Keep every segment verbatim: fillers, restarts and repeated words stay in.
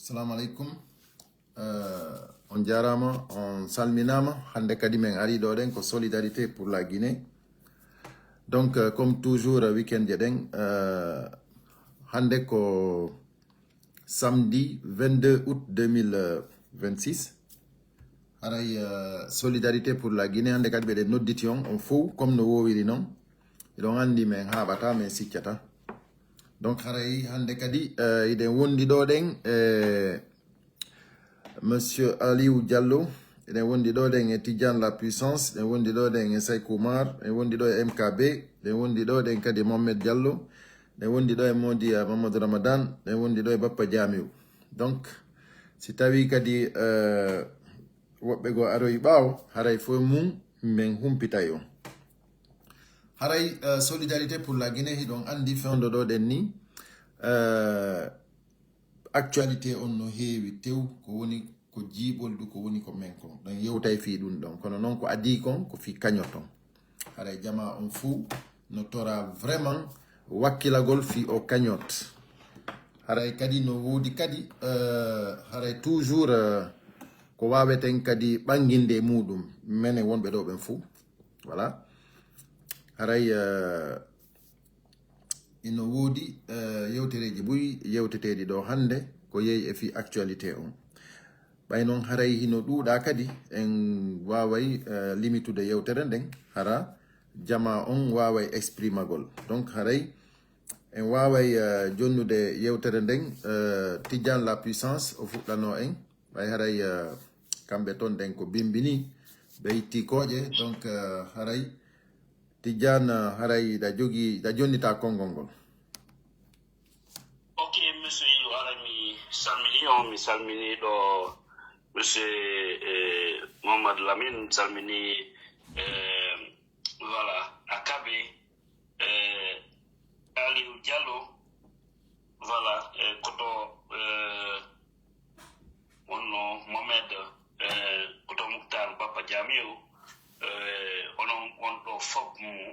Assalamu alaikum. Euh, on jaaraama, on salminaama. Hannde kadi men ari ɗo ɗen ko Solidarité pour la Guinée. Donc, euh, comme toujours, euh, weekend je ɗen, euh, hannde ko samedi vingt-deux août deux mille vingt-six. Haray, euh, Solidarité pour la Guinée, hannde kadi ɓeɗen nodditi on, on fow, comme no woowiri non. Hiɗon anndi men haaɓata, men siccata. Donc, haray hannde kadi, euh, hiɗen wondi ɗo ɗen, euh, Monsieur Aliou Diallo, eɗen wondi ɗo ɗen e Tidiane La Puissance, eɗen wondi ɗo ɗen e Saykou Oumar, eɗen wondi ɗo e M K B, eɗen wondi ɗo ɗen kadi e Mohamed Diallo, eɗen wondi ɗo e Modi, eh, Mamadou Ramadan, eɗen wondi ɗo e Bappa Jamiu. Donc, si tawi kadi, eh, woɓɓe goo aroyi ɓaawo, haray fof mum men humpitay on. Haray, eh, Solidarité pour la Guinée, hiɗon anndi fewndo ɗo ɗen ni, eh, actualité on no heewi tew, ko woni ko jiiɓol du, ko woni ko men kon. Ɗon yewtay fii ɗun ɗon. Kono non ko adii kon, ko fii cagnotte on. Haray jamaa on fuu no tora vraiment wakkilagol fii o cagnotte. Haray kadi no woodi kadi, eh, haray toujours, eh, ko waaweten kadi ɓanginde e muuɗum. Menen wonɓe ɗo ɓen fuu. Voilà. Haray, eh, Ino woodi, eh, yewtereeji buy yewteteeɗi ɗo hannde ko yehi e fii actualité on. Ɓay non haray hino ɗuuɗa kadi, en waaway, eh, limitude yewtere nden, hara jamaa on waaway exprimagol. Donc haray en waaway, eh, jonnude yewtere nden, eh, Tidiane La Puissance o fuɗɗano en. Ɓay haray, eh, kamɓe ton ɗen ko bimbi ni, ɓe itti kooƴe, donc, eh, haray Tijjaan, eh, haray ɗa jogii, ɗa jonnita konngol ngol. Ok, monsieur Ilo, haray mi salmini on, mi salmini ɗo monsieur, eh, Mohamed Lamine, mi salmini, eh, voilà, Akabe, eh, Aliou Diallo, voilà, eh, koto, eh, wonno Mohamed, eh, koto Muktar Bappa Jamiu, eh, onon on ɗo fof mu,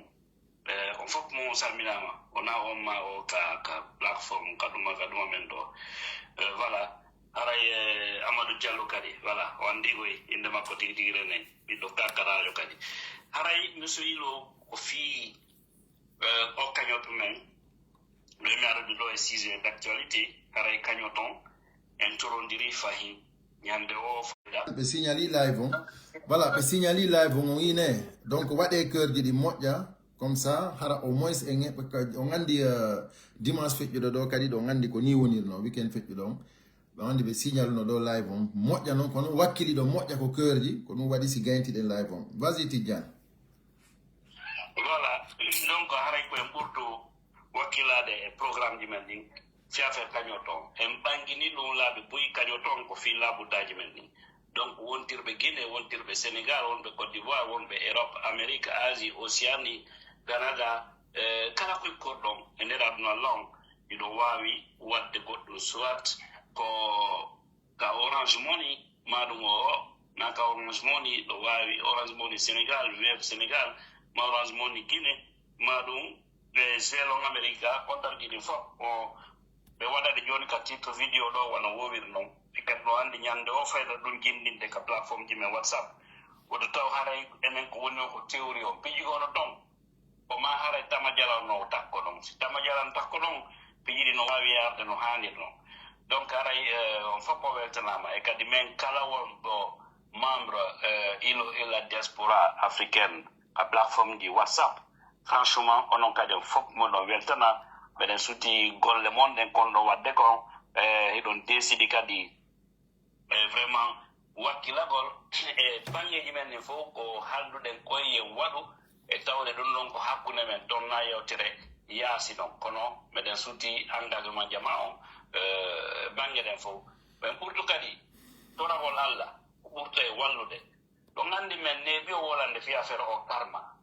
eh, on fof mu salminaama. Wona on ma o ka, ka plateforme, ka ɗuma, ka ɗuma men ɗo. Eh, voilà. Haray, eh, Amadou Diallo kadi, voilà, o anndi koy innde makko tigi tigi renen, ɓiɗɗo Kakaraajo kadi. Haray, monsieur Ilo, ko fii, eh, o cagnotte men, ɗo mi arde ɗo e sujet d'actualité, haray cagnotte on, en torondiri fahin, ñande o fayda. Ɓe signali live on. Voilà, ɓe signali live on, on ine. Donc, waɗe cœur ji ɗi moƴƴa, comme ça, hara au moins, en, on anndi, eh, dimanche feƴƴuɗo ɗo kadi, ɗo on anndi ko ni wonirno, weekend feƴƴuɗo on. Ɓe wandi ɓe signal no ɗo live on. Moƴƴa non, kono wakkili ɗo moƴƴa ko cœur ji, ko ɗum waɗi si gayntiɗen live on. Vas-y, Tidiane. Voilà, donc haray ko en ɓurtu wakkilaade e programme ji men ɗin, si affaire cagnotte on. En ɓangini ɗum laabi buy cagnotte on ko fii laabuddaaji men ɗin. Donc wontirɓe Guinée, wontirɓe Sénégal, wonɓe Côte d'Ivoire, wonɓe Europe, Amérique, Asie, Océanie, Canada, eh, kala koye korɗon e nder aduna lan, miɗo waawi waɗde goɗɗum, soit ko ka Orange Money, maa ɗum o, na ka Orange Money, ɗo waawi Orange Money Sénégal, Wave Sénégal, ma Orange Money Guinée, ma ɗum ɓe Zelle on Amérique, ga kontal ji ɗin fof, o, ɓe waɗa ɗe jooni ka titre vidéo ɗo, wano wowiri non. E kadi ɗo anndi ñande o fayda ɗum jinndinde ka plateforme ji men WhatsApp. Woto taw haray enen ko woni o ko théorie on. Piji ko no ton. Ko maa haray tama jalan no takko ɗon. Si tama jalan takko ɗon, piji ɗi no waawi yaarde no haanir non. Donc haray, eh, on fof ko weltanaama. E kadi men kala wonɗo membre, eh, Ilo et la diaspora africaine ka plateforme ji WhatsApp. Franchement, onon kadi on fof moɗon weltana. Meɗen suti golle mon ɗen kon ɗo waɗde kon. Eh, hiɗon deesidi kadi e vraiment wakkilagol e banngeeji men ɗin fof ko haalduɗen koye yen waɗu e tawde ɗum ɗon ko hakkunde men, ton na yewtere yaasi non. Kono meɗen suti engagement jamaa on, eh, bannge ɗen fof. Men ɓurtu kadi toragol Allah, ko ɓurto e wallude. Ɗon anndi men neeɓi o wolande fii affaire o karma.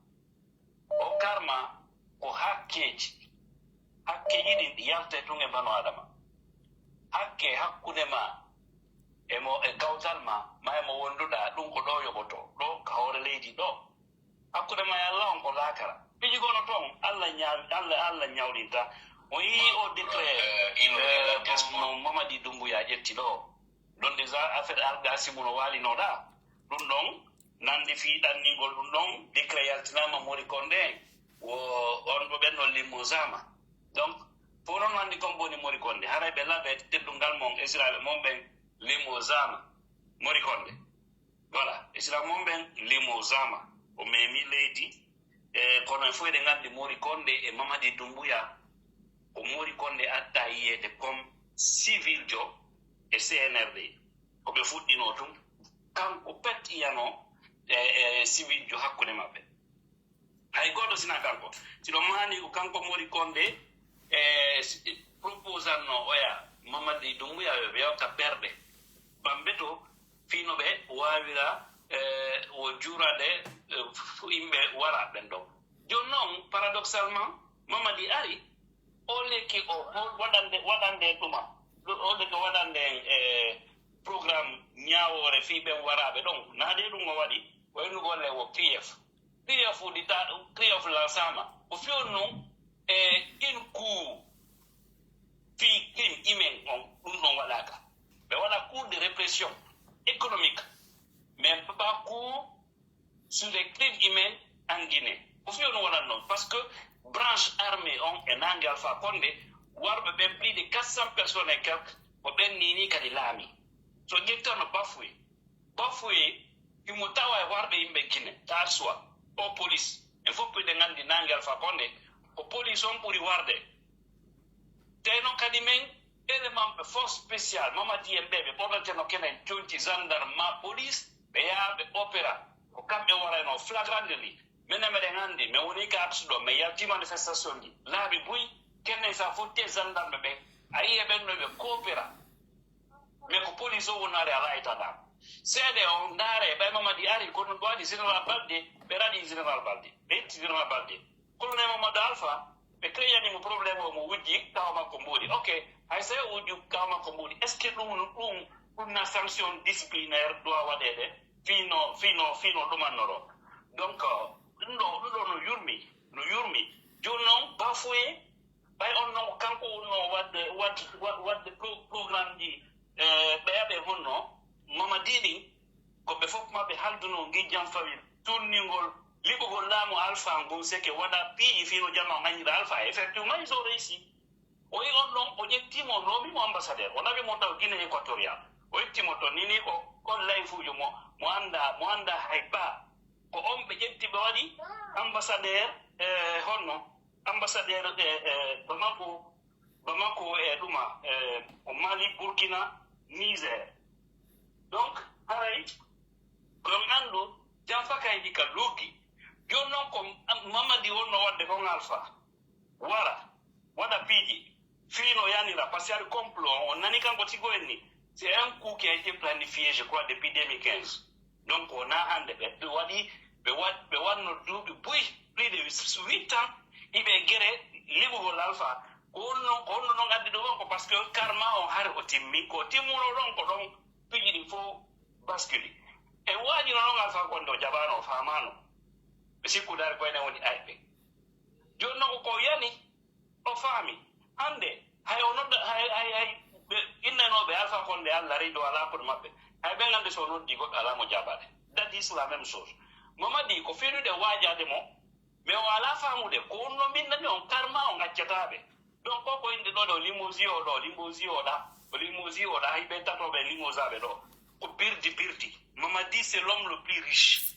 O karma ko hakkeeji. Hakkeeji ɗin ɗi yaltay tun e banu Adama. Hakke hakkunde ma e mo, e gawtal ma, ma e mo wonduɗaa, ɗum ko ɗo yoɓoto, ɗo ka hoore leydi ɗo. Hakkunde ma e Allah on ko laakara. Piji kono ton, Allah ñaaw-, Allah, Allah ñawlinta. O yii o décret, eh, mo, mo, mo Mamadi Doumbouya ƴetti ɗoo. Ɗon déjà affaire Al Qassimu no waalinoo ɗaa. Ɗun ɗon nandi fii ɗanningol ɗun ɗon, décret yaltinaama Mori Kondé en. Wo on ɗo ɓen ɗon limojaama. Donc, fow non anndi kon woni Mori Kondé. Haray ɓe laɓe teddungal mon, esiraaɓe mon ɓen limojaama Mori Kondé. Voilà, esiraaɓe mon ɓen limojaama. O memi leydi. E, kono en fow eɗen anndi Mori Kondé e Mamadi Doumbouya. Ko Mori Kondé atta yiyeede comme civil jo e C N R D. Ko ɓe fuɗɗinoo tun. Kanko pet yiyanoo e, e civil jo hakkunde maɓɓe. Hay gooto sinaa kanko. Si ɗon maani ko kanko Mori Kondé, e, si, proposannoo oya Mamadi Doumbouya yo ɓe hokka ɓerɗe. Bambeto fii no ɓe waawira, e, wo juurade, e, fu yimɓe waraaɓe ɓen ɗon. Jooni non, paradoxalement, Mamadi ari, o lekki o, o waɗande, waɗande ɗuma. O lekki waɗande en, e, programme ñaawoore fii ɓen waraaɓe ɗon. Naa dee ɗum o waɗi, o innugol e wo P F. P F ɗi ta, P F lansaama. O fiyon non, e, in cours fii crime humain on, ɗum ɗon waɗaaka. Ɓe waɗa cours de répression économique, mais pas cours sur les crimes humains en Guinée. Ko fii on waɗan non, parce que branche armée on e naange Alpha Condé, warɓe ɓen plus de quatre cents personnes et quelques, ko ɓen nii nii kadi laami. So ƴettano Bafoué, Bafoué himo tawa e warɓe yimɓe Guinée, Tasoua, o police. En fof eɗen anndi naange Alpha Condé, ko police on ɓuri warde. Tey non kadi men, élément ɓe force spéciale, Mamadi en ɓe, ɓe ɓorneteno kenen conci gendarme ma police, ɓe yaha ɓe opéra. Ko kamɓe warayno flagrant délit. Menen meɗen anndi, men woni ka axe ɗo, men yalti manifestation ji. Laabi buy, kenen sa fotti e gendarme ɓen, a yi'e ɓen no ɓe coopéra. Mais ko police o wonare a laaytata. Seede on ndaare, ɓay Mamadi ari, kono ɗo waɗi Général Balde, ɓe raɗi Général Balde. Ɓe itti Général Balde. Colonel Mamadou Alpha, ɓe créani mo problème o, mo wujji kaw makko mboɗi. Ok, hay so o wujji kaw makko mboɗi, est-ce que ɗum, ɗum, ɗum na sanction disciplinaire doit waɗeede? Fii no, fii no, fii no ɗumannoro. Donc, euh, ɗum ɗo, ɗum ɗo no yurmi, no yurmi. Jooni non, Bafoué, ɓay on non, kanko wonno waɗde, waɗde, waɗ-, waɗde pro-, programme ji, eh, ɓeya ɓe honno, Mamadi ɗin, ko ɓe fof maɓɓe halduno ngijjam fawir, tunningol, liɓugol laamu Alpha ngun, seke waɗa piiji fii no jama on añira Alpha. Effectivement, ils ont réussi. O yi on ɗon, o ƴetti mo, o noomi mo ambassadeur. O nawi mo taw Guinée Équatoriale. O itti mo ton, nini ko, kon layfuujo mo, mo annda, mo annda hay ba. Ko on ɓe ƴetti ɓe waɗi ambassadeur, eh, honno? Ambassadeur, eh, eh, Bamako, Bamako e ɗuma, eh, o Mali, Burkina, Niger. Donc, haray, ko on anndu, Janfa kaydi ka luggi. Jooni non ko Mamadi wonno waɗde kon Alpha. Wara, waɗa piiji, fii no yanira, parce que ari complot, on nani kanko Tigo en ni. C'est un coup qui a été planifié, je crois, depuis deux mille quinze. Donc, on a hande, ɓe, ɓe waɗi, ɓe waɗ-, ɓe waɗno duuɓi buy, plus de huit ans, iɓe gere liɓugol Alpha. Ko honno, ko honno non addi ɗum on? Ko parce que karma on hari o timmi, ko timmuno ɗon, ko ɗon piiji ɗin fof bascule. En waajino non Alpha Condé o jaɓaano, o faamaano. Ɓe sikkudaari ko enen woni ayɓe. Jooni non ko yani, o faami. Hannde, hay o nodda, hay, hay, hay, ɓe innanooɓe Alpha Condé Alla rey dow alaa koɗo maɓɓe. Hay ɓen annde so o noddi goɗɗo alaa mo jaabaade. That is la même chose. Mamadi ko fewnude waajaade mo, mais o alaa faamude. Ko honno min nani on karma on accataa ɓe. Donc, ko ko innde ɗoo ɗo, limosi o ɗo, limosi o ɗa, o limosi o ɗa, hay ɓe tatooɓe limosaaɓe ɗo. Ko birdi birdi. Mamadi, c'est l'homme le plus riche.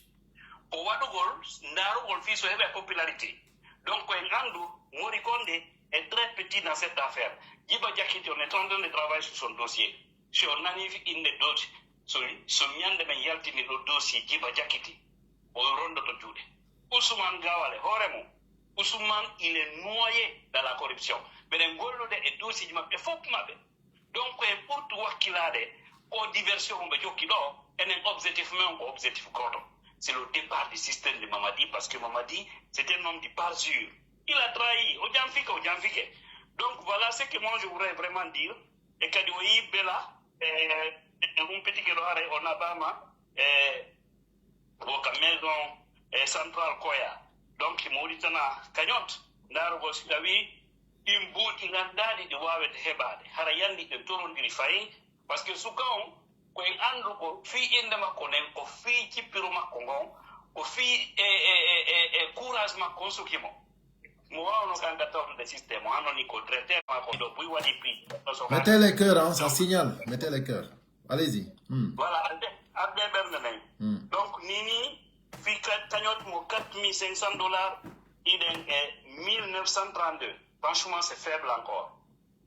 Ko waɗugol, ndaarugol fii so heɓa popularité. Donc, en anndu, Mori Condé est très petit dans cette affaire. Djiba Diakité, on est en train de travailler sur son dossier. Si on nani fi innde dossier, so, so ñande men yaltini ɗo dossier Djiba Diakité, o rondoto juuɗe. Ousmane Gawale, hoore mum, Ousmane, il est noyé dans la corruption. Meɗen gollude e dossier ji maɓɓe fof maɓɓe. Donc, ko en ɓurtu wakkilaade ko diversion mo ɓe jokki ɗo, enen objectif men ko objectif gooto. C'est le départ du système de Mamadi, parce que Mamadi, c'est un homme de parjure. Il a trahi, o janfike, o janfike. Donc, voilà ce que moi je voudrais vraiment dire. E kadi o yii Bela, e, e humpitike ɗo haray o naɓaama, e, Wo ka maison, eh, centrale Koya. Donc, himo udditana cagnotte. Ndaarugol si tawii Ɗin buuti lanndaaɗi ɗi waawete heɓaade. Hara yanndi ɗen torondiri fayi, parce que suka on, ko en anndu ko fii innde makko nden, ko fii cippiru makko ngon, ko fii e, e, e, e, e courage makko on suki mo. Mo waawno kanka tawtude système o, hano ni ko directeur makko ɗo buy waɗi prix. Mettez les cœurs, hein, ça signale. Mettez les cœurs. Allez-y. Hmm. Voilà, alde, alde ɓernde nden. Hmm. Donc, ni ni, fii ka-, cagnotte mo quatre mille cinq cents dollars, iɗen e mille neuf cent trente-deux. Franchement, c'est faible encore.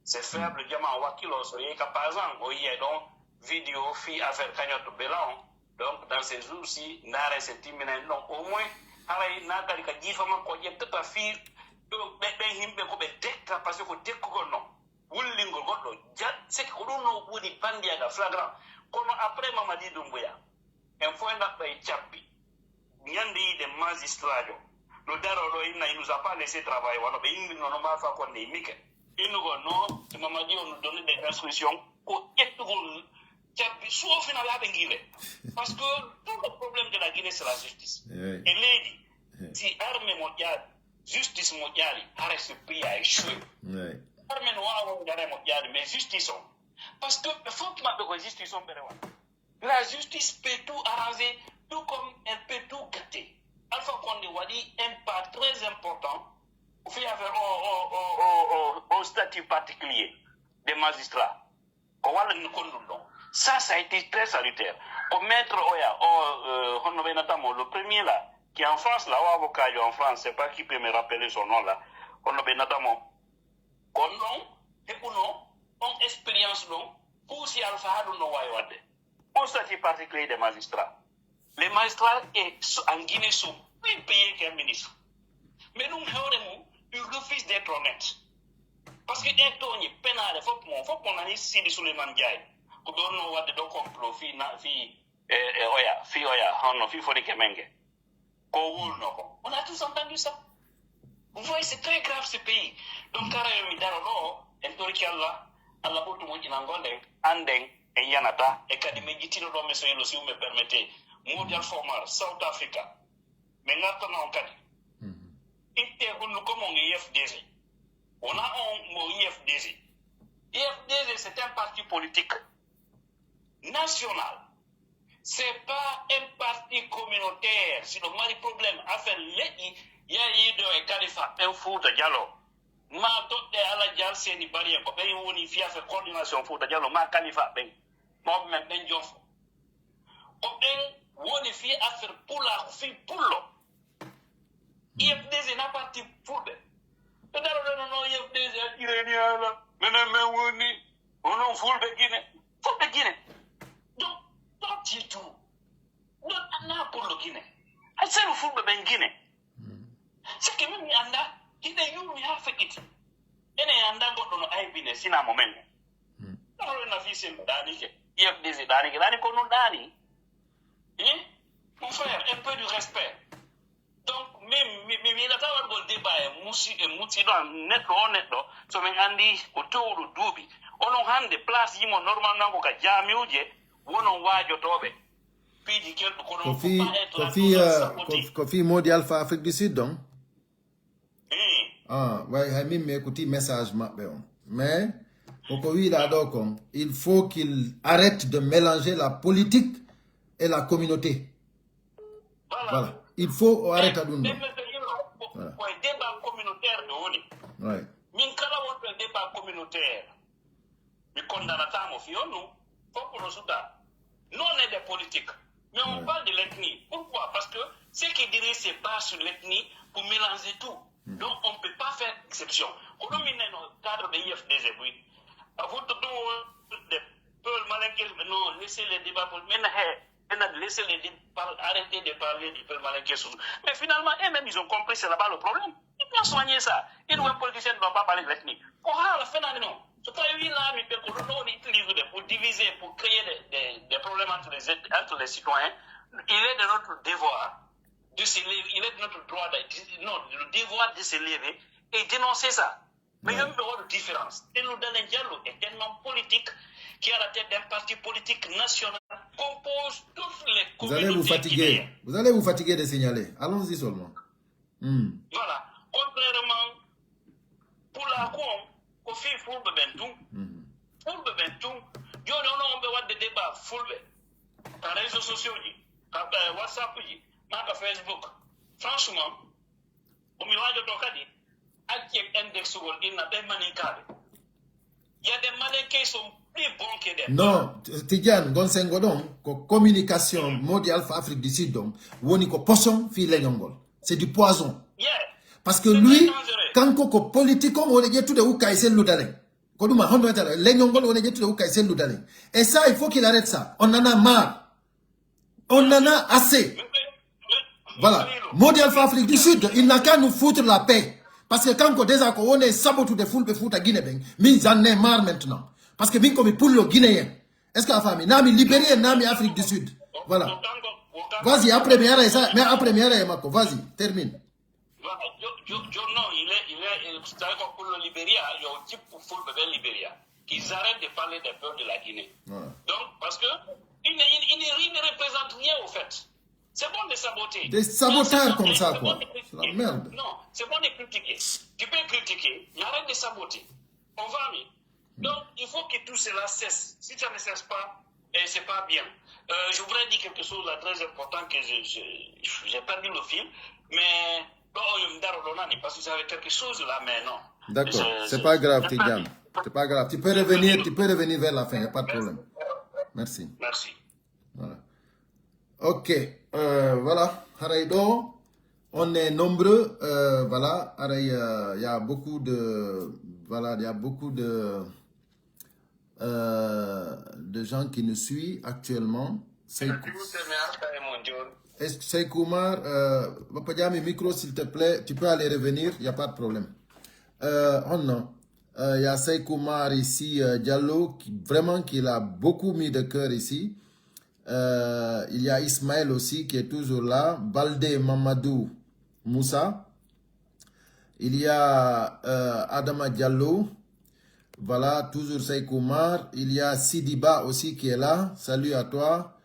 C'est faible, jama o wakkilo so yehi ka, par exemple, o yi'ay ɗon vidéo fii affaire cagnotte bela on. Donc, dans ces jours-ci, ndaare se timminay ɗon, au moins, haray na kadi ka jiifa makko o ƴettata fii ɗo ɓe, ɓen yimɓe ko ɓe tekka, parce que ko tekkugol non. Wullingol goɗɗo, ja-, c'est que ko ɗum no woni bandiyagal flagrant. Kono après Mamadi Doumbouya, en fof en ɗaɓɓay cabbi. Ñande yiide magistrajo no daro ɗo inna, il nous a pas laissé travailler, wano ɓe inndirno no Alpha Condé immike. Innugol no Mamadi on donné des instructions ko ƴettugol cabbi suwofinalaaɓe ngiile. Parce que tout le problème de la Guinée, c'est la justice. Eh oui. E leydi, Eh. Si armée moƴƴaali, justice moƴƴaali, haray ce pays a échoué. Ouais. Armée no waawa wonde haray moƴƴaali, mais justice on. Parce que ɓe fof maɓɓe ko justice on ɓe rewa. La justice peut tout arranger, tout comme elle peut tout gâter. Alpha Condé waɗi un pas très important. Fii affaire au, au, au, au, au, au statut particulier des magistrats. Ko walla ni kon ɗum ɗon. Ça, ça a été très salutaire. Ko maître oya, o, euh, honno ɓe natamo, le premier là, qui est en France là, o avocat en France, c'est pas qui peut me rappeler son nom là. Honno ɓe natamo. Kon ɗon, heɓuno on expérience ɗon, puusi Alpha haa ɗum ɗon waawi waɗde. Au statut particulier des magistrats. Les magistrats et so-, en Guinée sont plus payés qu'un ministre. Mais ɗum hoore mum, il refuse d'être honnête. Parce que ɗen tooñi penaale fof mo, fof mo nani Sidi Souleymane Ndiaye. Ko ɗon no waɗde ɗo complot fii na, fii, e, e oya, fii oya, honno fii foti ke menge. Ko wulno ko. On a tous entendu ça. Vous voyez, c'est très grave ce pays. Donc, kara yo mi daro ɗo, en toriki Allah, Allah ɓurtu moƴƴinango nden, anden, en yanata, e kadi min ƴittino ɗo, mais soyez le, si vous me permettez. Modi Alpha Omar, South Africa. Min ngartana on kadi. Itte hunduko mon e U F D G. Wona on mo U F D G. U F D G, c'est un parti politique national. C'est pas un parti communautaire. Si ɗum mari problème, affaire leƴƴi, yahi ɗo e Kalifa ɓen Fuuta Jaloo. Ma toɗɗe Alaji Alseni Bari en, ko ɓen woni fii affaire coordination Fuuta Jaloo, ma Kalifa ɓen. Mawɓe men ɓen Jonfo. Ko ɓen woni fii affaire pulaaku, fii pullo. U F D G na parti fulɓe. Ɓe daro ɗo no, no, U F D G a ƴireni haala. Menen men woni, onon fulɓe Gine. Fulɓe Gine. Donc, don't you do. Ɗon annaa pullo Gine. Hay senu fulɓe ɓen Gine. C'est que min mi anndaa, hiɗen yurmi haa feƴƴiti. Enen en anndaa goɗɗo no aybine, sinaa mo men. Ɗon ɗon na fii sen ɗaanike. U F D G ɗaanike, ɗaani ko nun ɗaani. Hein? Mon frère, un peu du respect. Donc, min, mi, mi, mi yiɗataa waɗugol débat e musi-, e musiɗɗo am, neɗɗo o neɗɗo, so min anndi ko towɗo duuɓi. Onon hannde, place yimo normalement ko ka jaamiuje, wonon waajotooɓe. Piiji kelɗo, kono Ko faut fii, pas être ko là fii, pour euh, saboter. ko, ko fii Modi Alpha Afrique du Sud, donc? Hmm. Ah, way, hay min mi écouti message maɓɓe on. Mais, koko wiɗa ɗo kon, il faut qu'il arrête de mélanger la politique et la communauté. Voilà. Voilà. Il faut o arrêta ɗum Ɓen ɗon. ɓe ɓe yimɓe ko, Voilà. ko e débat communautaire ɓe woni. Ouais. Min kala wonɗo e débat communautaire, mi condamnata mo fii on ɗum. Fof ko no suka. Non, on est des politiques. Mais on Ouais. parle de l'ethnie. Pourquoi? Parce que ce qui dirige, c'est pas sur l'ethnie pour mélanger tout. Donc, on ne peut pas faire exception. Ko ɗum min nano cadre de U F D G buy. Vous tout de Peul Malinké, non, laissez les débats pour, mais non, hey, maintenant, laissez les dé-, par-, arrêtez de parler du Peul Malinké sous. Mais finalement, eux-mêmes, ils ont compris, c'est là-bas le problème. Ils vont soigner ça. Ils, un politicien ne doit pas parler de l'ethnie. Ko haala fenaande non. So tawi wi laami ɓe ko ɗum ɗo woni utiliser pour diviser, pour créer des, des, des problèmes entre les, entre les citoyens, il est de notre devoir de se lever, il est de notre droit, de, non, le devoir de se lever et dénoncer ça. Mais il y a une différence. Et nous, Daniel Diallo est un homme politique qui, à la tête d'un parti politique national, compose toutes les Vous allez vous communautés fatiguer. guinéennes. Vous allez vous fatiguer de signaler. Allons-y seulement. Hmm. Voilà. Contrairement Ko on, ko fii fulɓe ɓen tun. Fulɓe ɓen tun. Jooni, ono on ɓe waɗde débat fulɓe ka réseaux sociaux ji, ka, eh, WhatsApp ji, maa ka Facebook. Franchement, ko mi waajoto kadi, accen indexugol inna ɓen maninkaaɓe. Il y a des Malinké sont plus bons que des Non, Tidiane, ngon sengo ɗon, ko communication Modi Alpha Afrique du Sud ɗon, woni ko poison fii leñol ngol. C'est du poison. Yeah. Parce que lui, kanko ko politique on woni ƴettude ukka e sellude alen. Ko ɗum a honno wiyata leñol ngol woni ƴettude ukka e sellude alen. Et ça, il faut qu'il arrête ça. On en a marre. On en a assez. Voilà. Modi Alpha Afrique du Sud, il n'a qu'à nous foutre la paix. Parce que kanko déjà ko woni sabotude fulɓe Fuuta Guinée ɓen, min j'en ai marre maintenant. Parce que min ko mi pullo guinéen. Est-ce que a faami? Naa mi libérien, naa mi Afrique du Sud. Voilà. Vas-y, après mi ara e sa, mais après mi ara e makko. Vas-y, termine. Voilà, jo-, jo-, jo-, non, il est, il est, il, c'est-à-dire que pour le Libéria, il y a un type pour full bébé Libéria, qu'ils arrêtent de parler des peurs de la Guinée. Voilà. Donc, parce que il ne, il, il ne, il ne représente rien au fait. C'est bon de saboter. Des saboteurs comme ça, quoi. C'est la merde. Non, c'est bon de critiquer. Tu peux critiquer, mais arrête de saboter. On va mieux. Donc, il faut que tout cela cesse. Si ça ne cesse pas, eh, c'est pas bien. Euh, je voudrais dire quelque chose là très important que je, je, j'ai perdu le fil, mais bon, je me donne, parce que j'avais quelque chose là, mais non. D'accord, c'est pas grave, Tidiane. C'est pas grave. Tu peux revenir, tu peux revenir vers la fin, y a pas de problème. Merci. Merci. Voilà. Ok, euh, voilà. Haray ɗo, on est nombreux. Euh, voilà. Haray, euh, il y a beaucoup de, voilà, il y a beaucoup de, euh, de gens qui nous suivent actuellement. Sekou, Sekou Omar, euh, Papa Diami, micro, s'il te plaît, tu peux aller revenir, il n'y a pas de problème. Euh, on a, euh, il y a Sekou Omar ici, euh, Diallo, qui, vraiment, qu'il a beaucoup mis de cœur ici. Euh, il y a Ismaël aussi qui est toujours là. Baldé Mamadou Moussa. Il y a, euh, Adama Diallo. Voilà, toujours Sekou Omar. Il y a Sidiba aussi qui est là. Salut à toi.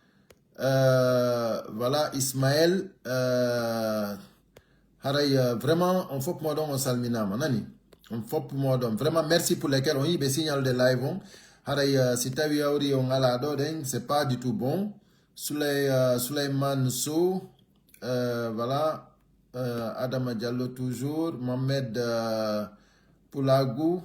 Euh, voilà, Ismaël. Euh, Haray, euh, vraiment, on fof moɗon on salminaama, nani? On fof moɗon. Vraiment, merci pour lesquels on yiɓe signal de live on. Haray, euh, si tawi hawri on alaa ɗo ɗen, c'est pas du tout bon. Souley-, euh, Souleymane Sow, euh, voilà. Euh, Adama Diallo toujours. Mohamed, euh, Poulagou.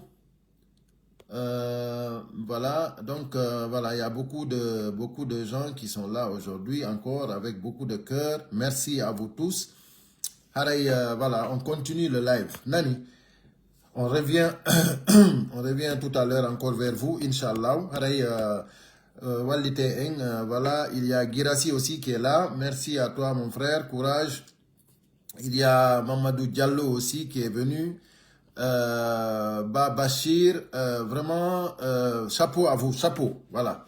Euh, voilà, donc, euh, voilà, il y a beaucoup de, beaucoup de gens qui sont là aujourd'hui encore avec beaucoup de cœur. Merci à vous tous. Haray, euh, voilà, on continue le live. Nani, on revient, on revient tout à l'heure encore vers vous, Inch'Allah. Haray, euh, euh, wallite en, euh, voilà, il y a Girassi aussi qui est là. Merci à toi, mon frère. Courage. Il y a Mamadou Diallo aussi qui est venu. Euh, Ba Bachir, euh, vraiment, euh, chapeau à vous, chapeau. Voilà.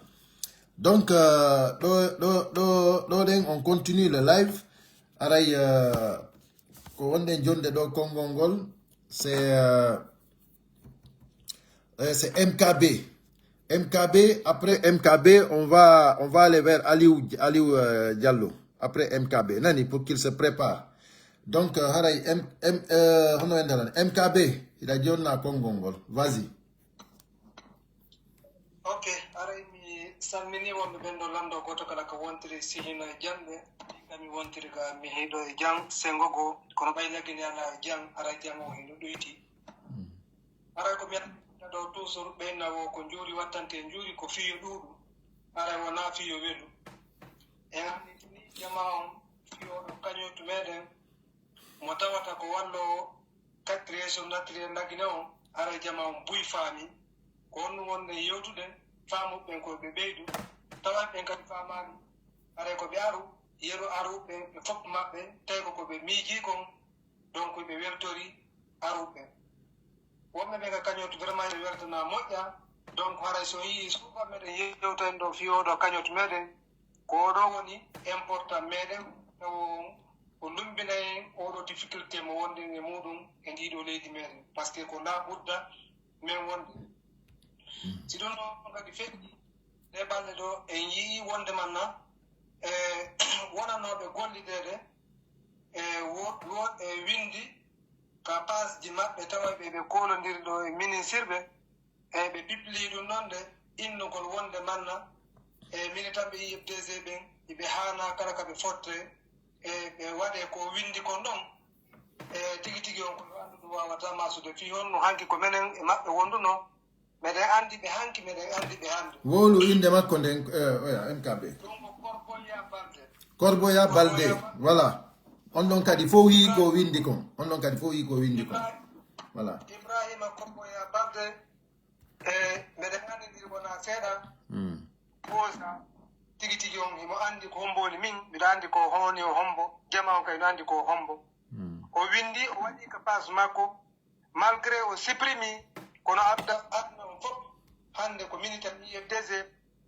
Donc, euh, ɗo, ɗo, ɗo, ɗo ɗen, on continue le live. Haray, euh, ko wonɗen jonde ɗo konngol ngol, c'est, euh, Euh, c'est M K B. M K B, après M K B, on va, on va aller vers Aliou, Aliou, euh, Diallo. Après M K B. Nani, pour qu'il se prépare. Donc, euh, haray M, M, euh, hono en dalan? M K B, il a dit on a konngol ngol. Vas-y. Ok, haray mi salmini wonɓe ɓen ɗo lanndo, gooto kala ko wontiri sihino e jamɗe. Min kam mi wontiri ka mi hiɗo e jam, sengo goo. Kono ɓay lagini ala e jam, haray jam o hino ɗuyti. Haray ko mi adda ɗo toujours, ɓeyna wo ko njuuri wattante e njuuri, ko fiyo ɗuuɗu. Haray wonaa fiyo welu. En annditini jamaa on fiyooɗo kañotu meɗen, mo tawata ko walloowo ka création naturelle Lagine on, haray jamaa on buy faami. Ko honɗum wonɗen yewtude, faamuɓe ɓen ko ɓe ɓeydu, tawa ɓen kadi faamaani. Haray ko ɓe aru, yeru aruɓe ɓe fof maɓɓe, tawi ko ko ɓe miijii kon, donc ɓe weltori aruɓe ɓen. Wonɓe ɓen ka cagnotte vraiment ɓe weltanaa moƴƴa. Donc haray so on yii souvent meɗen yewta en ɗo fii oo ɗoo cagnotte meɗen, ko oo ɗoo woni important meɗen, tawo o lummbina en oo ɗoo difficulté mo wonɗen e muuɗum e ndii ɗoo leydi meɗen, parce que ko laa budda men wonde. Si ɗum ɗoo kadi feƴƴi, ɗee balɗe ɗoo en yii wonde manna e wonanooɓe gollideede e wo-, wo-, e winndi ka paasji maɓɓe tawa ɓe ɓe koolondiri ɗo e ministirɓe, e ɓe piplii ɗum ɗon de innugol wonde manna e militanɓe I F D G ɓen, iɓe haanaa kala ka ɓe fotte, e ɓe waɗee ko winndi kon ɗon. E tigi tigi on ko yo anndu ɗum waawataa maasude fii honno hanki ko menen e maɓɓe wonduno. Meɗen anndi ɓe hanki, meɗen anndi ɓe hannde. Wowlu innde makko nden, eh, oya, M K B. Ɗum ko Korboya Balde. Korboya Balde, Korboya Balde. Voilà. On ɗon kadi fow yii ko windi kon. On ɗon kadi fow yii ko windi kon. Ibrahima, voilà. Ibrahima Korboya Balde, e meɗen anndindiri wonaa seeɗa. Hmm. Ɓoosa tigi tigi on, himo anndi ko hombo woni min, miɗo anndi ko honi o hombo, jama on kadi no anndi ko hombo. Hmm. O windi, o waɗi ka pass makko, malgré o supprimi, kono adda, aduna on fof, hannde ko militant I F D G,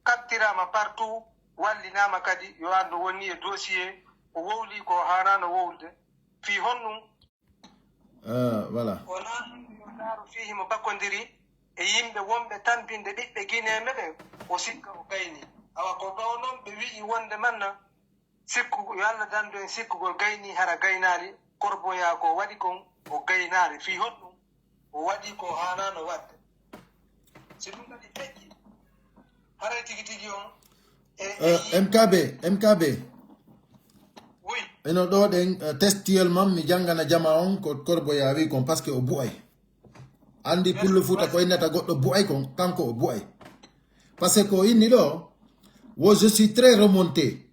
kattiraama partout, wallinaama kadi, yo anndu woni e dossier, o wowli ko haanaano wowlude. Fii honɗum? Ah, voilà. Wonaa hannde yo ndaaru fii himo bakkondiri e yimɓe wonɓe tampinde ɓiɓɓe Gineeɓe ɓen, o sikka o gayni. Awa ko ɓawo non ɓe wi'i wonde manna, sikku, yo Alla dandu en sikkugol gayni hara gaynaali, Korboya ko waɗi kon o gaynaali. Fii honɗum? O waɗi ko haanaano waɗde. Si ɗum kadi feƴƴi, haray tigi tigi on e, e Euh, yi- M K B, M K B. Oui. Eno ɗo ɗen, euh, textuellement, mi jangana jama on ko Korboya wi kon, parce que o bu'ay. Andi Pullo Fuuta ko innata goɗɗo bu'ay kon, kanko o bu'ay. Parce que ko inni ɗo, wo je suis très remonté.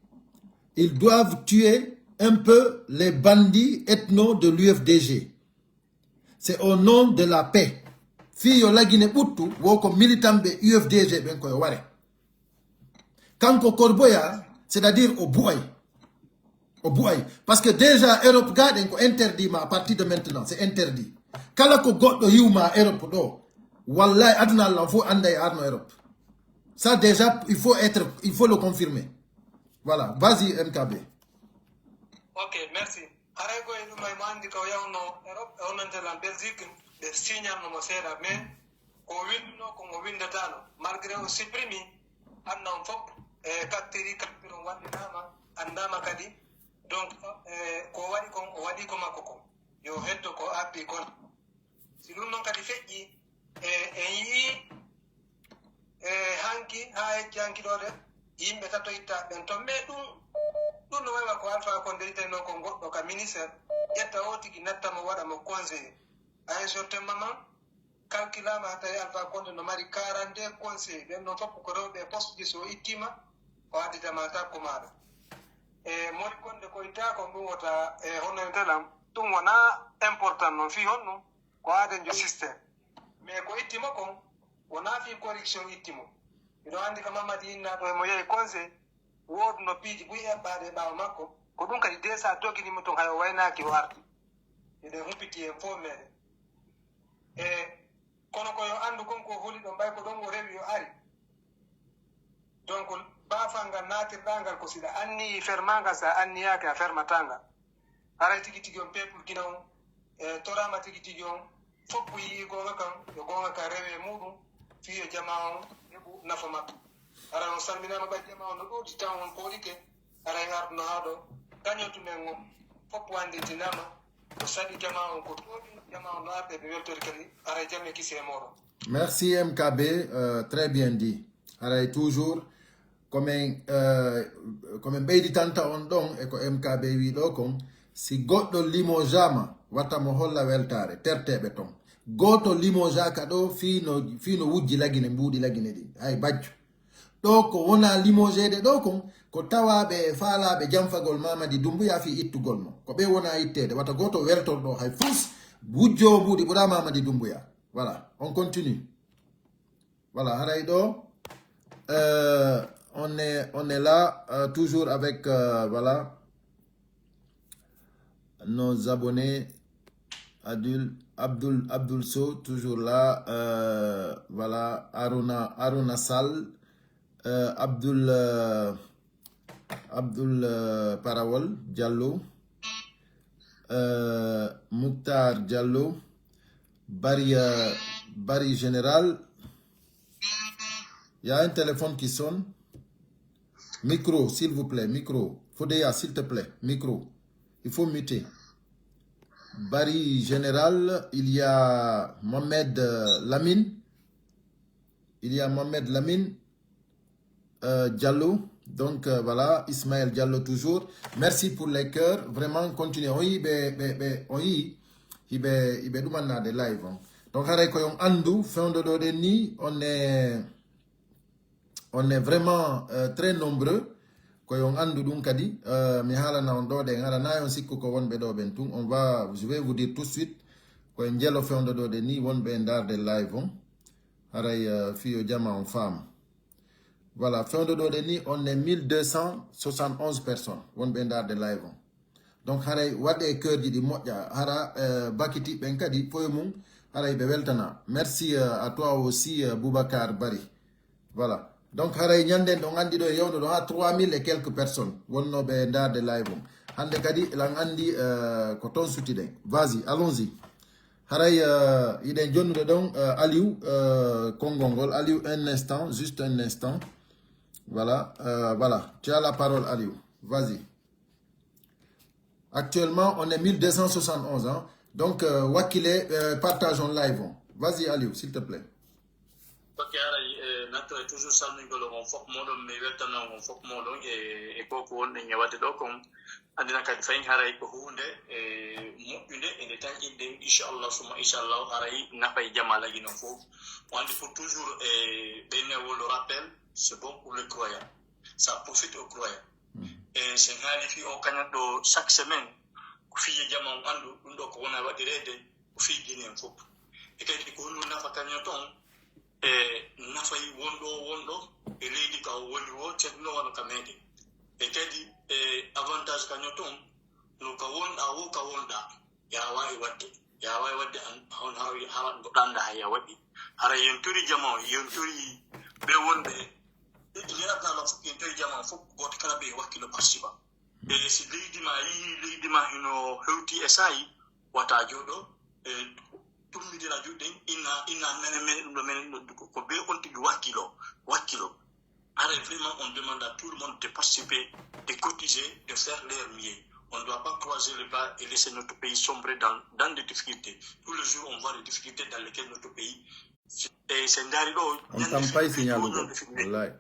Ils doivent tuer un peu les bandits ethno de l'U F D G. C'est au nom de la paix. Fii yo Lagine ɓuttu, wo ko militanɓe U F D G ɓen ko yo ware. Kanko Korboya, c'est-à-dire o bu'ay. O bu'ay. Parce que déjà Europe ga ɗen ko interdit ma à partir de maintenant, c'est interdit. Kala ko goɗɗo yiwma Europe ɗo, wallahi aduna Allah fof anday arno Europe. Ça déjà, il faut être, il faut le confirmer. Voilà, vas-y M K B. Ok, merci. Haray ko e ɗum ay mo anndi ka o yahunoo Europe, e onon lan Belgique, ɓe signalno mo seeɗa, mais ko o winndunoo kon o winndataano. Malgré o supprimi, anna on fof, e, kattiri, kattiri on wallinaama, anndaama kadi. Donc, e, ko o waɗi kon, o waɗi ko makko kon. Yo hetto ko o abbi kon. Si ɗum non kadi feƴƴi, e, en yi'i, e, hanki, haa hecci hanki ɗoo de, yimɓe tato itta ɓen ton. Mais ɗum, ɗum no waywa ko Alpha Condé ittayno ko goɗɗo ka ministère, ƴetta o tigi natta mo waɗa mo conseiller. À un certain moment, calculama tawi Alpha Condé no mari quarante-deux conseillers, ɓen non fof ko rewɓe e poste ji, so ittima, o additama takko maaɗa. E Mori Condé ko itta kon ɗum wota, e hono e ndelam, ɗum wona important non fii honɗum, ko aaden jo système. Mais ko itti mo kon, wonaa fii corruption itti mo. Miɗo anndi ko Mamadi Inna ɗo, himo yehi conseil, wooduno piiji buy eɓɓaaɗe e ɓaawo makko, ko ɗum kadi D S A dogini mo ton, hay o waynaaki o arti. Eɗen humpiti en fof meɗen. E kono ko yo anndu kon ko holi ɗon, ɓay ko ɗon o rewi o ari. Donc, baafal ngal naatirɗaa ngal ko si ɗa anniyii fermaa ngal, si a anniyaaki a fermataa ngal. Haray tigi tigi on peuple Gine on, e toraama tigi tigi on, fof ko yi'i goonga kan, yo goonga kan rewe e muuɗum, fii yo jamaa on heɓu nafa makko. Haray on salminaama ɓay jamaa on no ɗuuɗi, taw on pooɗike, haray arduno haa ɗo, gañotu men on, fof wanndintinaama, ko saɗi jamaa on ko tooɗi, jamaa on no arde ɓe weltori kadi, haray jam e kisi e mooɗon. Merci M K B, euh, très bien dit. Haray toujours, ko men, euh, ko men ɓeyditanta on ɗon e ko M K B wi ɗo kon, si goɗɗo limojaama, wata mo holla weltaare, terteeɓe ton. Gooto limojaaka ɗo fii no, fii no wujji Lagine, mbuuɗi Lagine ɗin. Hay bajjo. Ɗo ko wona limojeede ɗo kon, ko tawaaɓe e faalaaɓe janfagol Mamadi Doumbouya fii ittugol mo. Ko ɓe wona itteede. Wata gooto weltor ɗo hay fus, wujjoowo mbuuɗi ɓura Mamadi Doumbouya. Voilà, on continue. Voilà, haray ɗo, euh, on est, on est là, euh, toujours avec, euh, voilà, nos abonnés, Adul, Abdul, Abdul Sow, toujours là, euh, voilà, Aruna, Aruna Sall, euh, Abdul, euh, Abdul, euh, Parawol Diallo, euh, Mukhtar Diallo, Bari, euh, Bari Général. Il y a un téléphone qui sonne. Micro, s'il vous plaît, micro. Fodeya, s'il te plaît, micro. Il faut muter. Bari Général, il y a Mohamed, euh, Lamine. Il y a Mohamed Lamine, euh, Diallo. Donc, euh, voilà, Ismaël Diallo toujours. Merci pour les cœurs. Vraiment, continuez. On yi, ɓe, ɓe, ɓe, on yi, hiɓe, hiɓe ɗumannaade live on. Donc, haray ko yon anndu, fewndo ɗo ɗen ni, on est, on est vraiment, euh, très nombreux. Ko yon anndu ɗum kadi, euh, mi haalana on ɗo ɗen, hara na yon sikku ko wonɓe ɗo ɓen tun. On va, je vais vous dire tout de suite, ko en jelo fewndo ɗo ɗen ni, wonɓe e ndaarde live on. Haray, euh, fiyo jama on faama. Voilà, fewndo ɗo ɗen ni, on est mille deux cent soixante-onze personnes, wonɓe e ndaarde live on. Donc, haray waɗe cœur ji ɗi moƴƴa. Hara, euh, bakiti ɓen kadi, foye mum, haray ɓe weltana. Merci, euh, à toi aussi, euh, Boubacar Bari. Voilà. Donc, haray ñanden ɗon anndi ɗo e yewndo ɗo ha trois mille et quelques personnes wonnooɓe e ndaarde live on. Hannde kadi, lan anndi, euh, ko ton suti ɗen. Vas-y, allons-y. Haray, euh, hiɗen jonnude ɗon, euh, Aliou, euh, konngol ngol. Aliou, un instant, juste un instant. Voilà, euh, voilà. Tu as la parole, Aliou. Vas-y. Actuellement, on est mille deux cent soixante-onze, hein. Donc, euh, wakkile, euh, partage on live on. Vas-y, Aliou, s'il te plaît. Ok, haray, eh, natto e toujours salmingol on fof mooɗon, mi weltana on fof mooɗon e, e ko ko wonɗen e waɗde ɗo kon. Anndina kadi fayin haray ko huunde, eh, moƴƴunde, e nde tanƴinɗen, inchallah, suma inchallah, haray nafa e jama lagi non fof. On anndi pour toujours, eh, ɓe ne wolo rappel, c'est bon pour le croyant. Ça profite au croyant. E sen haali fii o kañum ɗo chaque semaine, ko fii e jama on anndu, ɗum ɗo ko wona waɗireede, ko fii diine en fof. E kadi ko honɗum nafa kañum ton, e nafay wonɗo o wonɗo, e leydi ka o woni o, ceerno wano ka meɗen. E kadi, e avantage kañum ton, no ka wonɗa o, ka wonɗa. Yaa waawi waɗde. Yaa waawi waɗde an, on hara, hara goɗɗo annda hay a waɗi. Hara yentori jama on, yentori ɓe wonɓe, ɓe aduna ɗo fof, yentori jama on fof, gooto kala ɓe wakkilo participa. E si leydi ma yi'i, leydi ma hino hewti e saa'i, wata jooɗo, e tummidira juuɗe ɗen, inna, inna mene, mene ɗum ɗo, mene ɗum ɗo, ko, ko ɓe on tigi wakkilo, wakkilo. Haray vraiment, on demande à tout le monde de participer, de cotiser, de faire leur mieux. On ne doit pas croiser les bras et laisser notre pays sombrer dans, dans des difficultés. Tous les jours, on voit les difficultés dans lesquelles notre pays. E sen ndaari ɗo, on ñande kam fini pay weeti, signal o ɗo ñande fini weeti. Wallahi.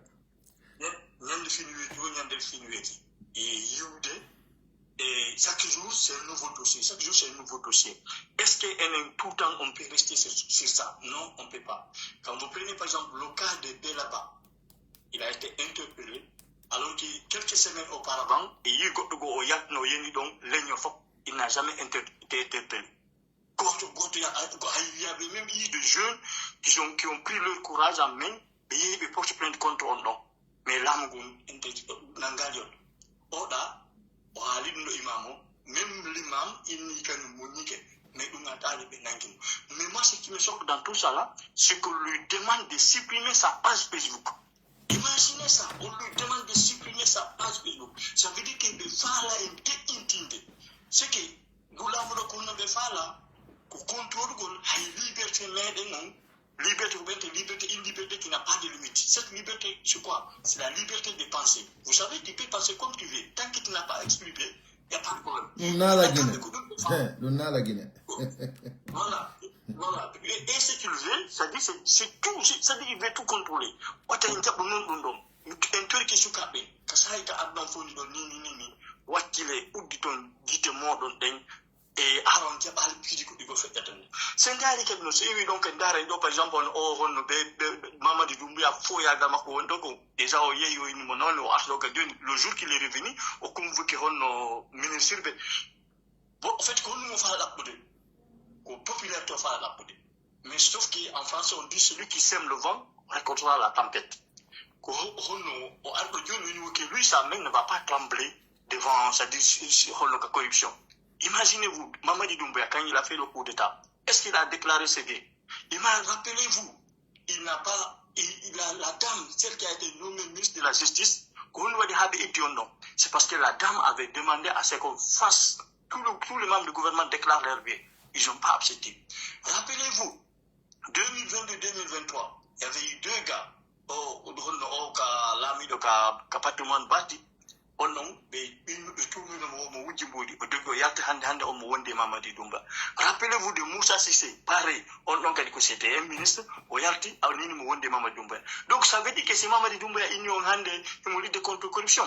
Ñan-, ñande fini weeti, o ñande fini weeti. E yiwde, et chaque jour, c'est un nouveau dossier. Chaque jour, c'est un nouveau dossier. Est-ce que, en un tout temps, on peut rester sur, sur ça? Non, on peut pas. Quand vous prenez, par exemple, le cas de Belaba, il a été interpellé, alors que quelques semaines auparavant, e yi goɗɗo goo o yaltino, o yani ɗon leñol fof, il n'a jamais inter-, été interpellé. Gooto, gooto ya-, a-, ko hay, il y avait même eu des jeunes qui sont, qui ont pris leur courage en main, ɓe yehi ɓe porte plainte contre on ɗon. Mais laamu ngun, inter-, nangal yon. Oɗa, o haali ɗum ɗo imam o, même l'imam, il nie que no muññike, mais ɗum a taali ɓe nangi mo. Mais moi, ce qui me choque dans tout ça là, c'est qu'on lui demande de supprimer sa page Facebook. Imaginez ça, on lui demande de supprimer sa page Facebook. Ça veut dire que ɓe faala en deƴƴintinde. C'est que ndu laamu ɗo ko honno ɓe faala, ko contrôle gol hay liberté meɗen on, liberté ko ɓen te liberté, une liberté qui n'a pas de limite. Cette liberté, c'est quoi? C'est la liberté de penser. Vous savez, tu peux penser comme tu veux. Tant que tu n'as pas expliqué, y a pas de problème. Ɗum naala Gine. Ɗum naala Gine. Voilà. Voilà. Et, et ce qu'il veut, c'est-à-dire, c'est, c'est tout, c'est, c'est-à-dire, il veut tout contrôler. Wata en jaɓu non ɗum ɗon. En torike sukaaɓe. Ka saa'i ka addan foni ɗon ni, ni, ni, ni. Wakkile, udditon gite mooɗon ɗen. E aron jaɓaali piiji ko ɗigo feƴƴata ni. So ndaari kadi no, so iwi ɗon kadi ndaara ɗo, par exemple, on, o honno ɓe, ɓe, ɓe Mamadi Doumbouya foyaagal makko woni ɗo ko. Déjà o yehi, o inni mo noon, o arti ɗo kadi jooni. Le jour qu'il est revenu, o convoqué honno ministre ɓe. Bon, en fait, ko honno mo faa ɗaɓɓude? Ko popularité o faa ɗaɓɓude. Mais sauf que en français, on dit celui qui sème le vent récoltera la tempête. Ko ho-, honno o arɗo jooni woni que lui, sa même ne va pas trembler devant, c'est-à-dire, si, si, honno ka corruption. Imaginez-vous, Mamadi Doumbouya, quand il a fait le coup d'État, est-ce qu'il a déclaré ses gains? Il m'a, rappelez-vous, il n'a pas, il, il a, la dame, celle qui a été nommée ministre de la Justice, ko honno waɗi haa ɓe itti on ɗon? C'est parce que la dame avait demandé à ce qu'on fasse, tout le, tous les membres du gouvernement déclarent leurs biens. Ils n'ont pas accepté. Rappelez-vous, deux mille vingt-deux, deux mille vingt-trois, il y avait eu deux gars, o, o, honno o ka laamiiɗo ka, ka patrimoine bâti, On ɗon, ɓe, ɓe, ɓe tuumino mo, mo wujji mboodi. O dogi, o yalti hannde, hannde on mo wondi e Mamadi Doumbouya. Rappelez-vous de Moussa Cissé, pareil. On ɗon kadi ko c'était un ministre, o yalti, o nini mo wondi e Mamadi Doumbouya. Donc, ça veut dire que si Mamadi Doumbouya inni on hannde, himo lutter contre corruption,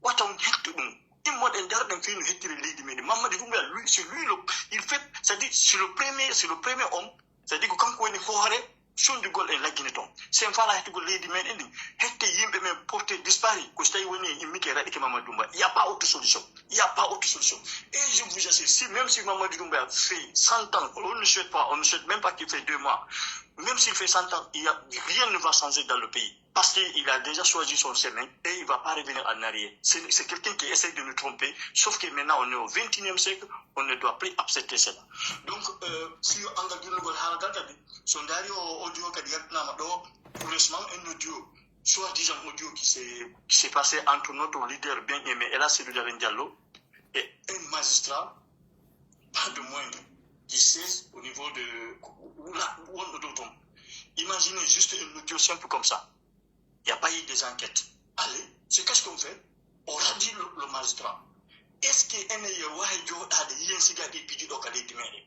wata on hettu ɗum. Immoɗen, daroɗen fii no hettiri leydi meɗen. Mamadi Doumbouya, lui, c'est lui le, il fait, c'est-à-dire, c'est le premier, c'est le premier homme, c'est-à-dire ko kanko woni hoore sonjugol en Laguinée ton. Si en faalaa hettugol leydi meɗen ndin, hette yimɓe men porté disparu, ko si tawi woni en immike e raɗike Mamadi Doumbouya. Il y a pas autre solution. Il y a pas autre solution. Et je vous assure, si, même si Mamadi Doumbouya fait cent ans, on ne souhaite pas, on ne souhaite même pas qu'il fait deux mois. Même s'il fait cent ans, il y a, rien ne va changer dans le pays. Parce qu'il a déjà choisi son chemin et il va pas revenir en arrière. C'est, c'est quelqu'un qui essaie de nous tromper, sauf que maintenant on est au vingt et unième siècle, on ne doit plus accepter cela. Donc, euh, si yo angal junnugol haala ngal kadi, so ndaari o audio kadi yaltinaama ɗo, pour récemment, un audio, soi-disant audio qui s'est, qui s'est passé entre notre leader bien aimé, Elas Cellou Dalein Diallo, et un magistrat, pas de moindre, qui siège au niveau de, là, wonɗo dow ton. Imaginez juste un audio simple comme ça. Il n'y a pas eu des enquêtes. Allez, c'est qu'est-ce qu'on fait? On radie le, le magistrat. Est-ce que enen yo waawi jooɗaade yiyen siga ɗi piiji ɗo ka leydi meɗen?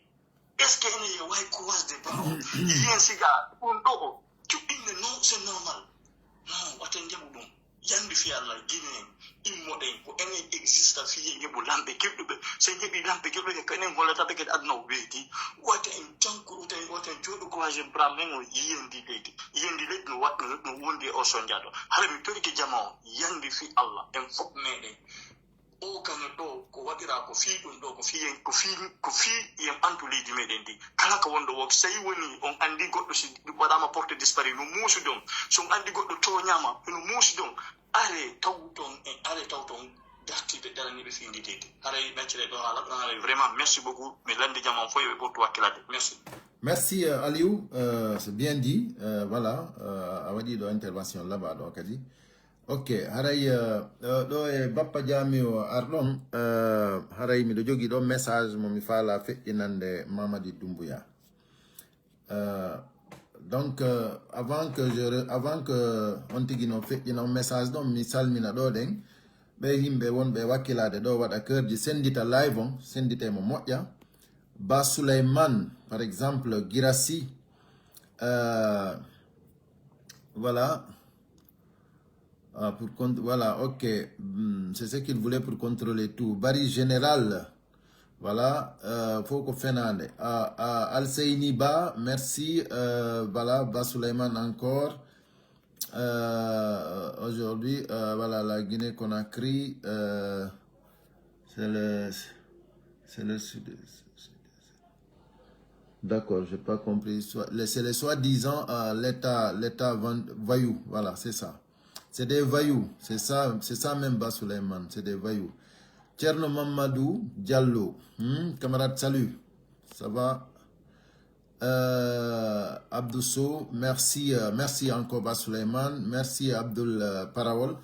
Est-ce que enen yo waawi croise des bras? Yiyen siga ɗum ɗo o juɓɓinde, non, c'est normal. Non, wata en jaɓu ɗum. Yandi fi Allah, Guinéen, immoɗen, ko enen exista fii en heɓu lamɓe keɓɗuɓe. So en heɓii lamɓe keɓɗuɓe, ko enen hollata ɓe kadi aduna o weeti. Wata en janku, wata en, wata en jooɗo croiser bras men o yiyen ndi leydi. Yiyen ndi leydi no waɗ-, no, no wondi e o sonjaaɗo. Hara mi torike jama o, yandi fi Allah, en fof meɗen. O kano ɗo, ko waɗiraa ko fii ɗum ɗo, ko fii en, ko fii, ko fii en antu leydi meɗen ndi. Kala ko wonɗo woo, so tawi woni on andi goɗɗo si waɗaama porté disparu, no muusude on. So on andi goɗɗo tooñaama, no muusude on. Are tawton en, are tawton dartiiɓe daraniiɓe fii ndi leydi. Haray mi accire ɗo haala, ɗon haray vraiment merci beaucoup. Mi landi jama on fof e ɓe ɓurtu wakkilaade. Merci. Merci, euh, Aliou. Euh, c'est bien dit. Euh, voilà. Euh, a waɗi ɗo intervention laaɓa ɗo kadi. Ok, haray, euh, euh, ɗo e Bappa Jaami o arɗon, euh, haray miɗo jogii ɗo message mo mi faalaa feƴƴinande Mamadi Doumbouya. Euh, donc, euh, avant que je re-, avant que on tigi no feƴƴina on message ɗon, mi salmina ɗo ɗen. Ɓe yimɓe wonɓe wakkilaade ɗo waɗa keurji, sendita live on, sendita mo moƴƴa. Ba Souleymane, par exemple, Girassi, euh, voilà. Ah, pour con-, voilà, ok. Hmm, c'est ce qu'il voulait pour contrôler tout. Bari Général, voilà, euh, fof ko fenaande. Ah, ah, Alseyni Ba, merci. Euh, voilà, Ba Souleymane encore. Euh, aujourd'hui, euh, voilà, la Guinée Conakry, euh, c'est le, c'est le sud. D'accord, j'ai pas compris. Soit, le, c'est le soi-disant, euh, l'État, l'État van-, voyou. Voilà, c'est ça. C'est des voyous. C'est ça, c'est ça même, Ba Souleymane. C'est des voyous. Tcherno Mamadou Diallo. Hmm, camarade, salut. Ça va? Euh, Abdou Sow, merci, euh, merci encore, Ba Souleymane. Merci, Abdoul, euh, Parawol.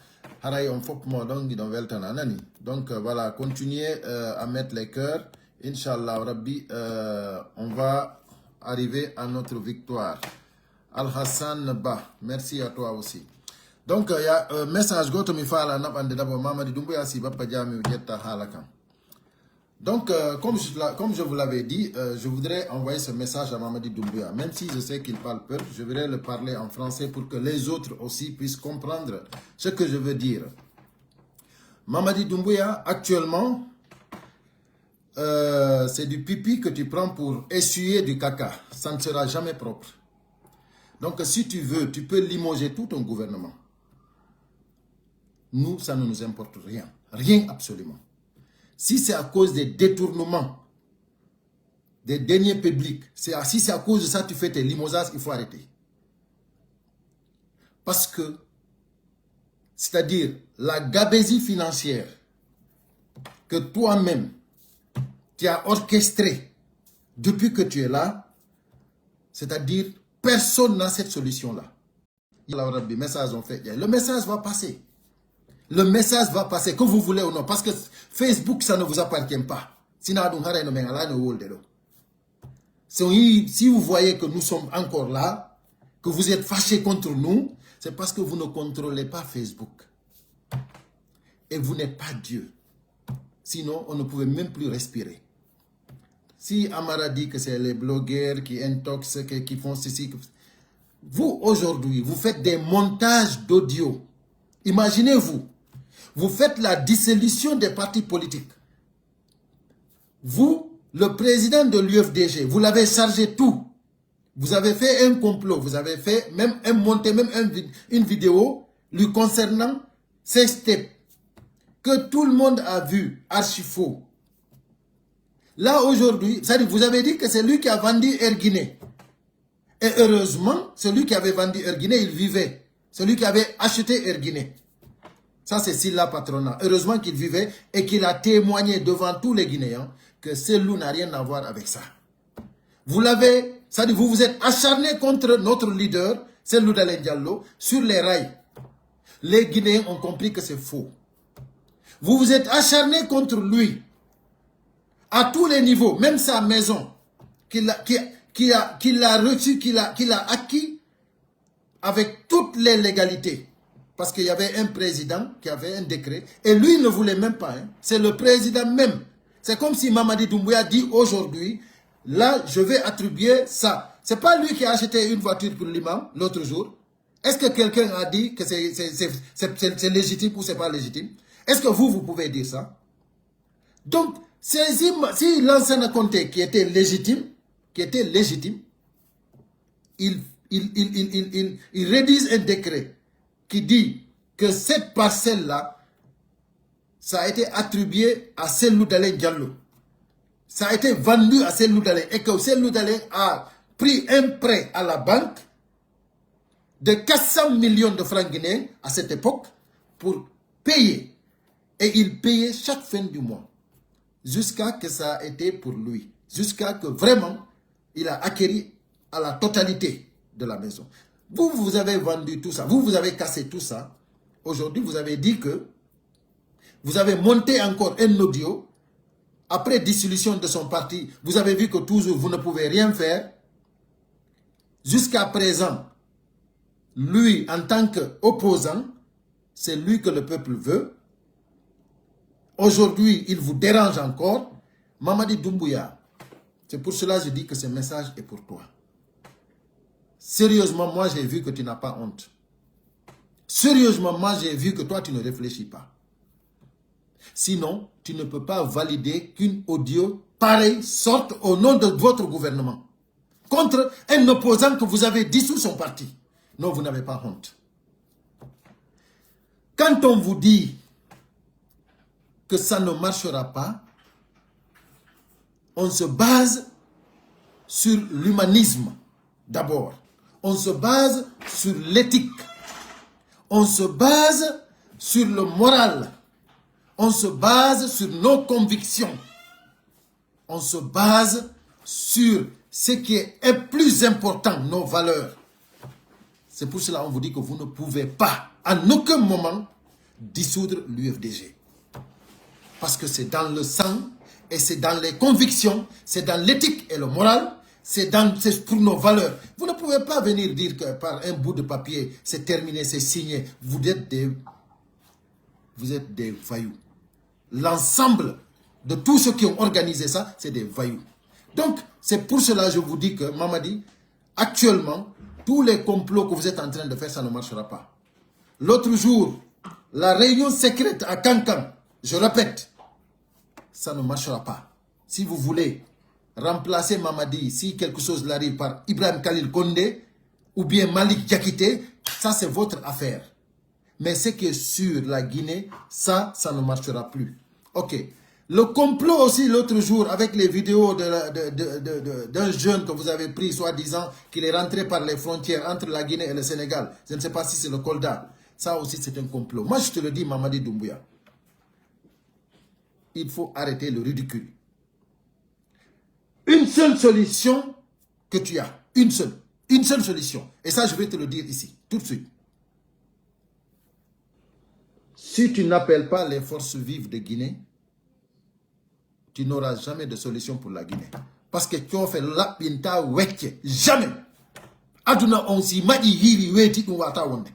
Haray on fof mo ɗon, giɗon weltana, a nani? Donc, euh, voilà, continuez, euh, à mettre les cœurs. Inch'Allah Rabbi, euh, on va arriver à notre victoire. Al-Hassan Ba, merci à toi aussi. Donc, euh, il y a, euh, message goto mi faalaa naɓande d'abord Mamadi Doumbouya si Bappa Jaami o ƴetta haala kan. Donc, euh, comme je l'a-, comme je vous l'avais dit, euh, je voudrais envoyer ce message à Mamadi Doumbouya. Même si je sais qu'il parle peuple, je voudrais le parler en français pour que les autres aussi puissent comprendre ce que je veux dire. Mamadi Doumbouya, actuellement, euh, c'est du pipi que tu prends pour essuyer du caca. Ça ne sera jamais propre. Donc, si tu veux, tu peux limoger tout ton gouvernement. Nous, ça ne nous importe rien. Rien absolument. Si c'est à cause des détournements des deniers publics, c'est à, si c'est à cause de ça que tu fais tes limogeages, il faut arrêter. Parce que, c'est-à-dire, la gabegie financière que toi-même, tu as orchestrée depuis que tu es là, c'est-à-dire, personne n'a cette solution-là. Yalla Rabbi, message on feƴƴay. Le message va passer. Le message va passer, que vous voulez ou non, parce que Facebook, ça ne vous appartient pas. Sinon, ɗum haray no men alaa no wolde ɗo. Si, si vous voyez que nous sommes encore là, que vous êtes fâchés contre nous, c'est parce que vous ne contrôlez pas Facebook. Et vous n'êtes pas Dieu. Sinon, on ne pouvait même plus respirer. Si Amara dit que c'est les blogueurs qui intoxquent, que- qui font ceci, que- vous, aujourd'hui, vous faites des montages d'audio. Imaginez-vous, vous faites la dissolution des partis politiques. Vous, le président de l'U F D G, vous l'avez chargé tout. Vous avez fait un complot, vous avez fait même un monté, même un vi- une vidéo lui concernant sextape que tout le monde a vu, archi faux. Là aujourd'hui, c'est-à-dire vous avez dit que c'est lui qui a vendu Air Guinée. Et heureusement, celui qui avait vendu Air Guinée, il vivait. Celui qui avait acheté Air Guinée. Ça, c'est Silla Patrona. Heureusement qu'il vivait et qu'il a témoigné devant tous les Guinéens que Cellou n'a rien à voir avec ça. Vous l'avez, c'est-à-dire vous vous êtes acharné contre notre leader, Cellou Dalein Diallo, sur les rails. Les Guinéens ont compris que c'est faux. Vous vous êtes acharné contre lui, à tous les niveaux, même sa maison, qu'il a, qui, qui a, qu'il a reçu, qu'il a, qu'il a acquis avec toutes les légalités. Parce qu'il y avait un président qui avait un décret, et lui ne voulait même pas, hein. C'est le président même. C'est comme si Mamadi Doumbouya dit aujourd'hui, là, je vais attribuer ça. C'est pas lui qui a acheté une voiture pour l'imam l'autre jour. Est-ce que quelqu'un a dit que c'est, c'est, c'est, c'est, c'est, c'est légitime ou c'est pas légitime? Est-ce que vous, vous pouvez dire ça? Donc, c'est si, si Lansana Conté qui était légitime, qui était légitime, il, il, il, il, il, il, il rédige un décret qui dit que cette parcelle-là, ça a été attribué à Cellou Dalein Diallo. Ça a été vendu à Cellou Dalein et que Cellou Dalein a pris un prêt à la banque de quatre cents millions de francs guinéens à cette époque pour payer. Et il payait chaque fin du mois, jusqu'à que ça a été pour lui, jusqu'à que vraiment il a acquéri à la totalité de la maison. Vous, vous avez vendu tout ça, vous, vous avez cassé tout ça. Aujourd'hui, vous avez dit que vous avez monté encore un audio. Après dissolution de son parti, vous avez vu que toujours vous ne pouvez rien faire. Jusqu'à présent, lui, en tant qu'opposant, c'est lui que le peuple veut. Aujourd'hui, il vous dérange encore. Mamadi Doumbouya, c'est pour cela que je dis que ce message est pour toi. Sérieusement, moi, j'ai vu que tu n'as pas honte. Sérieusement, moi, j'ai vu que toi, tu ne réfléchis pas. Sinon, tu ne peux pas valider qu'une audio pareille sorte au nom de votre gouvernement contre un opposant que vous avez dissous son parti. Non, vous n'avez pas honte. Quand on vous dit que ça ne marchera pas, on se base sur l'humanisme d'abord. On se base sur l'éthique. On se base sur le moral. On se base sur nos convictions. On se base sur ce qui est plus important, nos valeurs. C'est pour cela qu'on vous dit que vous ne pouvez pas, en aucun moment, dissoudre l'U F D G. Parce que c'est dans le sang et c'est dans les convictions, c'est dans l'éthique et le moral, c'est dans, c'est pour nos valeurs. Vous ne pouvez pas venir dire que par un bout de papier, c'est terminé, c'est signé. Vous êtes des, vous êtes des voyous. L'ensemble de tous ceux qui ont organisé ça, c'est des voyous. Donc, c'est pour cela que je vous dis que Mamadi, actuellement, tous les complots que vous êtes en train de faire, ça ne marchera pas. L'autre jour, la réunion secrète à Kankan, je répète, ça ne marchera pas. Si vous voulez remplacer Mamadi, si quelque chose l'arrive par Ibrahim Khalil Condé ou bien Malik Diakité, ça c'est votre affaire. Mais ce qui est sûr, la Guinée, ça, ça ne marchera plus. Ok. Le complot aussi l'autre jour avec les vidéos de la- de- de- de- de- d'un jeune que vous avez pris, soi-disant qu'il est rentré par les frontières entre la Guinée et le Sénégal. Je ne sais pas si c'est le Kolda. Ça aussi, c'est un complot. Moi, je te le dis, Mamadi Doumbouya, il faut arrêter le ridicule. Une seule solution que tu as. Une seule. Une seule solution. Et ça, je vais te le dire ici, tout de suite. Si tu n'appelles pas les forces vives de Guinée, tu n'auras jamais de solution pour la Guinée. Parce que tu fais la pinta wecce. Jamais. Aduna on si maji hiri weti dum wata wonde.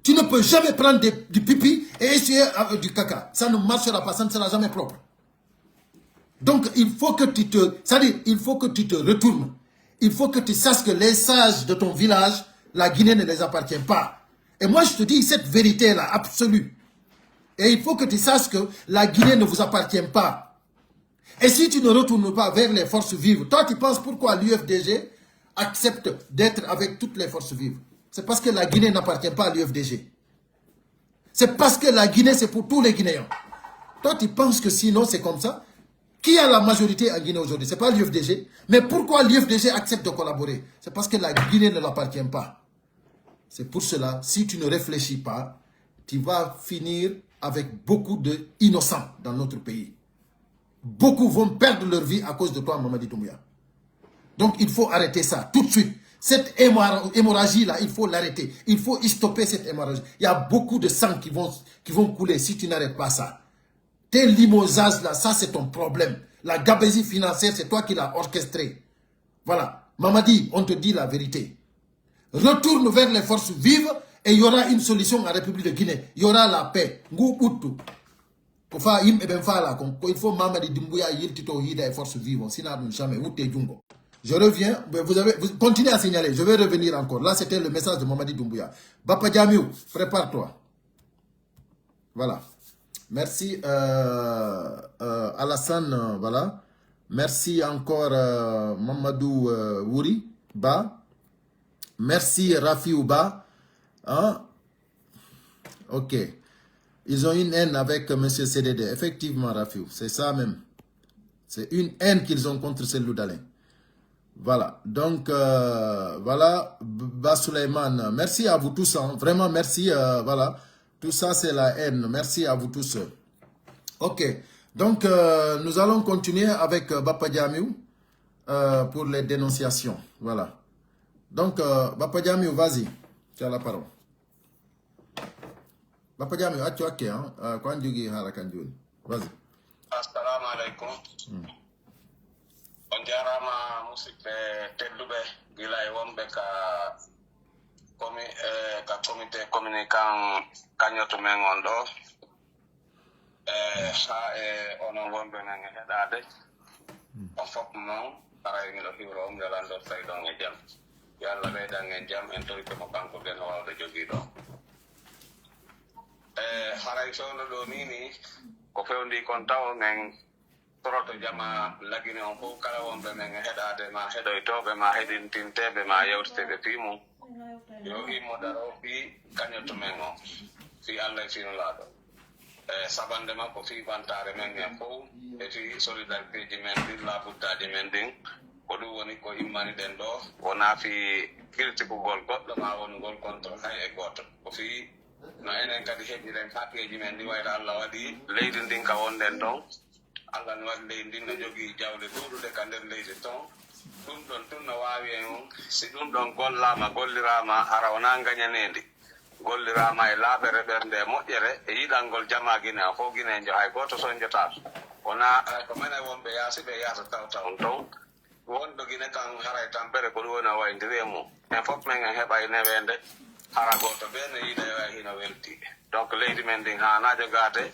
Tu ne peux jamais prendre des- du pipi et essuyer avec du caca. Ça ne marchera pas, ça ne sera jamais propre. Donc, il faut que tu te, c'est-à-dire, il faut que tu te retournes. Il faut que tu saches que les sages de ton village, la Guinée ne les appartient pas. Et moi, je te dis cette vérité-là, absolue. Et il faut que tu saches que la Guinée ne vous appartient pas. Et si tu ne retournes pas vers les forces vives, toi, tu penses pourquoi l'U F D G accepte d'être avec toutes les forces vives? C'est parce que la Guinée n'appartient pas à l'U F D G. C'est parce que la Guinée, c'est pour tous les Guinéens. Toi, tu penses que sinon, c'est comme ça? Qui a la majorité en Guinée aujourd'hui? C'est pas l'U F D G. Mais pourquoi l'U F D G accepte de collaborer? C'est parce que la Guinée ne l'appartient pas. C'est pour cela, si tu ne réfléchis pas, tu vas finir avec beaucoup d'innocents dans notre pays. Beaucoup vont perdre leur vie à cause de toi, Mamadi Doumbouya. Donc il faut arrêter ça tout de suite. Cette hémorra- hémorragie-là, il faut l'arrêter. Il faut stopper cette hémorragie. Il y a beaucoup de sang qui vont, qui vont couler si tu n'arrêtes pas ça. Tes limogeages-là, ça c'est ton problème. La gabegie financière, c'est toi qui l'as orchestré. Voilà. Mamadi, on te dit la vérité. Retourne vers les forces vives et il y aura une solution en République de Guinée. Il y aura la paix. Ngu ɓuttu. Ko fa yimɓe ɓen faala kon, ko il faut Mamadi Doumbouya yiltito hiida e force vive on, sinon ɗum jamais, wutte jungo. Je reviens, mais vous avez, vous continuez à signaler, je vais revenir encore. Là, c'était le message de Mamadi Doumbouya. Bappa Jamiu, prépare-toi. Voilà. Merci, euh, euh, Alassane, euh, voilà. Merci encore, euh, Mamadou euh, Wouri Ba. Merci, Rafiou Ba. Hein? Ok. Ils ont une haine avec euh, Monsieur C D D. Effectivement, Rafiou, c'est ça même. C'est une haine qu'ils ont contre Cellou Dalein. Voilà. Donc, euh, voilà, B- Ba Suleiman. Merci à vous tous. Hein. Vraiment, merci. Euh, voilà. Tout ça, c'est la haine. Merci à vous tous. Ok. Donc, euh, nous allons continuer avec euh, Bappa Jamiu euh, pour les dénonciations. Voilà. Donc, euh, Bappa Jamiu, vas-y. Tu as la parole. Bappa Jamiu, accu hakke, hein? Euh, ko an jogii haala kan jooni. Vas-y. Assalamu alaikum. On jaaraama musidɓe tedduɓe, gila e wonɓe ka komi e ka komite communicant kañoto men on ɗo. E haa e onon wonɓe men e heɗaade. On fof non, haray miɗo hiwra on, yo Allah anndor tawi ɗon e jam. Yo Allah ɓeydan en jam, en torike mo kanko geno waawɗo jogiiɗo. E haray fewndo ɗo nii nii, ko fewndii kon taw men toroto jama lagine on fof kala wonɓe men e heɗaade ma heɗoytooɓe ma heɗintinteeɓe ma yewteteeɓe fii mum. Yo immo daro fii kañoto men o, fii Allah e fii Nulaaɗo. E sabande makko fii ɓantaare men en fow, e fii solidariteeji men ɗin, laabuttaaji men ɗin. Ko ɗum woni ko immani ɗen ɗo, wonaa fii kiltikugol goɗɗo maa wonugol contre hay e gooto. Ko fii no enen kadi heɓiren haqeeji men ɗi wayla Allah waɗi leydi ndin ka wonɗen ɗon. Allah no waɗi leydi ndin no jogii jawle ɗuuɗuɗe ka nder leydi ton. Ɗum ɗon tun no waawi en on, si ɗum ɗon gollaama, golliraama, hara wonaa ngañaneendi. Golliraama e laaɓere ɓernde e moƴƴere e yiɗangol jamaa Gine on fow Gineenjo hay gooto sonjotaako. Wonaa ko menen wonɓe yaasi ɓe yaasa tawta on ton. Wonɗo Gine kan haray tampere ko ɗum woni o wayndiri e mum. En fof men en heɓay neweende hara gooto bee no yiɗa e way hino welti. Donc leydi men ndin haanaa jogaade.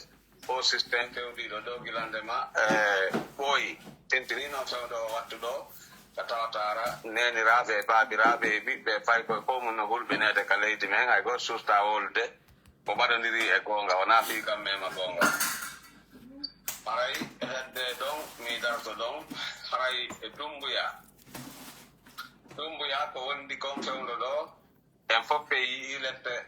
O système fewdiiɗo dow gilande ma e ɓooyi, tintini noon fewndo o wattu ɗo, ka tawata ara neeniraaɓe e baabiraaɓe e ɓiɓɓe e paykoy fof mum no hulɓineede ka leydi men, hay gooto suustaa wowlude ko ɓadondiri e goonga, wonaa fii kam mema goonga. Haray hedde ɗon, mi darto ɗon, haray e Dummbuya. Dummbuya ko wondi kon fewndo ɗo, en fof ɓe yi'i lepte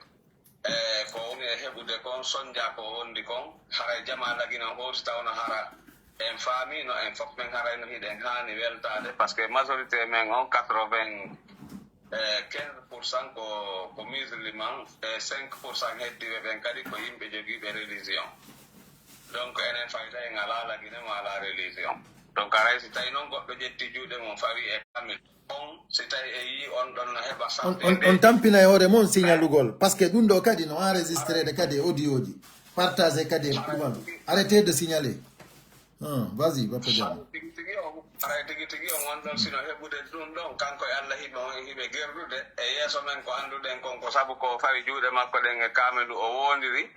e ko woni e heɓude kon, sonja ko wondi kon. Haray jamaa Lagine on hooti tawno hara en faami no en fof men haray no hiɗen haani weltaade, parce que majorité men on quatre-vingt-quinze pour cent ko ko musulman e cinq pour cent heddiɓe ɓen kadi ko yimɓe jogiiɓe religion. Donc enen fayda en alaa Lagine mo alaa religion. Donc haray si tawi noon goɗɗo ƴetti juuɗe mum fawi e famille on, si tawi e yii on ɗon no heɓa On, on, on tampina e hoore mon signalugol, parce que ɗum ɗo kadi no enregistrede kadi e audioji, partagé kadi e ɗumal. Arrêtez de signaler. Ah, vas-y, Bappa Diallo. Tigi tigi on, haray tigi tigi on, on ɗon sino heɓude ɗum ɗon, kanko e Allah hiɓe on e hiɓe gerdude e yeeso men ko annduɗen kon, ko sabu ko fawi juuɗe makko ɗen e kaamelu o woondiri,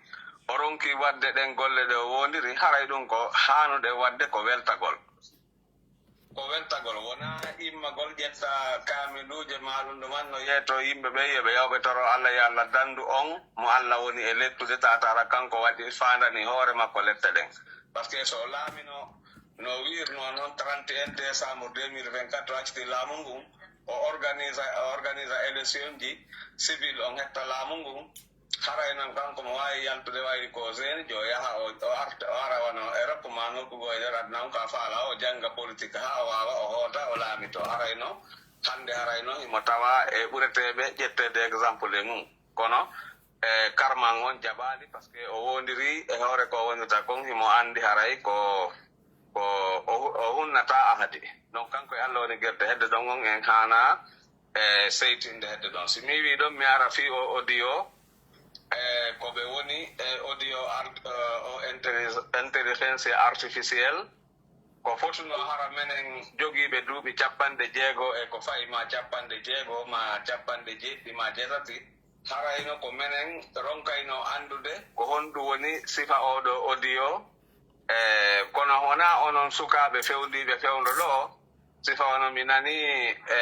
O ronki waɗde ɗen golle ɗe o woondiri, haray ɗun ko haanuɗe waɗde ko weltagol. Ko weltagol, wonaa immagol ƴetta kaamiluuje maa ɗun ɗuman no yeetoo yimɓe ɓen yo ɓe yaw ɓe toroo Alla yo Alla danndu on mo Alla woni e lettude taataara kanko waɗi faandani hoore makko lette ɗen. Parce que so o laamino no wiirnoo non trente et un décembre deux mille vingt-quatre o acciti laamu ngun, o organisa o organisa élection ji civil on hetta laamu ngun, haray non kanko mo waawi yaltude wayri ko Zeni jo yaha o o arta o ara wano Europe ma nokku goo e nder aduna on ka faala o jannga politique haa o waawa o hoota o laamitoo haray non hannde haray non himo tawaa e ɓureteeɓe ƴetteede exemple e mum kono e karman on jaɓaali parce que o woondiri e hoore ko o wonirta kon himo anndi haray ko ko o o hunnataa ahadi donc kanko e Alla woni gerde hedde ɗon on en haanaa e seytinde hedde ɗon si mi wii ɗon mi ara fii o audio e ko ɓe woni e audio art o intelligence artificielle ko fotunoo hara menen jogiiɓe duuɓi cappanɗe jeego e ko fayi maa cappanɗe jeego maa cappanɗe jeeɗiɗi maa jeetati harayno ko menen ronkaynoo anndude ko honɗun woni sifa oo ɗoo audio e kono wonaa onon sukaaɓe fewndiiɓe fewndo ɗoo sifa wano mi nanii e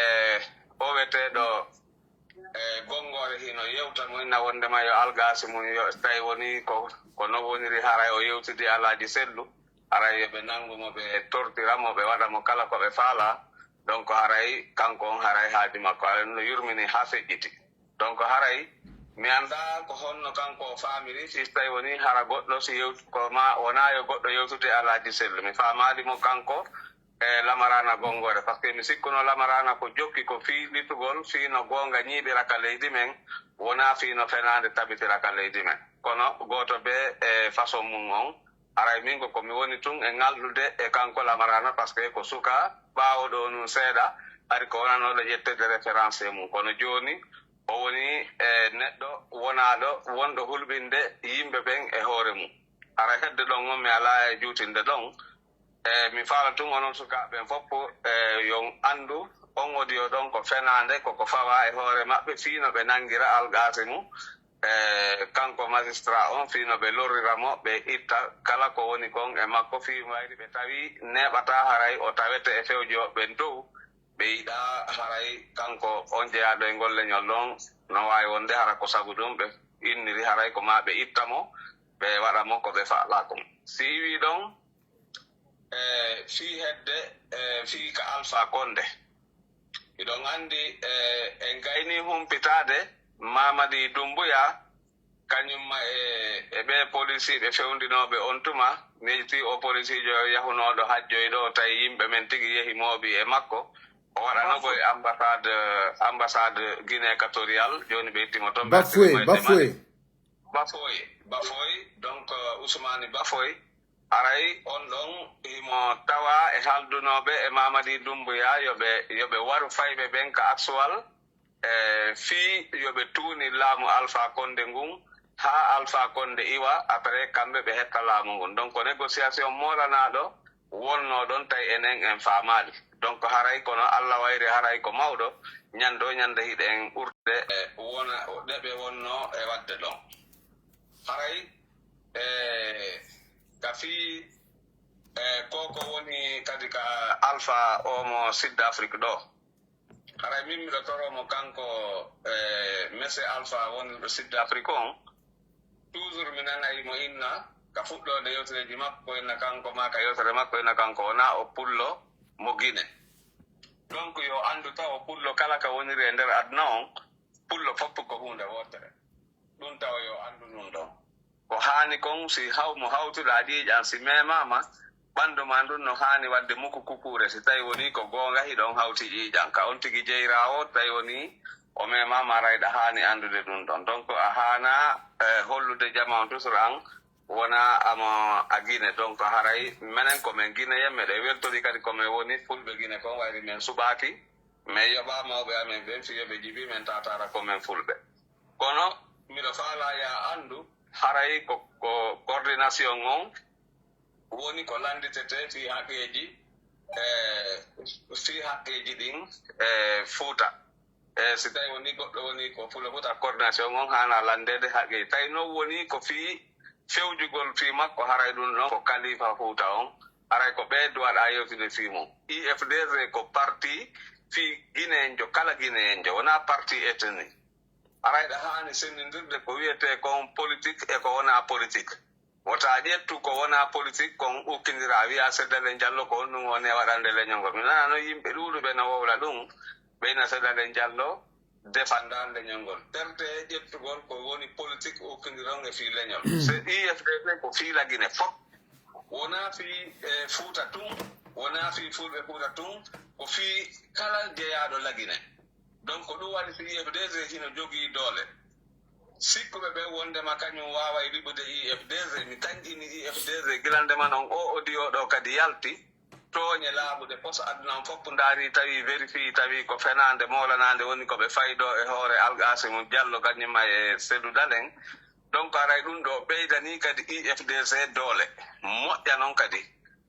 oweteeɗo e gonngoore hino yewta mo inna wonndema yo algaasi mum yo tawi wonii ko ko non woniri haray o yewtidii alaaji sellu haray yo ɓe nanngu mo ɓe tortira mo ɓe waɗa mo kala ko ɓe faalaa donc haray kanko on haray haaju makko haray no yurmini haa feƴƴiti donc haray mi anndaa ko honno kanko o faamiri si tawi wonii hara goɗɗo si yewtu ko ma wonaa yo goɗɗo yewtude alaaji sellu mi faamaali mo kanko e lamaraana gonngoore par ce que mi sikkuno lamaraana ko jokki ko fii litugol fii no goonga ñiiɓira ka leydi men wonaa fii no fenaande tabitira ka leydi men kono gooto bee e façon mum on haray min ko ko mi woni tun e ŋalɗude e kanko lamaraana par ce que ko suka ɓaawo ɗoo nun seeɗa hari ko wonanooɗo ƴetteede référence e mum kono jooni o woni e neɗɗo wonaaɗo wonɗo hulɓinde yimɓe ɓen e hoore mum hara hedde ɗon on mi alaa e juutinde ɗon E mi faala tun onon sukaaɓe ɓen fof e yo on anndu on audio ɗon ko fenaande ko ko fawaa e hoore maɓɓe fii no ɓe nanngira Alqaasimu e kanko magistrat on fii no ɓe lorrira mo ɓe itta kala ko woni kon e makko fii wayri ɓe tawi neeɓataa haray o tawete e fewjooɓe ɓen dow ɓe yiɗaa haray kanko on jeyaaɗo e ngol leñol ɗon no waawi wonde hara ko sabu ɗum ɓe inniri haray ko maa ɓe itta mo ɓe waɗa mo ko ɓe faalaa kon si iwii ɗon e fii hedde e fii ka Alpha Condé. Hiɗon anndi e en gaynii humpitaade Mamadi Doumbouya kañumma e e ɓee polisiiɓe fewndinooɓe on tuma, miijitii oo polisiijo yahunooɗo hajjoyde o tawi yimɓe men tigi yehi mooɓi e makko, o waɗanoo ko e ambassade ambassade Guinée Équatoriale, jooni ɓe itti mo ton ɓe Bafoué, attiri mo e Bafoué. Demali. Bafoy, Bafoy, donc Ousmane Bafoy, aray on ɗon himo tawaa e haldunooɓe e Mamadi Doumbouya yo ɓe yo ɓe waru fayɓe ɓen ka Aksuwal e fii yo ɓe tuuni laamu Alpha Condé ngun haa Alpha Condé iwa après kamɓe ɓe hetta laamu ngun donc négociation moolanaaɗo wonnoo ɗon tawi enen en faamaali donc haray kono Alla wayri haray ko mawɗo ñande o ñande hiɗen ɓurtude e wona ɗe ɓe wonnoo e waɗde ɗon haray e ka fii e ko ko woni kadi ka Alpha o mo Sud Afrique ɗo Haray min miɗo toroo mo kanko e Monsieur Alpha wonɗo Sud Afrique on, toujours mi nanay mo inna ka fuɗɗoode yewtereeji makko ko inna kanko maa ka yewtere makko inna kanko wonaa o pullo mo Gine. Donc yo anndu taw o pullo kala ka woniri e nder aduna on, pullo fof ko huunde wootere. Ɗun tawa yo anndu ɗun ɗon. Ko haani kon, si haw mo hawtuɗaa ƴiiƴan, si meemaama, ɓanndu maa ndun no haani waɗde muku kukuure. Si tawii wonii ko goonga, hiɗon hawti ƴiiƴan ka on tigi jeyraawo, tawii wonii o meemaama, aray ɗa haani anndude ɗun ɗon. Donc, a haanaa eh, hollude jama on toujours an wonaa amo a Gine. Donc, haray menen ko men Gineyen, meɗen weltori kadi ko men woni Fulɓe Gine kon, wayri men suɓaaki, men yoɓaa mawɓe amen ɓen fii yo ɓe jibi men taataara ko men Fulɓe. Kono miɗo faalaa yaa anndu haray ko ko coordination on woni ko lannditetee fii haqqeeji e fii haqqeeji ɗin e Fuuta. E si tawii wonii goɗɗo wonii ko Fulo Fuuta coordination on haanaa lanndeede haqqeeji. Tawi non wonii ko fii fewjugol fii makko, haray ɗun ɗon ko kalifa Fuuta on, haray ko ɓee duwaɗaa yewtude fii mun. I F D C ko parti fii Gineenjo, kala Gineenjo, wonaa parti ethnie. Haray ɗa haani senndindirde ko wi'etee kon politik e ko wonaa politik. Wota ƴettu ko wonaa politik kon ukkindiraa, wi'aa Seydou Dalein Diallo ko on ɗun woni e waɗande leñol ngol. Mi nana non yimɓe ɗuuɗuɓe no wowla ɗun, ɓe ina Seydou Dalein Diallo defandaa leñol ngol. Tertee ƴettugol ko woni politik ukkindiron e fii leñol. Se I F D C ko fii Lagine fop. Wonaa fii, eh, Fuuta tun, wonaa fii Fulɓe Fuuta tun, ko fii kala jeyaaɗo Lagine. Donc, ko ɗun waɗi si I F D C hino jogii doole. Sikkuɓe ɓen wondema kañun waaway liɓude I F D C, mi tanƴini I F D C gila ndema non oo audio ɗoo kadi yalti, tooñe laaɓuɗe, pos aduna on fof ndaari, tawi, vérifié, tawi ko fenaande moolanaande woni ko ɓe fay ɗoo e hoore Alqaasimu Jallo kañum e Seydou Dalein. Donc, haray ɗun ɗoo ɓeydanii kadi I F D C doole. Moƴƴa non kadi.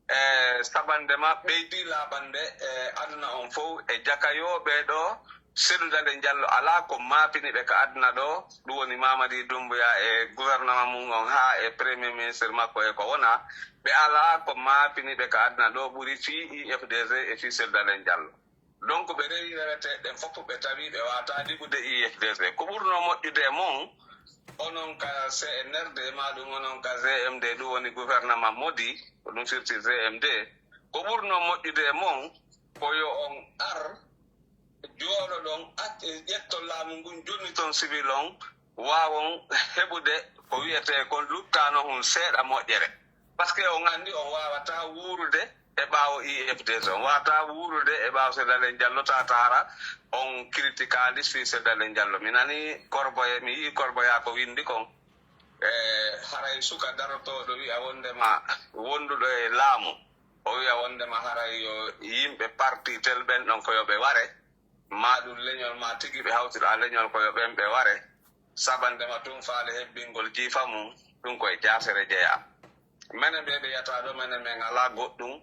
E saɓannde ma ɓeydii laaɓannde e aduna on fow e jakayooɓe ɗoo. Seydou Dalein Diallo alaa ko maapini ɓe ka aduna ɗoo, ɗun woni Mamadi Doumbouya e gouvernement mun on haa e premier ministre makko e ko wonaa. Ɓe alaa ko maapini ɓe ka aduna ɗoo ɓuri fii I F D C e fii Seydou Dalein Diallo. Donc, ɓe rewi reweteeɗe ɗen fof, ɓe tawi ɓe waawataa liɓude I F D C. Ko ɓurnoo moƴƴude e mon, onon ka C N R D, maa ɗun onon ka G M D, ɗun woni gouvernement Modi, ko ɗun firti G M D. Ko ɓurnoo moƴƴude e mon, ko yo on ar, jooɗoɗon, ac-, ƴetton laamu ngun, jonniton civil on, waawon heɓude ko wi'etee kon luttaano hun seeɗa moƴƴere. Parce que on anndi on waawataa wuurude e ɓaawo I F D C, on waawataa wuurude e ɓaawo Seydou Dalein Diallo, taa, taa hara on kiritikaali fii Seydou Dalein Diallo. Mi nanii Korboye, mi yi'ii Korboya ko winndi kon. E haray suka darotooɗo wi'a wonndema wonnduɗo e laamu, o wi'a wonndema haray yo yimɓe parti tel ɓen ɗon ko yo ɓe ware, maa ɗun leñol maa tigi ɓe hawtira leñol ko yo ɓen ɓe ware. Saɓannde ma tun faale hebbingol jiifa mun, ɗun ko e jaasere jeyaa. Menen ɓee ɓe yiyata ɗoo, menen men alaa goɗɗun,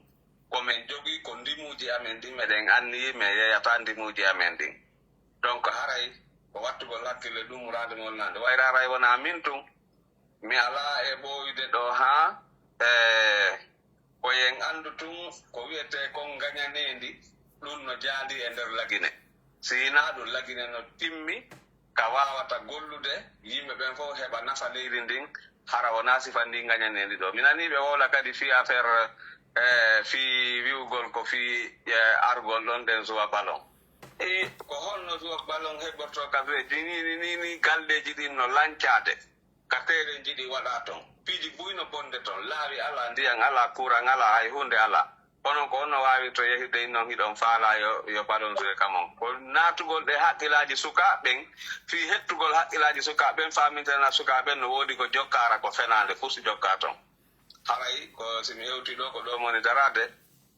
ko men jogii ko ndimuuji amen ɗin, meɗen anniyii men yeyataa ndimuuji amen ɗin. Donc haray ko wattugol hakkille ɗun muraadu mon nande. Wayra haray wonaa min tun, mi alaa e ɓooyude ɗoo haa, e, ko en anndu tun ko wi'etee kon ngañaneendi, ɗun no jaali e nder Lagine. Si hinaa ɗun, Lagine no timmi ka waawata gollude, yimɓe ɓen fow heɓa nafa leydi ndin, hara wonaa sifa ndin ngañaneendi ɗoo. Mi nanii ɓe wowla kadi fii affaire, eh, fii wi'ugol ko fii, eh, argol ɗon ɗen zuwa ballon. E ko honno zuwa ballon heɓortoo ka zuwe? Ni, ni, ni, ni galleeji ɗin no lancaade. Ka teerenji ɗi waɗaa ton. Piiji buy no bonde ton. Laawi alaa, ndiyan alaa, kuran alaa, hay huunde alaa. Onon ko honno waawirto yahude non hiɗon faalaa yo, yo ballon joué ka mon? Ko naatugol ɗe haqqilaaji sukaaɓe ɓen, fii hettugol haqqilaaji sukaaɓe ɓen, faamintana sukaaɓe ɓen no woodi ko jokkaara ko fenaande, fus jokkaa ton. Haray ko si mi hewtii ɗoo, ko ɗoo mi woni daraade.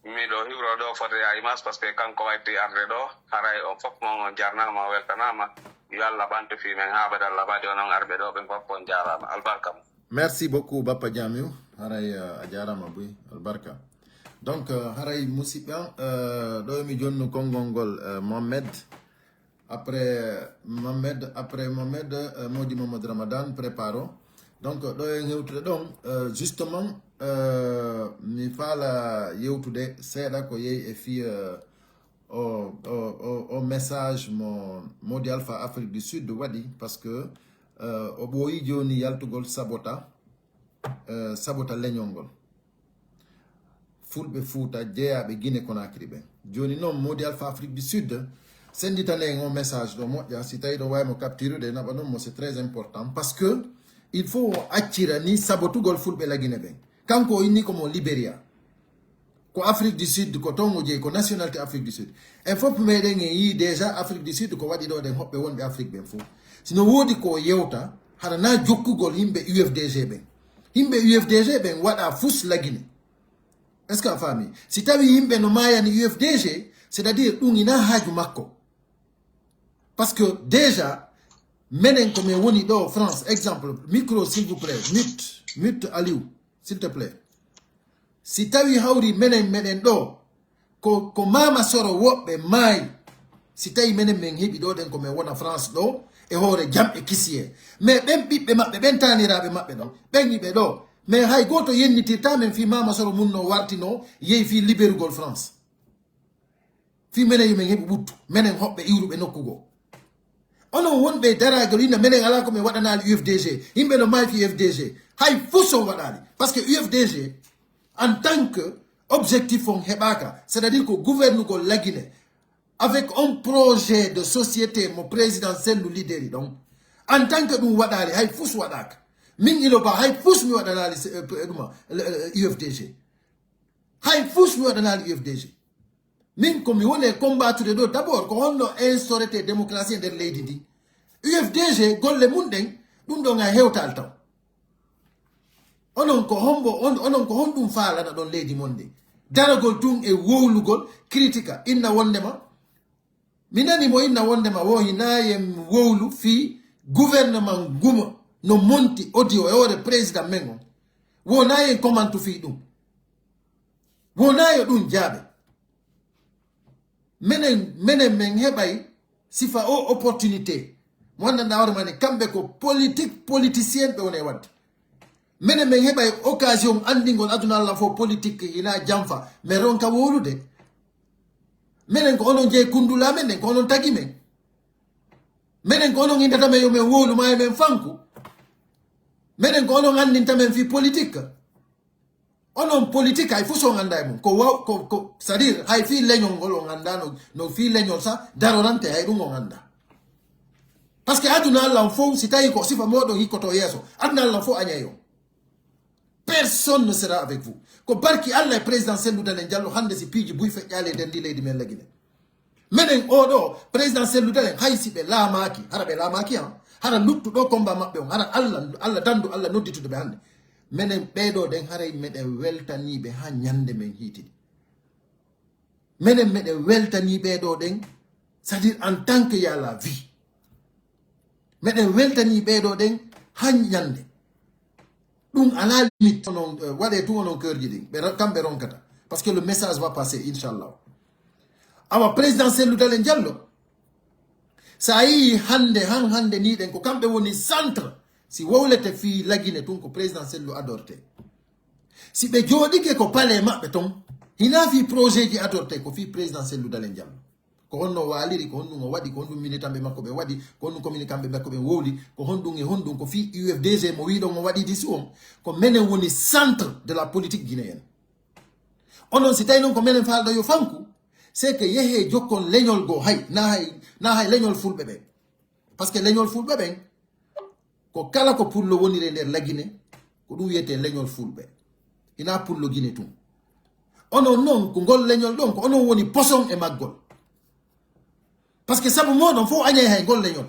Miɗo hiwro ɗoo fodde Yaa Imaas, parce que kanko waɗti arde ɗoo. Haray on fof mon on jarnaama, on weltanaama. Yo Allah ɓantu fii men haa abadan abadin, onon arɓe ɗoo ɓen fof on jaaraama. Albarka mon. Merci beaucoup, Bappa Jamiu. Haray, euh, a jaaraama buy. Albarka. Donc, euh, haray musidɓe am, euh, ɗoo mi jonnu konngol ngol, euh, Mohamed. Après Mohamed, après Mohamed, euh, Modi Mohamed Ramadan, préparo. Donc, ɗoo en hewtude ɗon, euh, justement, euh, mi faala yewtude seeɗa ko yehi e fii, euh, o, o, o, o message mo Modi Alpha Afrique du Sud waɗi, parce que, euh, o ɓooyi jooni yaltugol sabota, euh, sabota leñol ngol. Fulɓe Fuuta jeyaaɓe Guinée Conakry ɓen. Jooni non, Modi Alpha Afrique du Sud, sennditane en o message ɗoo moƴƴa, si tawi ɗo waawi mo capturude, naɓa non mo, c'est très important, parce que il faut o accira ni sabotugol Fulɓe la Guinée ɓen. Kanko o inni ko mo Libéria. Ko Afrique du Sud, ko ton o jeyi, ko nationalité Afrique du Sud. En fof meɗen en yii déjà Afrique du Sud ko waɗi ɗoo ɗen hoɓɓe wonɓe Afrique ɓen fof. Si no woodi ko o yewta, hara na jokkugol yimɓe U F D G ɓen. Yimɓe U F D G ɓen waɗa fus la Guinée. Est-ce que a faami? Si tawi yimɓe no maayani U F D G, c'est-à-dire ɗum ina haaju makko. Parce que déjà, menen ko men woni ɗo France, exemple, micro, s'il vous plaît, mute, mute Aliou, s'il te plaît. Si tawi hawri menen, meɗen ɗo, ko, ko Mama Soro woɓɓe maayi, si tawi menen men heɓi ɗo ɗen ko men wona France ɗo, e hoore jam e kisiyee. Mais ɓen ɓiɓɓe maɓɓe, ɓen taaniraaɓe maɓɓe ɗon, ɓen hiɓe ɗoo. Mais hay gooto yennitirtaa men fii Maama Soro mun no wartinoo, yehi fii liberugol France. Fii menen yo men heɓu ɓuttu, menen hoɓɓe iwruɓe nokku goo. Onon wonɓe e daraagol, inna menen alaa ko men waɗanaali U F D G. Yimɓe no maayi fii U F D G. Hay fus on waɗaali. Parce que U F D G, en tant que objectif on heɓaaka, c'est-à-dire ko gouvernugol Lagine, avec un projet de société mo président Sellu lideri ɗon, en tant que ɗum waɗaali, hay fus waɗaaka. Min Ilo Ba, hay fus mi waɗanaali se-, eh, ɗuma, eh, eh, U F D G. Hay fus mi waɗanaali U F D G. Min ko mi woni e combattude ɗoo, d'abord, ko honno instaurete démocratie e nder leydi ndi. U F D G, golle mun ɗen, ɗum ɗon a hewtaali taw. Onon ko hombo, on, onon ko honɗum faalana ɗon leydi mon ndi? Daragol tun e wowlugol, critique, inna wondema, mi nani mo inna wondema wo hinaa yen wowlu fii gouvernement nguma no monti audio e hoore président men on. Wonaa yen commentu fii ɗum. Wonaa yo ɗum jaabe. Menen, menen men heɓay sifa o opportunité. Mo anndanɗaa hoore maa ni, kamɓe ko politique politicien ɓe woni e waɗde. Menen men heɓay occasion anndingol aduna Allah fof politique ina janfa. Men ronka wowlude. Menen ko onon jeyi kundula men ɗen, ko onon tagi men. Menen ko onon indata men yo men wowlu maa yo men fanku. Menen ko onon anndinta men fii politique. Onon politique hay fuu so on anndaa e mun. Ko waw-, ko, ko, c'est-à-dire, hay fii leñol ngol on anndaa no, no fii leñol sa darorante, hay ɗum on anndaa. Parce que aduna Allah on fow, si tawi ko sifa mooɗon hikkoto yeeso, aduna Allah on fow añay on. Personne ne sera avec vous. Ko barki Allah e président Cellou Dalein Diallo hannde si piiji buy feƴƴaali e nder ndi leydi men Lagine. Menen oo ɗoo, président Cellou Dalein, hay si ɓe laamaaki, hara ɓe laamaaki, han, hara luttu ɗoo combat maɓɓe on, hara Allah, Allah dandu, Allah nodditude ɓe hannde. Menen ɓee ɗoo ɗen, haray meɗen weltanii ɓe haa ñannde men hiitini. Menen meɗen weltanii ɓee ɗoo ɗen, c'est-à-dire en tant que y a la vie. Meɗen weltanii ɓee ɗoo ɗen haa ñannde. Ɗum alaa limite, onon, eh, waɗee tun onon keurji ɗin. Ɓe ra-, kamɓe ronkata. Parce que le message va passer, inchallah. Awa, président Cellou Dalein Diallo, sa yii hannde, han hannde nii ɗen, ko kamɓe woni centre. Si wowlete fii Lagine tun, ko président Cellou adorte. Si ɓe jooɗike ko palais maɓɓe ton, hinaa fii projet ji adorte, ko fii président Cellou Dalein Diallo. Ko honno o waaliri, ko honɗum o waɗi, ko honɗum militanɓe makko ɓe waɗi, ko honɗum communicantɓe makko ɓe wowli, ko honɗum e honɗum, ko fii U F D G mo wiiɗon o waɗi disu on, ko menen woni centre de la politique guinéenne. Onon si tawi non ko menen faalɗo yo fanku, c'est que yehee jokkon leñol goo hay, na hay, na hay leñol fulɓe ɓen. Parce que leñol fulɓe ɓen, ko kala ko pullo woniri e nder Lagine, ko ɗum wiyetee leñol fulɓe. Hinaa pullo Gine tun. Onon non, ko ngol leñol ɗon, ko onon woni poson e maggol. Parce que sabu mooɗon fow añay hay ngol leñol.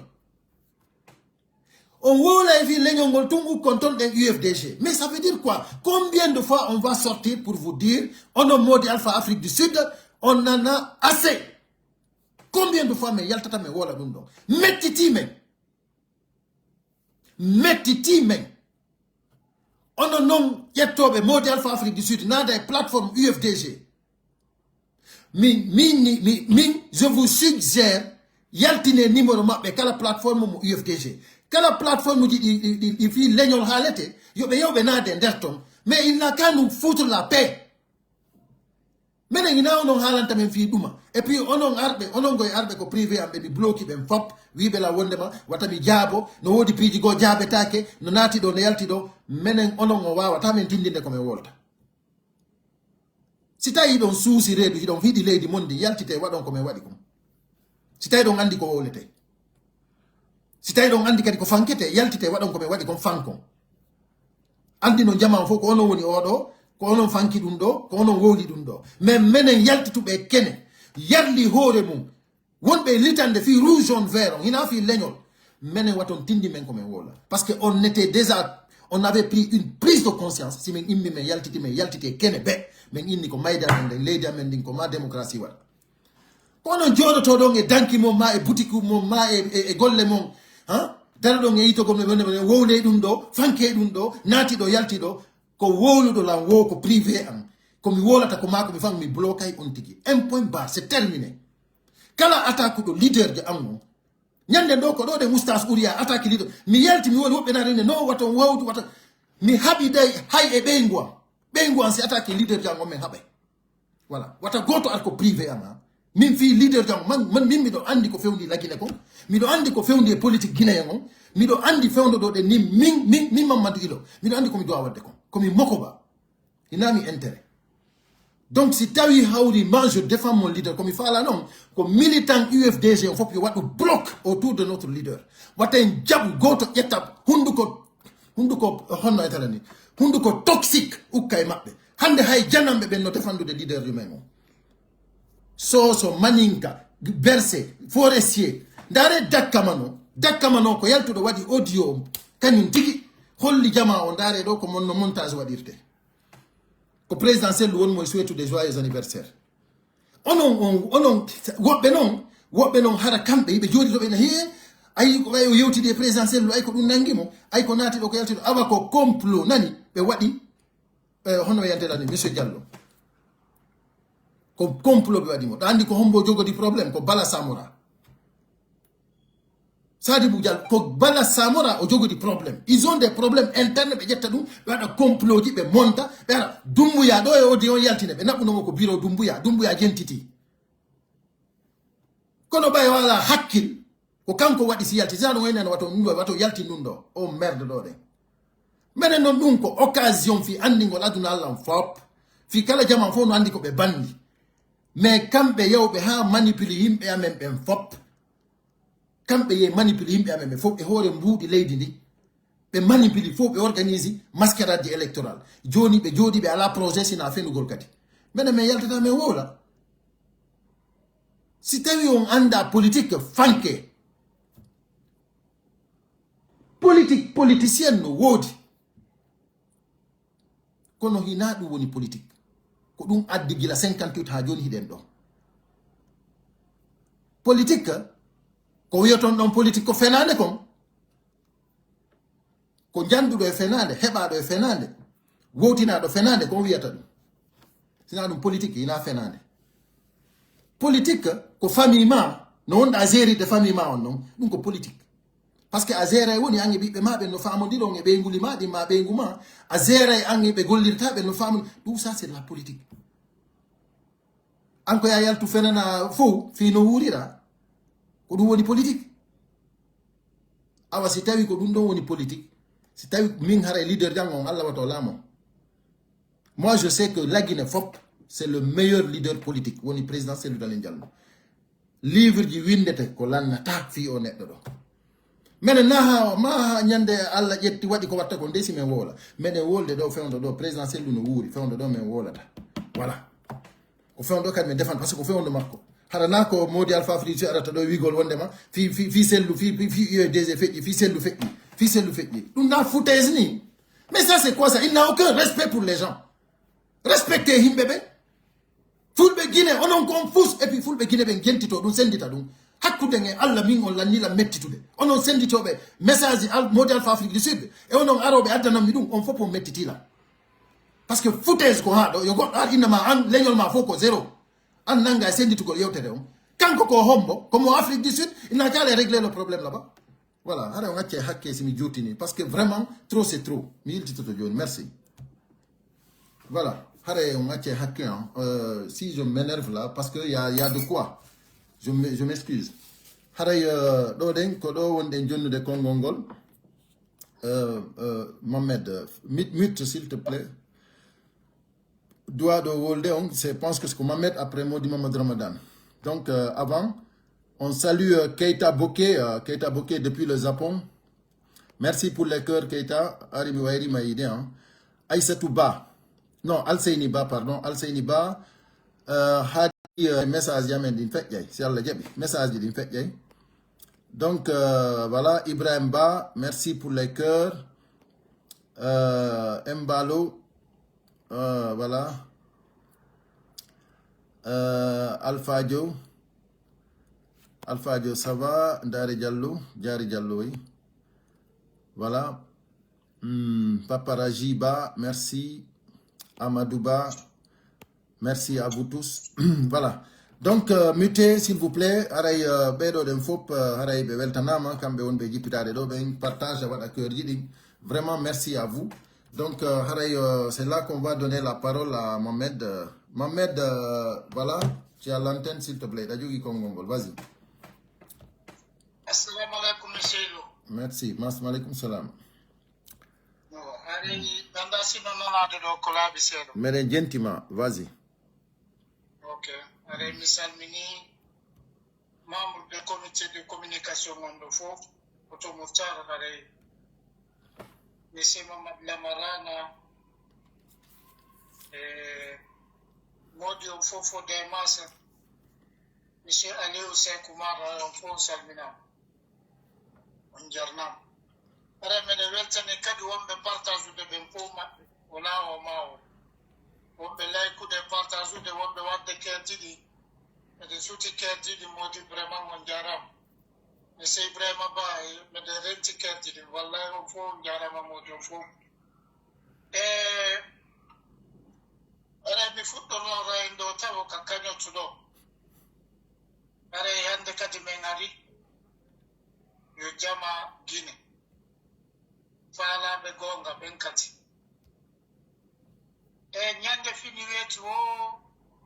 On wowlay fii leñol ngol tun ukkon ton ɗen U F D G. Mais ça veut dire quoi? Combien de fois on va sortir pour vous dire, onon Mody Alpha Afrique du Sud, on en a assez? Combien de fois men yaltata men wowla ɗum ɗon? Mettitii men. Mettitii men. Onon non ƴettooɓe Mody Alpha Afrique du Sud, naada e plateforme U F D G. Min, min, ni- mi- min, je vous suggère, yaltinee numéro maɓɓe kala plateforme mo U F D G. Kala plateforme ji ɗi, ɗi, ɗi, ɗi fii leñol haalete, yo ɓe, yo ɓe naade nder ton. Mais il n'a qu'à nous foutre la paix. Menen ina onon haalanta men fii ɗuma. Et puis onon arɓe, onon goy arɓe ko privé am ɓe mi bloki ɓen fop. Wiiɓe la wondema, wata mi jaabo, no woodi piiji goo jaabetaake, no naati ɗoo, no yalti ɗoo. Menen onon o waawata men tindinde ko men wolta. Si tawi hiɗon suusi reedu, hiɗon hiɗi leydi mon ndi, yaltitee waɗon ko men waɗi kon. Si tawi ɗon anndi ko wowletee. Si tawi ɗon anndi kadi ko fanketee, yaltitee waɗon ko men waɗi kon fankon. Anndi no jamaa on fof ko onon woni oo ɗoo, ko onon fanki ɗum ɗoo, ko onon wowli ɗum ɗoo. Men menen yaltituɓe kene, yarli hoore mum, wonɓe e litande fii rouge, jaune, vert on, hinaa fii leñol. Menen waton tindi men ko men wowla. Parce que on était déjà, on avait pris une prise de conscience. Si men immi men yaltiti, men yaltiti e kene be, men inni ko mayde amen nden, leydi amen ndin ko maa démocratie waɗa. Ko onon jooɗotoo ɗon e danki mon, maa e butiki mon, maa e, e, e golle mon, ha? Dara ɗon e yito gom, wowley ɗum ɗoo, fankey ɗum ɗoo, naati ɗoo, yalti ɗoo. Ko wowluɗo lan woo ko privé am. Ko mi wowlata ko maa ko mi fan, mi blokay on tigi. Un point barre, c'est terminé. Kala attaque ɗo leader de an on, Ñande ɗo ko ɗo ɗe moustache ɓuri ya attaque leader. Mi yalti mi woni woɓɓe nani ne no wata on wawdu wata. Mi haɓi day hay e ɓeyngu an. Ɓeyngu an si attaque leader jango men haɓay. Voilà. Wata goto ar ko privé am ha. Min fii leader jango man, man min miɗo andi ko fewndi la Guinée kon. Miɗo andi ko fewndi e politique guinéen on. Miɗo andi fewndo ɗo ɗe ni min, min, min Mamadou Ilo. Miɗo andi ko mi doit wadde kon. Ko mi moko ba. Ina mi intérêt. Donc si tawi hawri man je défends mon leader ko mi faala non ko militant U F D G on fof yo waɗu bloc autour de notre leader. Wata en jaɓu goto ƴetta hunduko hunduko honno etala ni hunduko toxique ukka e maɓɓe. Hande hay janamɓe ɓen no defandude leader ɗumen on. Soso, maninka, berse, forestier. Ndaare dakkamano, dakkamano ko yaltuɗo waɗi audio on kañum tigi holli jama o ndaare ɗo ko mon no montage waɗirte. Ko président Sellu won mo e souhaitude joyeux anniversaire. Onon on onon woɓɓe non woɓɓe non hara kamɓe yiɓe jooɗi ɗoɓe na hee ayi ko ɓay o yewtidi e président Sellu ay ko ɗum nangi mo ay ko naati ɗo ko yalti ɗo awa ko complot nani ɓe waɗi eh, hono wiyante ɗani monsieur Diallo ko complot ɓe waɗi mo ɗa andi ko hombo jogodi problème ko Bala Samora Sadibou Diallo ko Bala Samora o jogodi problème ils ont des problèmes internes ɓe ƴetta ɗum ɓe waɗa comploji ɓe monta ɓe ara Dumbuya ɗo e odi on yaltine ɓe naɓɓunomo ko bureau Dumbuya Dumbuya jentiti kono ɓay wala hakkil ko kanko waɗi si yalti sino ɗum wayne no wato ɗum ɗo wato yalti ɗum ɗo o merde ɗo ɗen menen non ɗum ko occasion fi andingol aduna allah on fop fi kala jaman fof no andi ko ɓe bandi mais kamɓe yewɓe ha manipuli yimɓe amen ɓen fop kamɓe yehi manipuli yimɓe amen ɓe fof e hoore mbuuɗi leydi ndi ɓe manipuli fof ɓe organisi mascarade électoral jooni ɓe jooɗi ɓe ala projet sina fenugol kadi menen min yaltata min wowla si tawi on anda politique fanke politique politicien no woodi kono hina ɗum woni politique ko ɗum addi gila cinquante-huit ha joni hiɗen ɗo politique ko wiyaton ɗon politique ko fenande kon ko janduɗo e fenande heɓaɗo e fenande wowtinaɗo fenande ko wiyata ɗum sina ɗum politique hina fenande politique ko famille ma no wonɗa gérirde famille ma on non ɗum ko politique parce que a géray woni an e ɓiɓɓe ma ɓen no famodiron e ɓeyguli ma ɗin ma ɓeygu ma a géray an e ɓe gollirta ɓen no famodi ɗum ça c'est de la politique an ko ya yaltu fenana fow fii no wuurira ko ɗum woni politique awa si tawi ko ɗum ɗon woni politique si tawi min haray leader jango on allah wato laamo moi je sais que lagine fop c'est le meilleur leader politique woni président Cellou Dalein Diallo livre ji windete ko lannata fii o neɗɗo ɗo mene naha maha ñande allah ƴetti waɗi ko watta ko ndesi men woola meɗen wolde ɗo fewndo ɗo président Cellou no wuuri fewndo ɗo men wolata voilà ko fewndo kadi men defan parce que ko fewndo makko hara na ko modi alpha afrique si arata ɗo wigol wondema fi fi fi Cellou fi fi fi U F D G feƴƴi fi Cellou feƴƴi fi Cellou feƴƴi ɗum na foutaise ni mais ça c'est quoi ça il n'a aucun respect pour les gens respecté himɓe ɓe fulɓe guine onon ko on fus et puis fulɓe guine ɓen jentito ɗum sendita ɗum hakkude e allah min on lannila mettitude onon senditoɓe message al modi alpha afrique du sud e onon aroɓe addanammi ɗum on fof on mettitila parce que foutaise ko ha ɗo yo goɗɗo ar innama an leñol ma fof ko zéro an nanga e senditugol yewtere on kanko ko hombo komo afrique du sud il n'a qu'à aller régler le problème là-bas voilà hara on acce hakke si mi juutini parce que vraiment trop c'est trop mi yiltitoto joni merci voilà hara on acce hakke hein. Euh, si je m'énerve là parce que y a, y a de quoi je, me- je m'excuse haray euh, ɗo ɗen ko ɗo wonɗen jonnude konngol ngol euh, euh, Mohamed euh, mute, mute s'il te plaît duwaɗo wolde on c'est pense que c'est ko Mohamed après modi Mohamed Ramadan donc euh, avant on salue euh, Keita Boke euh, Keita Boke depuis le Japon merci pour les cœurs Keita ari mi wayri ma yide hein. Aissatou Ba non Alseyni Ba pardon Alseyni Ba euh, haadi euh, message ji amen ɗin feƴƴay si allah jaɓi message ji ɗin feƴƴay donc euh, voilà Ibrahim Ba merci pour les cœurs euh, Mbalo euh, voilà euh, Alpha Dio Alpha Dio ça va Ndare Diallo Diari Diallo oui voilà hmm, Papa Raji Ba merci Amadou Ba merci à vous tous voilà Donc, euh, muté, s'il vous plaît, haray, euh, ɓeeɗo ɗen fof, euh, haray ɓe weltanaama, kamɓe wonɓe jippitaade ɗo, ɓen partage waɗa cœur ji ɗin. Vraiment, merci à vous. Donc, euh, haray, euh, c'est là qu'on va donner la parole à Mohamed. Euh, Mohamed, euh, voilà, tu as l'antenne, s'il te plaît. Aɗa jogii konngol ngol, vas-y. Assalamu alaikum, monsieur Lo. Merci. Mas-, alaikum salam. Bon, haray, mi anndaa si no nanaade ɗo ko laaɓi seeɗa. Meɗen jenti ma, vas-y. Ok. Haray mi salminii membre de comité de communication on ɗo fof, Oto Murtala, haray Monsieur Mamadou Lamarana, e moodi on fof, fof de masa, Monsieur Aliou Sekou Mara, on fof on salminaama. On jarnaama. Haray meɗen weltani kadi wonɓe partageude ɓen fof maɓɓe, wonaa o maa o. Wonɓe laykude, partageude, wonɓe waɗde keerdi ɗi, eɗen suti keerdi ɗi, moodi vraiment on jaaraama. Monsieur Ibrahima Ba, e meɗen renti keerdi ɗi, wallahi on fof on jaaraama, moodi on fof. E haray mi fuɗɗorno rayin ɗo tawo ka kañottu ɗo. Haray hannde kadi men ari, yo jama Gine. Faalaaɓe goonga ɓen kadi. E ñande fini weeti woo,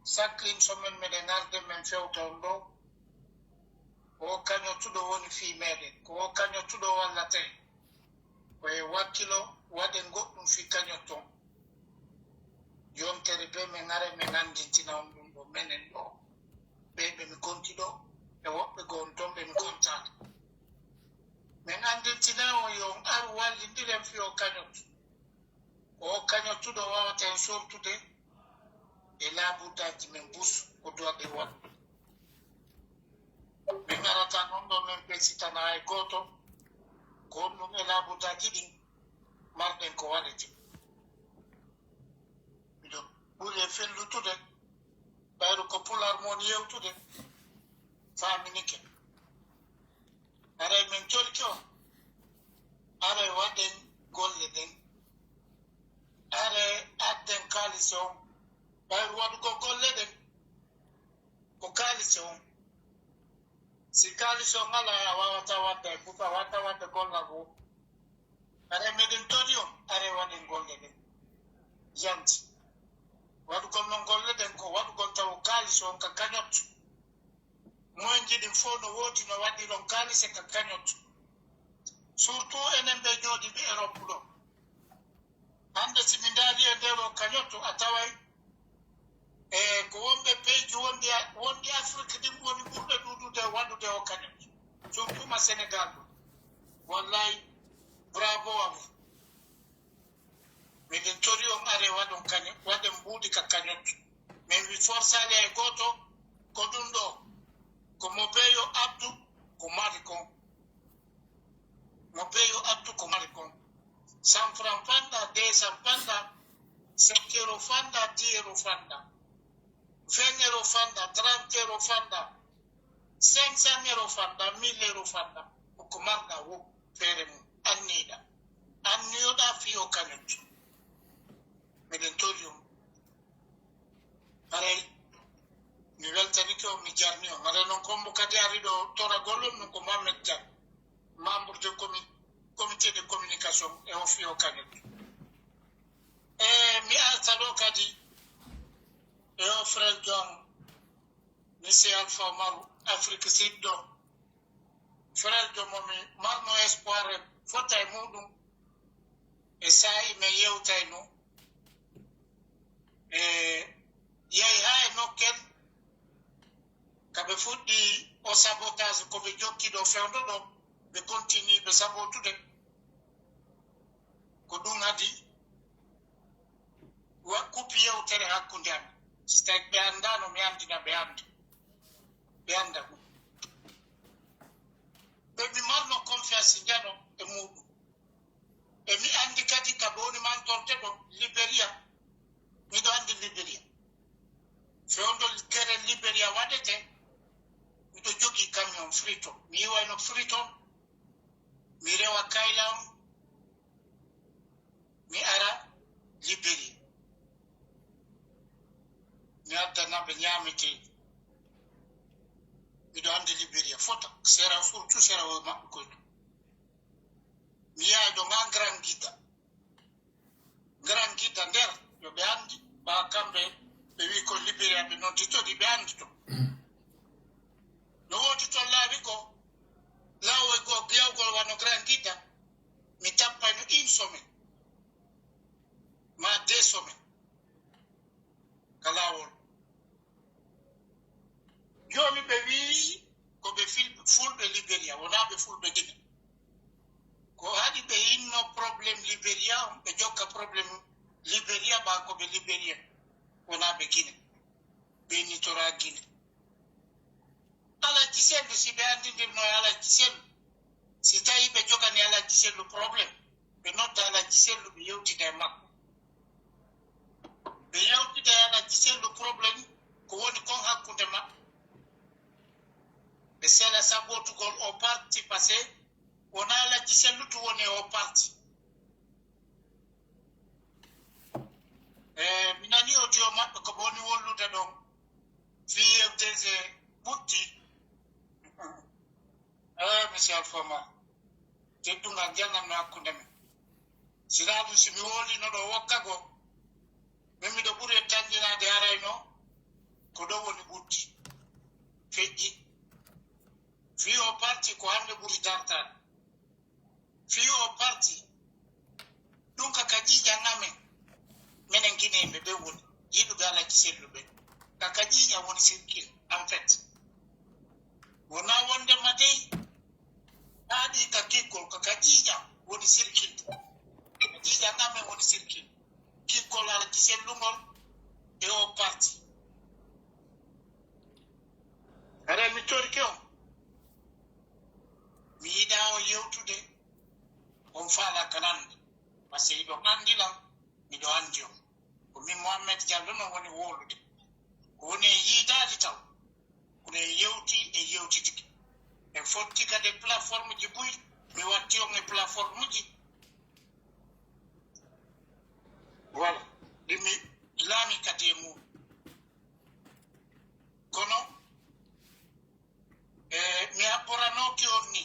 sakkin so men meɗen arde men fewta on ɗo. O kañottuɗo woni fii meɗen. Ko o kañottuɗo wallata en. Ko e wakkilo waɗen goɗɗum fii kañottu on. Yontere bee men ara men anndintina on ɗum ɗo menen ɗo. Ɓee ɓe mi konti ɗo, e woɓɓe goo on ton ɓe mi kontaade. Men anndintina on yo on ar wallindiren fii o kañottu. Ko o kañottuɗo wawata en sortude e laabudaaji men bus ko duwaɗe waɗude. Min arata non ɗo min ɓesitana hay gooto, ko honɗum e laabudaaji ɗin marɗen ko waɗete. Miɗo ɓuri e fellutude, ɓayru ko Pulaar mo woni yewtude, faaminike. Haray min torike on, haray waɗen golle ɗen, haray adden kaalisi on, ɓayru waɗugol golle ɗen, ko kaalisi on. Si kaalisi on alaa, a waawataa waɗde hay fuf, a waawataa waɗde gollal woo. Haray meɗen tori on, haray waɗen golle ɗen. Yanti. Waɗugol non golle ɗen ko waɗugol tawo kaalisi on ka kañottu. Moyen ji ɗin fow no woodi no waɗiron kaalise ka kañottu. Surtout enen ɓe jooɗiiɓe Europe ɗo. Hannde si mi ndaari e nder o kañottu, a taway e ko wonɓe peyji wonɗi a-, wonɗi Afrik ɗin woni ɓurɓe ɗuuɗude waɗude o kañottu. Surtout ma Sénégal ɗo. Wallahi, bravo à vous. Miɗen tori on are waɗon kaño-, waɗen mbuuɗi ka kañottu. Min mi forsaali hay gooto, ko ɗum ɗo. Ko mo beyo Abdu, ko mari kon. Mo beyo Abdu, ko mari kon. Cent francs fanɗa, deux cents fanɗa, cinq euros fanɗa, dix euros fanɗa. Vingt euros fanɗa, trente euros fanɗa, cinq cents euros fanɗa, mille euros fanɗa. Ko ko marɗa wo feere mum, anniɗa. Anniyoɗa fii o kañottu. Miɗen tori on. Haray mi weltanike on, mi jarni on. Haray non, kombo kadi ari ɗo toragol on, non ko Mohamed Diagne, membre de comi-, comité de communication e o fii o kañottu. E mi arta ɗo kadi e o frère John, Monsieur Alpha Maru, Afrique Sud ɗo. Frère John mo mi marno espoir e fota e muɗum. E saa'i men yewtayno. E yahi haa e nokkel ka ɓe fuɗɗi o sabotage ko ɓe jokki ɗo fewndo ɗo. Ɓe continue ɓe sabotude. Ko ɗum adii wa-, kuppi yewtere hakkunde amen. Si tawi ɓe anndaano, mi anndina ɓe annda. Ɓe annda ɗum. Ɓe mi marno confiance njano e muɗum. E mi anndi kadi ka ɓe woni mantorde ɗo Liberia. Miɗo anndi Liberia. Fewndo gere Liberia waɗete, miɗo jogii camion Freetown. Mi iwayno Freetown, mi rewa kayla on, mi ara Liberia. Mi addana ɓe ñaametee. Miɗo anndi Liberia fota, sera, surtout sera o maɓɓe koy ɗum. Mi yahay ɗo maa Ngrangida. Ngrangida nder, yo ɓe anndi, ɓaa kamɓe, ɓe wi'i ko Liberia ɓe nodditodi, ɓe anndi to. No woodi ton laabi goo, laawol goo biyawgol wano Ngrangida, mi tappay no une semaine, maa deux semaines, ka laawol. Jooni ɓe wi'i ko ɓe fil-, fulɓe Liberia, wonaa ɓe fulɓe Gine. Ko haɗi ɓe yinno problème Liberia on, ɓe jokka problème Liberia, ɓaa ko ɓe Liberien, wonaa ɓe Gine. Ɓe innitoraa Gine. Alhaji Sellu, si ɓe anndindirno e Alhaji Sellu, si tawii ɓe jogani Alhaji Sellu problème, ɓe nodda Alhaji Sellu, ɓe yewtida e makko. Ɓe yewtida e Alhaji Sellu problème ko woni kon hakkunde maɓɓe. Ɓe sela sabotugol o parti, parce que wonaa Alhaji Sellu tun woni e o parti. E, mi nani audio maɓɓe ko ɓe woni wollude ɗon. Fii F D G ɓutti. Eh, monsieur Alpha Mar, teddungal jananno hakkunde men. Sinaa ɗun, si mi wowlino ɗoo wokka goo, min miɗo ɓuri e tanƴinaade arayno ko ɗoo woni ɓutti. Feƴƴi. Fii oo parti ko hannde ɓuri dartaade. Fii oo parti, ɗun ka ka ƴiiƴan amen, menen Gineeɓe ɓen woni yiɗuɓe Alhaji Sellu ɓen. Ka ka ƴiiƴan woni sirkil, en fait. Wonaa wonndema dey, haaɗi ka giggol, ka ka ƴiiƴan woni sirkil. Ka ƴiiƴan amen woni sirkil. Giggol Alhaji Sellu ngol e oo parti. Haray mi torike on. Mi yiɗaa on yewtude, on faalaa ka nande. Parce que hiɗon anndi lan, miɗo anndi on. Ko min Mohammed Jallo non woni wowlude. Ko woni en yiidaali taw. Kono en yewtii, en yewtitike. En fotti kadi e plateforme ji buy. Mi watti on e plateforme ji. Voilà. Ɗi mi laami kadi e mum. Kono, eh, mi habboranooki on ni.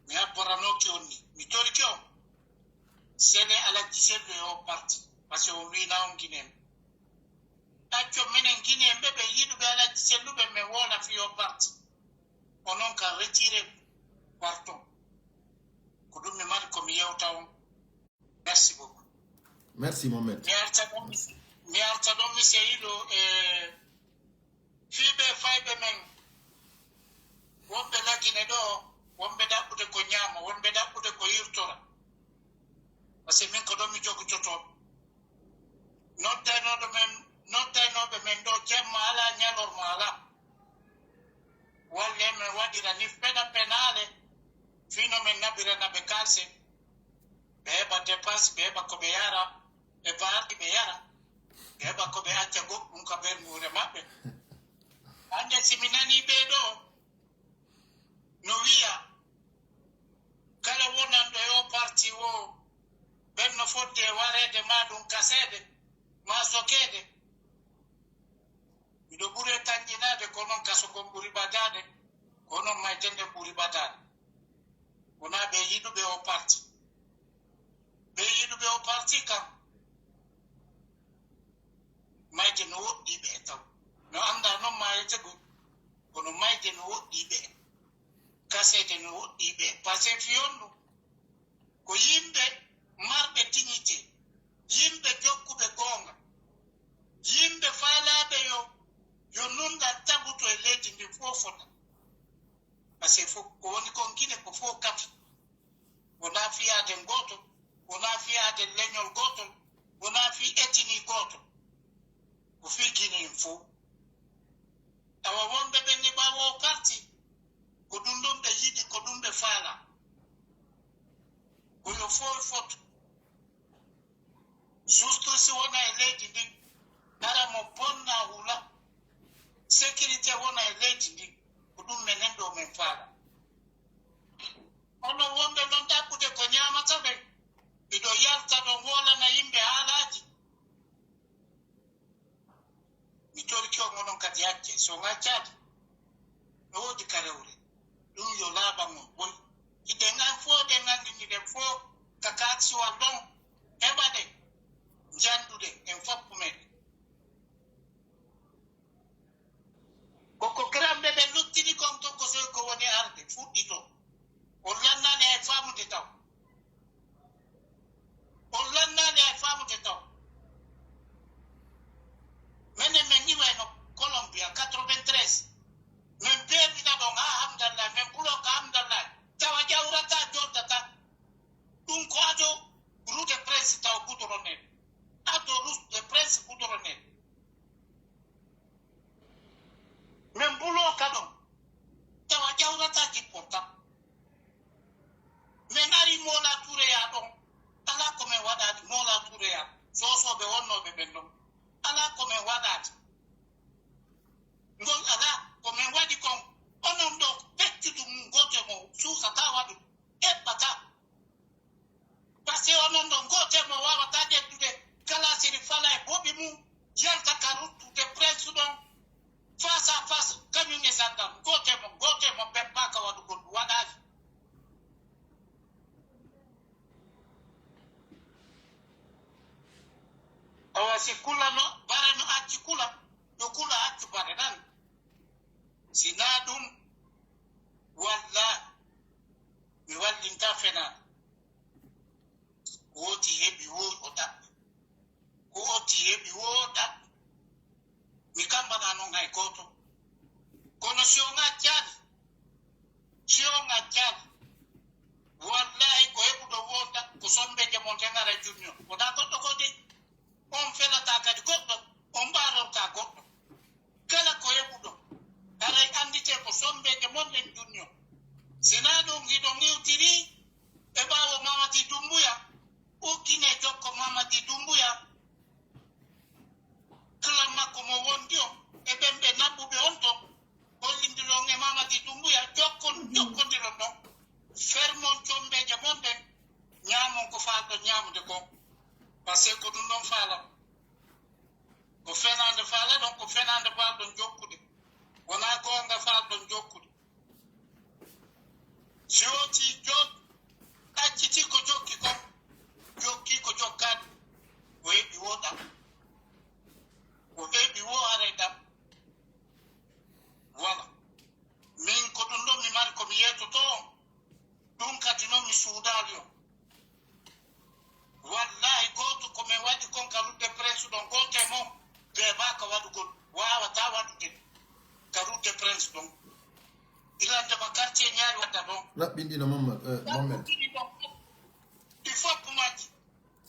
Mi habboranooki on ni. Mi torike on. Sene Alhaji Sellu e oo parti. Parce que on wiina on Ginen. Acco minen Ginen ɓe, ɓe yiɗuɓe Alhaji Sellu ɓe, men wowla fii oo parti. Onon ka retiré parton. Ko ɗum mi mari ko mi yewta on. Merci beaucoup. Merci, Mohamed. Mi arta ɗon, mi, mi arta ɗon, mi sehiɗo, e fii ɓe fayɓe men, wonɓe Lagine ɗoo, wonɓe ɗaɓɓude ko ñaama, wonɓe ɗaɓɓude ko yirtora. Parce que min ko ɗon mi jogitotoo. Noddaynooɗo men, noddaynooɓe men ɗoo, jemma alaa, ñalorma alaa. Walle men waɗira ni fena fenaale, fii no men naɓirana ɓe kaalse. Ɓe heɓa dépense, ɓe heɓa ko ɓe yara, ɓe baarɗi ɓe yara, ɓe heɓa ko ɓe acca goɗɗum ka bernuure maɓɓe. Hannde si mi nanii ɓee ɗoo no wi'a, kala wonanɗo e oo parti woo, ɓen no fodde e wareede maa ɗum kaseede, maa sokeede. Miɗo ɓuri e tanƴinaade, ko onon kaso kon ɓuri ɓadaade, ko onon mayde nden ɓuri ɓadaade. Wonaa ɓe yiɗuɓe oo parti. Ɓe yiɗuɓe oo parti kan, mayde no woɗɗii ɓe taw. No anndaa non maayete goo, kono mayde no woɗɗii ɓe. Kaseede no woɗɗii ɓe. Parce que fii honɗum? Ko yimɓe marɓe dignité, yimɓe jokkuɓe goonga, yimɓe faalaaɓe yo, yo nunɗal taguto e leydi ndin fof fota. Parce que fof ko woni kon Gine ko fof kafi. Wonaa fii aaden gooto, wonaa fii aaden leñol gootol, wonaa fii etini gooto. Ko fii Gine en fof. Awa wonɓe ɓen ni ɓaawo oo parti, ko ɗum ɗon ɓe yiɗi, ko ɗum ɓe faalaa. Ko yo fof fotu. Justice wona e leydi ndin, hara mo bonna hula. Sécurité wona e leydi ndin, ko ɗum menen ɗoo men faalaa. Onon wonɓe non ɗaɓɓude ko ñaamata ɓen, miɗo yalta ɗon wolana yimɓe haalaaji. Mi torike on onon kadi acce, so on accaali, No woodi ka rewre. Ɗun yo laaɓan on. Won hiɗen an fow, ɗen anndini ɗen fow ka kaatsiwal ɗon. Heɓa ɗen, njanndu ɗen, en foppu men. Ko ko kiramɓe ɓen luttini kon ton ko soy ko woni arde, fuɗɗi ton. On lannaali hay faamude taw. On lannaali hay faamude taw. Menen men iwayno Colombia quatre-vingt-treize. Men beeɓina ɗon haa Hamdallahi, men ɓuloo ka Hamdallahi. Tawa ƴawrataa, jooɗdataa. Ɗun ko ado Rue des Princes taw goudronné. Ado Rue des Princes goudronné. Men ɓuloo ka ɗon. Tawa ƴawrataa jipportaa. Men ari Mola Tureya ɗon. Alaa ko men waɗaali Mola Tureya. Soosooɓe wonnooɓe ɓen ɗon. Alaa ko men waɗaali. Ngol alaa ko men waɗi kon. Onon ɗoo, peccuɗo mum gooto e mo suusataa waɗude. Eɓɓataa. Parce que onon ɗon, gooto e mo waawataa ƴettude kalaasiri fala e boɓi mum, yalta ka rue des Princes ɗon, face à face, kañum e gendarme. Gooto e mo, gooto e mo peppaaka waɗugol ɗum, waɗaali. Awa, si kula no, bare no acci kula, no kula accu bare nan. Si naa ɗum, wallaahi, mi wallintaa fenaande. Ko wooti heɓi woo o ɗaɓɓi. Ko wooti heɓi woo o ɗaɓɓi. Mi kambanaa non hay gooto. Kono si on accaali, si on accaali, wallaahi ko heɓuɗo woo ɗaɓɓi, ko sombeeje mon ɗen ara junni on. Wonaa goɗɗo goo dey. On felataa kadi goɗɗo, on ɓaalortaa goɗɗo. Kala ko heɓuɗon, haray annditee ko sombeeje mon ɗen junni on. Si naa ɗum, hiɗon iwtiri e ɓaawo Mamadi Dumbuya, uggine jokko Mamadi Dumbuya, clan makko mo wondi on, e ɓen ɓe naɓɓuɓe on ton, hollindiri on e Mamadi Dumbuya, jokkon-, jokkondiron non. Fermon sombeeje mon ɗen, ñaamon ko faalɗon ñaamude kon. Parce que ko ɗum ɗon faalaa. Ko fenaande faalaɗon, ko fenaande faalɗon jokkude. Wonaa goonga faalɗon jokkude. Si woti jok-, acciti ko jokki kon, jokki ko jokkaani, o heɓi woo ɗam. O heɓi woo haray ɗam. Voilà. Min ko ɗum ɗon mi mari ko mi yeetotoo on. Ɗum kadi non mi suudaali on. Wallaahi, gooto ko min waɗi kon ka rue des Princes ɗon, gooto e mon beebaaka waɗugol, waawataa waɗude ka rue des Princes ɗon. Ilande ma quartier ñaari wadda ɗon. Raɓɓinɗino Mohammed, eh, Mohammed. Ɗi fof majji,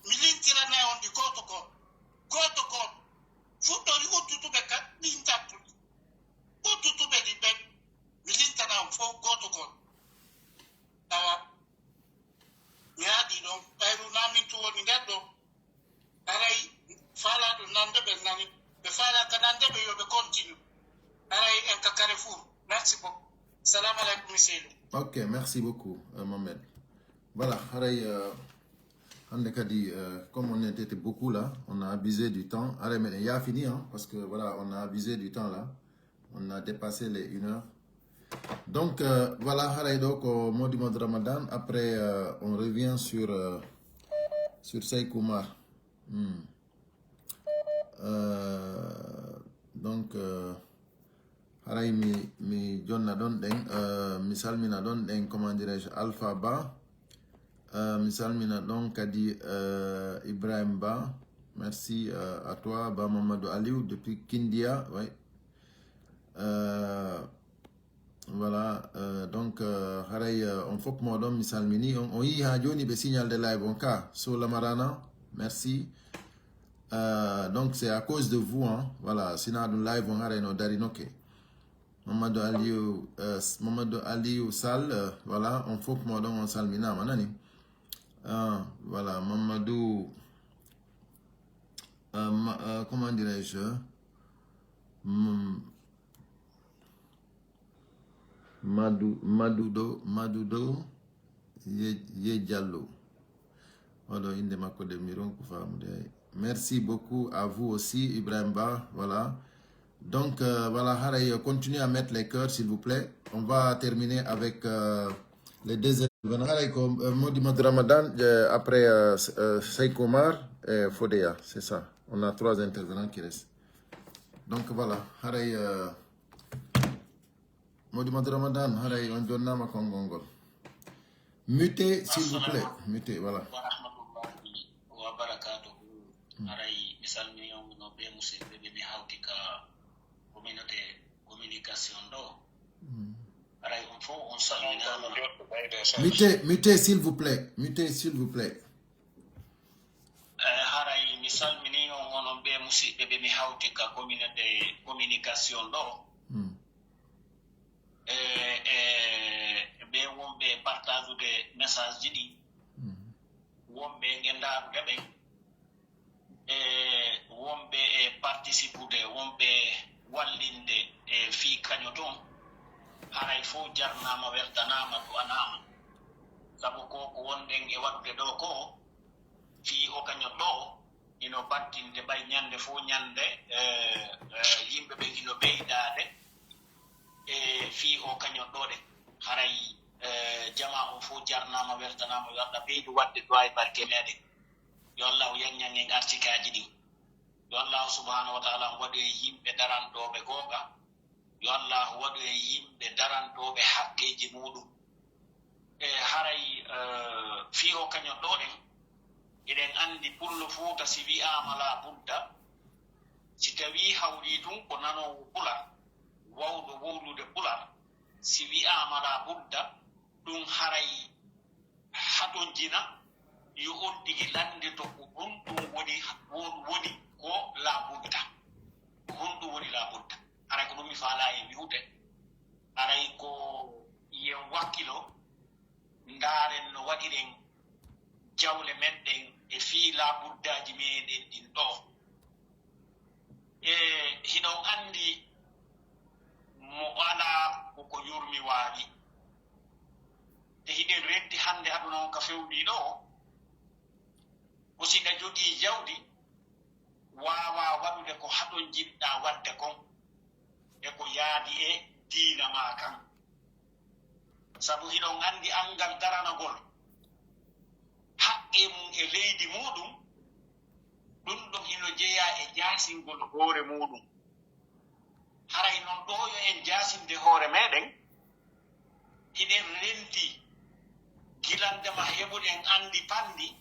mi lintiranay on ɗi gooto gooto. Gooto gooto. Fuɗɗori uddutuɓe ka ɗin tattuɗi. Uddutuɓe ɗi ɓen, mi lintana on fof gooto gooto. Awa, mi haɗi ɗon, ɓayru naa min tun woni nder ɗo. Haray faalaaɗo nande ɓe nani, ɓe faalaaka nande ɓe, yo ɓe continue. Haray en ka Carrefour. Merci beaucoup. Salam alaikum, monsieur. Ok, merci beaucoup, euh, Mohamed. Voilà, haray, euh, hande kadi, euh, comme on était beaucoup là, on a abusé du temps. Haray meɗen yaafini, hein, parce que voilà, on a abusé du temps là. On a dépassé les une heure. Donc, euh, voilà, haray ɗo ko Modi Modi Ramadan. Après, euh, on revient sur, euh, sur Seik Oumar. Hmm. Euh, donc, euh, haray mi, mi jonna ɗon ɗen, euh, mi salmina ɗon ɗen, comment dirais-je, Alpha Ba. Euh, mi salmina ɗon kadi, euh, Ibrahim Ba. Merci, euh, à toi, Ba Mamadou Aliou depuis Kindia. Ouais. Euh, voilà, euh, donc, euh, haray, euh, on fof moɗon mi salmini on. On yii haa jooni ɓe signal de live on ka. So Lamarana, merci. Euh, donc, c'est à cause de vous, hein. Voilà, si naa ɗum live on haray no darinoke. Mamadou Aliou, euh, Mamadou Aliou Sall, euh, voilà, on fof moɗon on salminaama, nani? Ah, voilà, Mamadou, euh, ma-, euh, comment dirais-je? Hmm, Madu-, Madudo, Madudo, Ye, Ye Diallo. Oɗo innde makko de mi ronku faamude. Merci beaucoup à vous aussi, Ibrahim Ba. Voilà. Donc, euh, voilà, haray, euh, continue à mettre les cœurs, s'il vous plaît. On va terminer avec, euh, les deux intervenants. Haray ko, euh, Modi Modi Ramadan, euh, après, euh, S- euh, Seiko Omar et Fodéa, c'est ça. On a trois intervenants qui restent. Donc voilà, haray, euh, Modi Modi Ramadan, haray on jonnama konngol ngol. Muté, s'il vous plaît. Muté, voilà. Wa rahmatullahi wa barakatuhu. Haray mi salmini on no be musidɓe ɓe mi hawti ka communauté communication ɗo. Haray on fof on salminaama. Muté, muté, s'il vous plaît. Muté, s'il vous plaît. Eh, haray mi salmini on onon ɓe musidɓe ɓe mi hawti ka communauté communication ɗo. E, e, ɓe wonɓe partagude message ji ɗi, wonɓe e ndaarude ɓen, e wonɓe e participude, wonɓe wallinde e fii kaño ton, haray fof jarnaama, weltanaama, du'anaama. Sabu ko ko wonɗen e waɗude ɗo ko, fii o kaño ɗo, ino battinte ɓay ñannde fof ñannde, e, e, yimɓe ɓen ino ɓeydaade, e fii o kañon ɗo ɗen. Haray, eh, jamaa on fof jarnaama, weltanaama. Yo Allah ɓeydu waɗde du'aa e barke meɗen. Yo Allah yanñan en arsikaaji ɗin. Yo Allah subhanahu wa ta'ala waɗu en yimɓe darantooɓe goonga. Yo Allah waɗu en yimɓe darantooɓe haqqeeji muɗum. E haray, eh, fii o kañon ɗo ɗen, eɗen anndi pullo Fuuta si wi'aama laa budda, si tawii hawrii tun ko nanoowo pular, wawɗo wowlude pular, si wi'aama laa budda, ɗun haray hatonjina, yo on tigi lanndito ko honɗun woni, won-, woni ko laa budda. Ko honɗun woni laa budda? Haray ko ɗun mi faalaa e wi'ude. Haray ko yen wakkilo, ndaaren no waɗiren jawle men ɗen e fii laa buddaaji meɗen ɗin ɗoo. E hiɗon anndi mo alaa ko ko yurmi waawi. Te hiɗen renti hannde aduna on ka fewndii ɗoo, ko si ɗa jogii jawdi, waawaa waɗude ko hatonjinɗaa waɗde kon e ko yaadi e diina maa kan. Sabu hiɗon anndi anngal daranagol haqqee mun e leydi muuɗum, ɗun ɗon hino jeyaa e jaasingol hoore muuɗum. Haray non ɗoo yo en jaasinde hoore meɗen, hiɗen renti gilande ma heɓuɗen anndi panndi,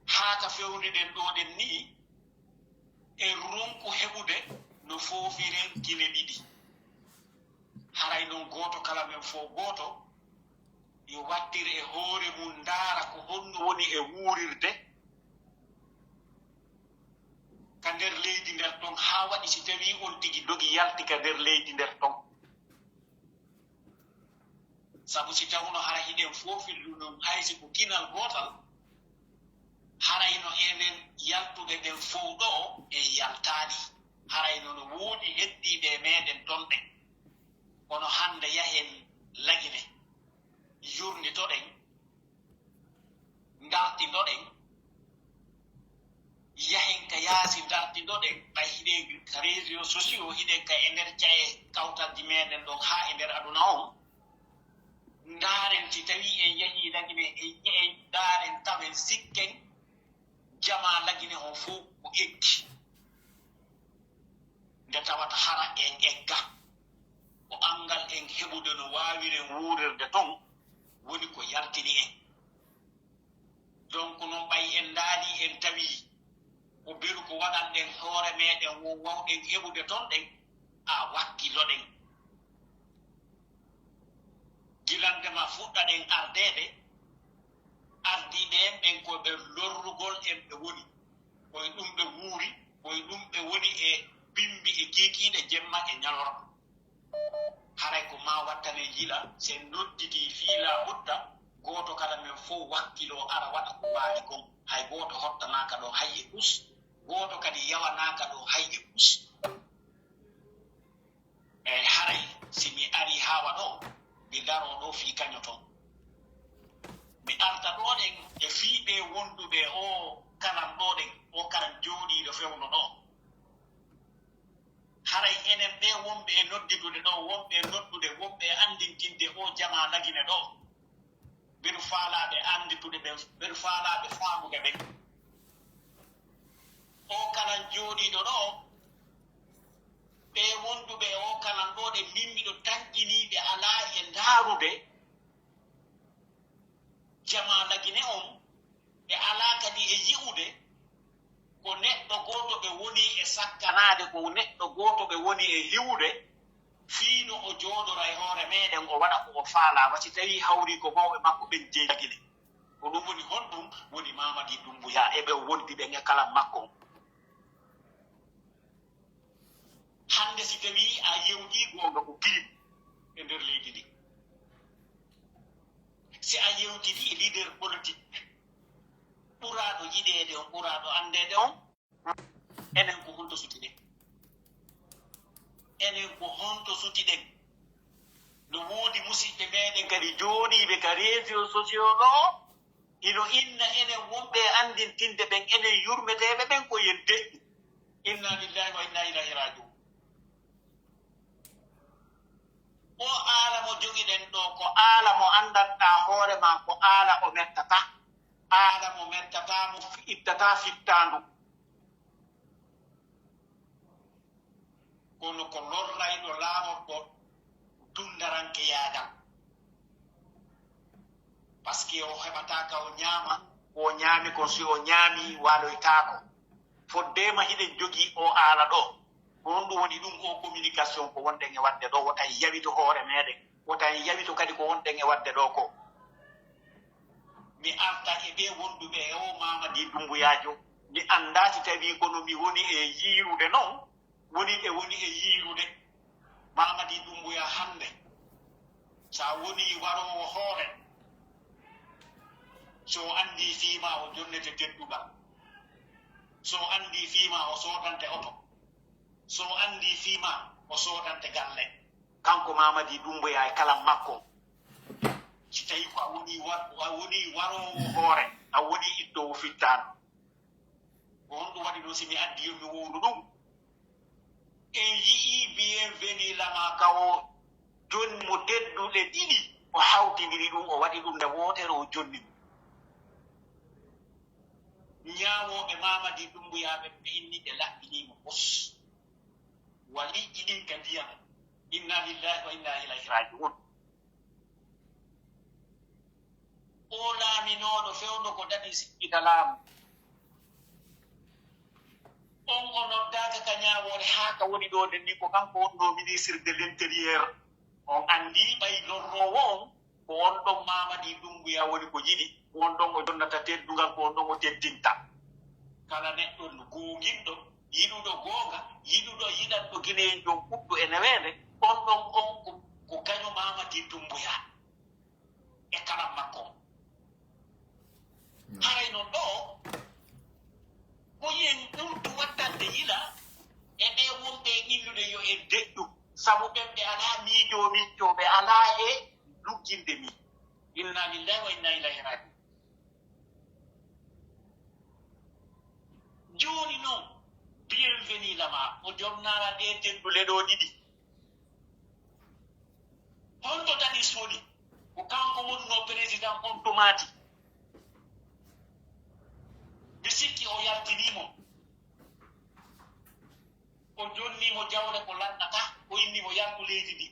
haa ka fewniɗen ɗoo ɗen nii, en ronku heɓude no foofiren kine ɗiɗi. Haray non gooto kala men fow gooto yo wattir e hoore mun ndaara ko honno woni e wuurirde ka nder leydi nder ton, haa waɗi si tawii on tigi dogi yalti ka nder leydi nder ton. Sabu si tawno hara hiɗen fow fillu non, hay si ko kinal gootal, haray no enen yaltuɓe ɓen fow ɗoo en yaltaali. Haray no, no woodi heddiiɓe e meɗen ton ɓen. Kono hannde yahen Lagine, yurnitoɗen, ndartindoɗen, yahen ka yaasi, ndartindoɗen, ɓay hiɗen ka réseaux sociaux, hiɗen ka e nder caye kawtalji meɗen ɗon haa e nder aduna on. Ndaaren si tawii en yahii Lagine, en yi'ay, ndaaren tawen sikken jamaa Lagine on fow ko eggi. Nde tawata hara en egga, ko anngal en heɓude no waawiren wuurirde ton woni ko yaltini en. Donc non ɓay en ndaalii en tawii ko beru ko waɗanɗen hoore meɗen won wawɗen heɓude ton ɗen, a wakkiloɗen. Gilande ma fuɗɗaɗen ardeede, ardiiɓe en ɓen ko ɓe lorrugol en ɓe woni, ko e ɗum ɓe wuuri, ko e ɗum ɓe woni e bimbi e kiikiiɗe jemma e ñalorma. Haray ko maa wattanen yila, si en nodditii fii laa budda, gooto kala men fow wakkiloo ara waɗa ko waawi kon. Hay gooto hottanaaka ɗoo hay e us, gooto kadi yawanaaka ɗoo hay e us. Eey, haray si mi arii haa wa ɗoo, mi daroo ɗoo fii kaño ton. Mi arta ɗoo ɗen e fii ɓee wonduɓe oo kalan ɗoo ɗen, oo kalan jooɗiiɗo fewndo ɗoo. Haray enen ɓee wonɓe e nodditude ɗoo, wonɓe e noddude, wonɓe e anndintinde oo jamaa Lagine ɗoo, mbeɗu faalaa ɓe annditude ɓen, mbeɗu faalaa ɓe faamude ɓen. Oo kalan jooɗiiɗo ɗoo, ɓee wonduɓe e oo kalan ɗoo ɗe min miɗo tanƴinii ɓe alaa e ndaarude, jamaa Lagine on, ɓe alaa kadi e yi'ude ko neɗɗo gooto ɓe woni e sakkanaade, ko neɗɗo gooto ɓe woni e hiwude, fii no o jooɗora e hoore meɗen, o waɗa ko o faalaa, wa si tawii hawrii ko mawɓe makko ɓen jeyi Lagine. Ko ɗum woni honɗum woni Mamadi Doumbouya e ɓe o wondi ɓen e kalan makko on. Hannde si tawii a yewtii goonga ko crime e nder leydi ndi. Si a yewtii leader politique ɓuraaɗo yiɗeede on, ɓuraaɗo anndeede on, enen ko honto sutiɗen? Enen ko honto sutiɗen? No woodi musiɓɓe meɗen kadi jooɗiiɓe ka réseaux sociaux ɗoo, hino inna enen wonɓe e anndintinde ɓen, enen yurmeteeɓe ɓen ko yen deƴƴu. Inna lillahi wa inna ilayhi raji'un. Oo aala mo jogiɗen ɗoo, ko aala mo anndanɗaa hoore maa, ko aala o mettataa, aala mo mettataa, mo fi-, ittataa fittaandu. Kono ko lorrayɗo laamorɗo dunndaranke yaagal. Parce que o heɓataa ka o ñaama, ko o ñaami kon, si o ñaami, waaloytaako. Foddeema hiɗen jogii oo aala ɗoo. Ko honɗum woni ɗum oo communication ko wonɗen e waɗde ɗoo? Wota en yawito hoore meɗen. Wota en yawito kadi ko wonɗen e waɗde ɗoo ko. Mi arta e ɓee wonduɓe e oo Mamadi Dummbuyaajo. Mi anndaa si tawii kono mi woni e yiirude non, woni ɓe woni e yiirude. Mamadi Dumbuya hannde, so a wonii waroowo hoore, so o anndii fii maa, o jonnete teddungal. So o anndii fii maa, o soodante oto. So o anndii fii maa, o soodante galle. Kanko Mamadi Dumbuya e kalan makko, si tawii ko a wonii war-, a wonii waroowo hoore, a wonii ittoowo fittaandu. Ko honɗum waɗi ɗum? Si mi addii yo mi wowlu ɗum, en yi'ii Bienvenu Lama ka o jonni mo tedduɗe ɗiɗi, o hawtindiri ɗum, o waɗi ɗum nde wootere, o jonni mo. Ñaawooɓe Mamadi Dumbuya ɓen, ɓe inni ɓe laɓɓinii mo fus. Wa liƴƴi ɗin ka ndiyam. Inna lillahi wa inna ilayhi raji'un. Oo laaminooɗo fewndo ko daɗi sikkita laamu. On o noddaaka ka ñaawoore haa ka woni ɗoo nden ni, ko kanko wonnoo ministre de l'intérieur. On anndii ɓay lorroowo on, ko on ɗon Mamadi Dumbuya woni ko yiɗi, ko on ɗon o jonnata teddungal, ko on ɗon o teddinta. Kala neɗɗo goonginɗo, yiɗuɗo goonga, yiɗuɗo yiɗanɗo Gineyeejo on ɓuttu e neweende, on ɗon on ko, ko kañum Mamadi Dumbuya. E kalan makko. Haray non ɗoo, ko yen ɓurtu wattande yila e ɓee wonɓe e illude yo en deƴƴu, sabu ɓen ɓe alaa miijoo miijoo, ɓe alaa e lugginde mi. Inna lillahi wa inna ilayhi raji'un. Jooni non, Bienvenu Lama, o jonnaa ɗee teddule ɗoo ɗiɗi. Honto Dadis woni? Ko kanko wonnoo président on tumaati. Mi sikki o yaltinii mo. O jonnii mo jawle ko lanɗata, o inni mo yaltu leydi ndi.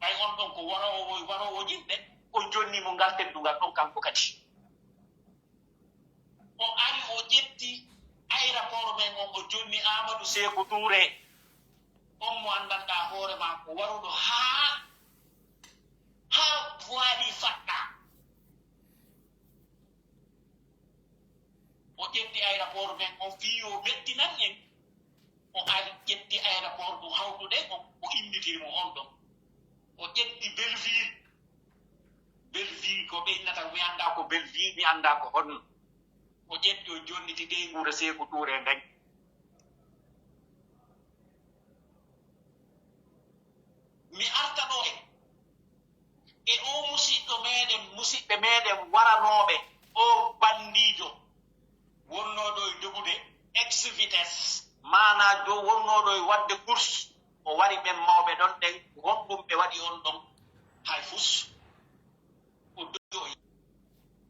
Ɓay on ɗon ko waroowo, waroowo yimɓe, o jonnii mo ngal teddungal ɗon kanko kadi. O ari, o ƴetti aéroport men on, o jonni Amadou Sékou Touré. On mo anndanɗaa hoore maa ko waruɗo haa, haa Boali Faɗɗa. O ƴetti aéroport men on fii yo mettinan en. O ari, ƴetti aéroport ɗum hawtude, o, o innitiri mo on ɗon. O ƴetti Bellevue. Bellevue ko ɓe innata, mi anndaa ko Bellevue, mi anndaa ko honno. O ƴetti, o jonniti dey nguura Seeku Tuure nden. Mi arta ɗoo e, e oo musiɗɗo meɗen, musiɓɓe meɗen waranooɓe oo bandiijo wonnoo ɗoo e jogude ex-vitesse. Maanaa jo wonnooɗo e waɗde course, o wari ɓen mawɓe ɗon ɗen, honɗum ɓe waɗi on ɗon? Hay fus. O dogi o yahi.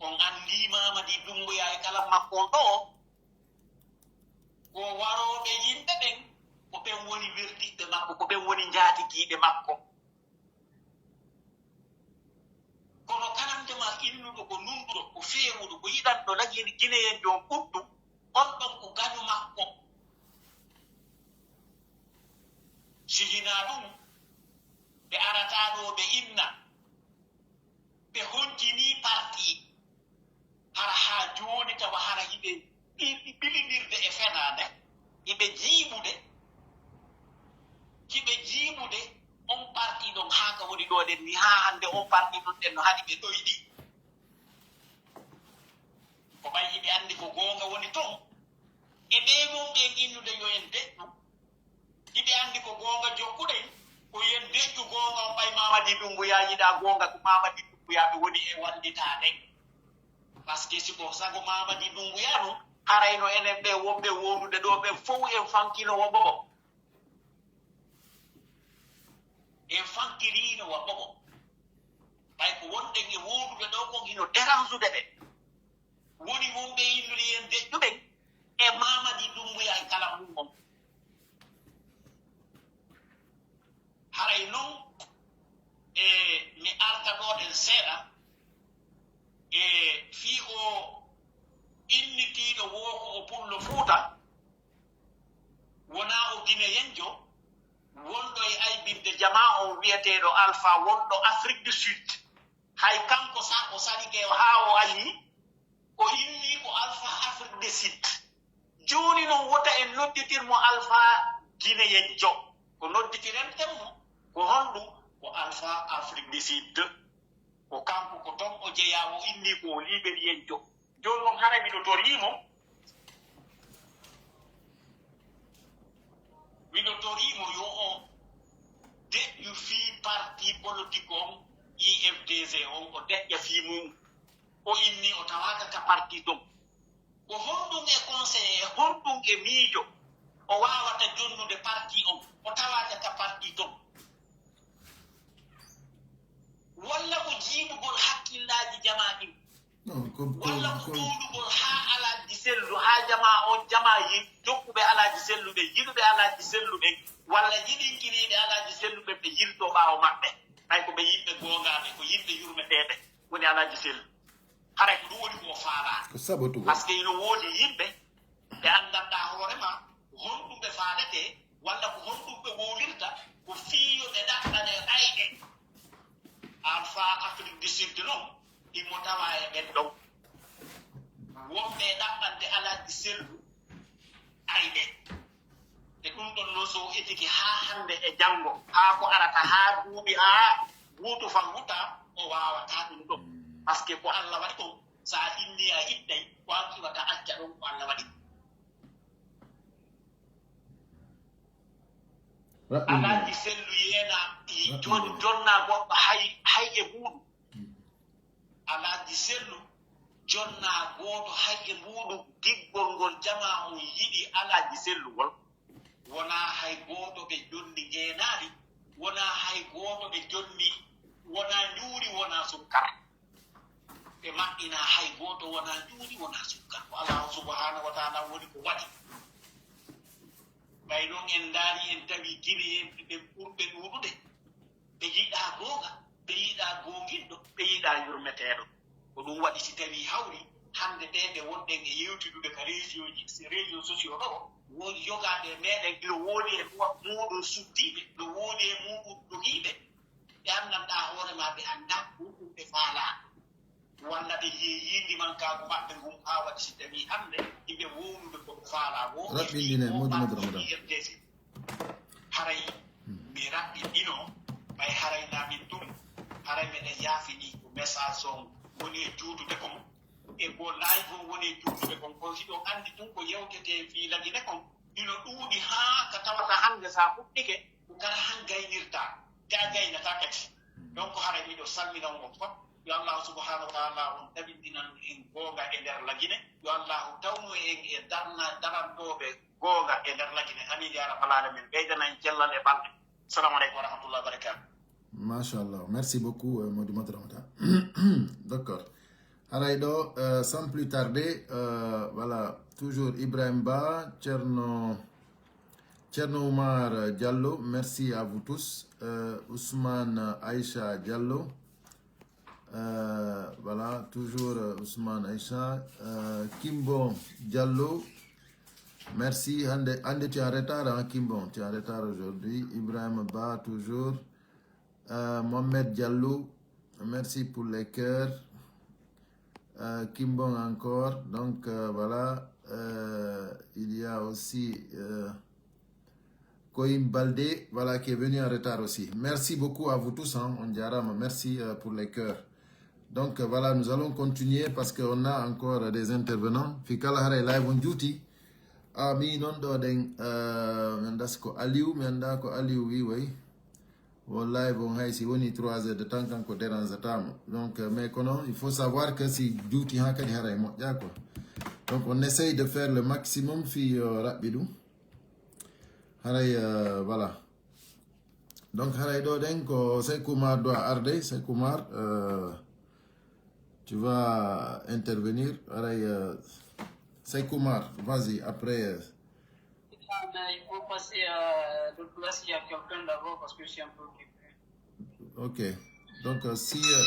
On anndii Mamadi Dummbuya e kala makko on ɗoo, ko warooɓe yimɓe ɓen, ko ɓen woni wertiɓɓe makko, ko ɓen woni njaatigiiɓe makko. Kono kala ntema innuɗo ko nunɗuɗo, ko feewuɗo, ko yiɗanɗo lagiri Gineyen jon ɓuttu, on ɗon ko gaño makko. Si hinaa ɗum, ɓe arataa ɗoo ɓe inna, ɓe hontinii parti. Hara haa jooni tawa hara hiɓe ɓi-, ɓilindirde e fenaande, hiɓe jiiɓude, hiɓe jiiɓude on parti ɗon haa ka woni ɗoo ɗen ni, haa hannde on parti ɗon ɗen no haɗi ɓe ɗoyɗi. Ko ɓay hiɓe anndi ko goonga woni ton, e ɓee ɗon ɓen innude yo en deƴƴu, hiɓe anndi ko goonga jokkuɗen, ko yo en deƴƴu goonga on ɓay Mamadi Dummbuya yiɗaa goonga, ko Mamadi Dummbuya ɓe woni e wallitaade. Parce que si ko sago Mamadi Dummbuya non, haray no enen ɓe wonɓe woodude ɗoo ɓen fow en fankino wo ɓoɓo. En fankiriino wa ɓoɓo. Ɓay ko wonɗen e woodude ɗoo kon hino dérangude ɓe. Woni wonɓe innude en deƴƴuɓen e Mamadi Dummbuya e kala mum on. Haray non, e mi arta ɗoo ɗen seeɗa, e fii oo innitiiɗo woo ko o Pullo Fuuta, wonaa o Gineyenjo, wonɗo e aybinde jamaa on wi'eteeɗo Alpha, wonɗo Afrique du Sud. Hay kanko sa o salike haa o alii, o innii ko Alpha Afrique du Sud. Jooni non wota en nodditir mo Alpha Gineyenjo. Ko nodditirenten mo, ko honɗum? Ko Alpha Afrique du Sud. Ko kanko ko ton o jeyaa, o innii ko o Liberiyenjo. Jooni non hara miɗo torii mo, miɗo torii mo yo o deƴƴu fii parti politique on, I F D C on, o deƴƴa fii mum. O inni o tawaaka ka parti ton. Ko honɗum e conseiller, honɗum e miijo o waawata jonnude parti on, o tawaaka ka parti ton? Walla ko jiiɓugol hakkillaaji jamaa ɗin? Non, ko Walla ko ko ɗuuɗugol haa Alaaji Sellu, haa jamaa on, jamaa yi-, jokkuɓe Alaaji Sellu ɓen, yiɗuɓe Alaaji Sellu ɓen, walla jiɗinkiniiɓe Alaaji Sellu ɓen, ɓe yiltoo ɓaawo maɓɓe? Ɓay ko ɓe yimɓe goongaaɓe, ko yimɓe yurmeteeɓe woni Alaaji Sellu. Haray ko ɗum woni ko o faalaa. Ko sabotu ko. Parce que ino woodi yimɓe ɓe anndanɗaa hoore maa ko honɗum ɓe faaletee, walla ko honɗum ɓe wowlirta, ko fii yo ɓe ɗaɓɓane ayɓe. Alpha Afrique du Sud non, himo tawaa e ɓen ɗon. Wonɓe e ɗaɓɓande Alaaji Sellu ayɓe. E ɗum ɗon non, so o etike haa hannde e janngo, haa ko arata, haa duuɓi, haa buutu fan huta, o waawataa ɗum ɗon. Parce que ko Alla waɗi kon, so a inni a ittai, ko an iwata acca ɗon ko Alla waɗi. Raɓɓinɗo. Alaaji Sellu yeena, i jon-, Raɓɓinɗo. Jonna goɗɗo hay, hay e muuɗum. Mm. Alaaji Sellu jonna gooto hay e muuɗum, giggol ngol jamaa on yiɗi Alaaji Sellu ngol. Wonaa hay gooto ɓe jonni ngeenaari, wonaa hay gooto ɓe jonni, wonaa njuuri, wonaa sukkar. Ɓe maɓɓinaa hay gooto, wonaa njuuri, wonaa sukkar. Ko Allaahu subhaanahu wa ta'aalaa woni ko waɗi. Ɓay non en ndaari, en tawi Gineyenɓe ɓen ɓurɓe ɗuuɗude, ɓe yiɗaa goonga, ɓe yiɗaa goonginɗo, ɓe yiɗaa yurmeteeɗo. Ko ɗum waɗi, si tawii hawri hannde ɗee nde wonɗen e yewtidude ka réseauji, réseaux sociaux ɗoo, woodi yogaaɓe e meɗen ino woodi e mu-, muuɗum suddiiɓe, no woodi e muuɗum dogiiɓe. Ɓe anndanɗaa hoore maa, ɓe anndaa ko ɗum ɓe faalaa. Walla ɓe yi'ii yiindi mankaagu maɓɓe ngun, haa waɗi si tawii hannde hiɓe wowlude ko ɓe faalaa woo. Raɓɓinɗinee, Moodi Moodi Ramadan. Haray mi raɓɓinɗinoo, ɓay haray naa min ɗum, haray meɗen yaafini ko message on woni e juutude kon. E ko live on woni e juutude kon, kon hiɗon anndi tun ko yewtetee fii lagine kon, hino ɗuuɗi haa ka tawata hannde sa fuɗɗike, ko kala han gaynirtaa, te a gaynataa kadi. Donc, haray miɗo salmina on fof. Yo Allaahu subhaanahu wa ta'aalaa on tabintinan en goonga e nder Lagine, yo Allahu tawnu en e darna-, darantooɓe goonga e nder Lagine. Amiin yaa rabbal aalamiin. Ɓeydana en cellal e balɗe. Salaamu aleykum wa rahmatullahi wa barakaatuh. Machallah. Merci beaucoup, euh, Modou Modou Ramata. D'accord. Haray ɗo, euh, sans plus tarder, euh, voilà, toujours Ibrahim Ba, Thierno, Thierno Oumar Diallo, merci à vous tous. Euh, Ousmane Aïcha Diallo, euh, voilà, toujours, euh, Ousmane Aïcha, euh, Kimbo Diallo, merci. Hande, hande, tu es en retard, hein, Kimbo, tu es en retard aujourd'hui. Ibrahim Ba, toujours. Euh, Mohamed Diallo, merci pour les cœurs. Euh, Kimbong encore. Donc, euh, voilà. Euh, il y a aussi, euh, Koim Baldé, voilà, qui est venu en retard aussi. Merci beaucoup à vous tous, hein. On dirait, merci, euh, pour les cœurs. Donc, euh, voilà, nous allons continuer parce qu'on a encore des intervenants. Fii kala haray live on juuti. Ah, mi non ɗo ɗen, euh, mi anndaa si ko Aliou, mi anndaa ko Aliou wi way. Wallahi, bon, hay si woni trois heures de temps, kanko dérange-taa mo. Donc, euh, mais kono, il faut savoir que si juuti haa kadi haray moƴƴa quoi. Donc, on essaye de faire le maximum fii, euh, raɓɓi ɗum. Haray, euh, voilà. Donc, haray ɗo ɗen ko Sekou Oumar doit arde. Sekou Oumar, euh, tu vas intervenir. Haray, euh, Sekou Oumar, vas-y, après, euh, Ah, mais il faut passer à l'autre place, il y a quelqu'un d'abord parce que je suis un peu occupé. Ok. Donc, euh, si, euh,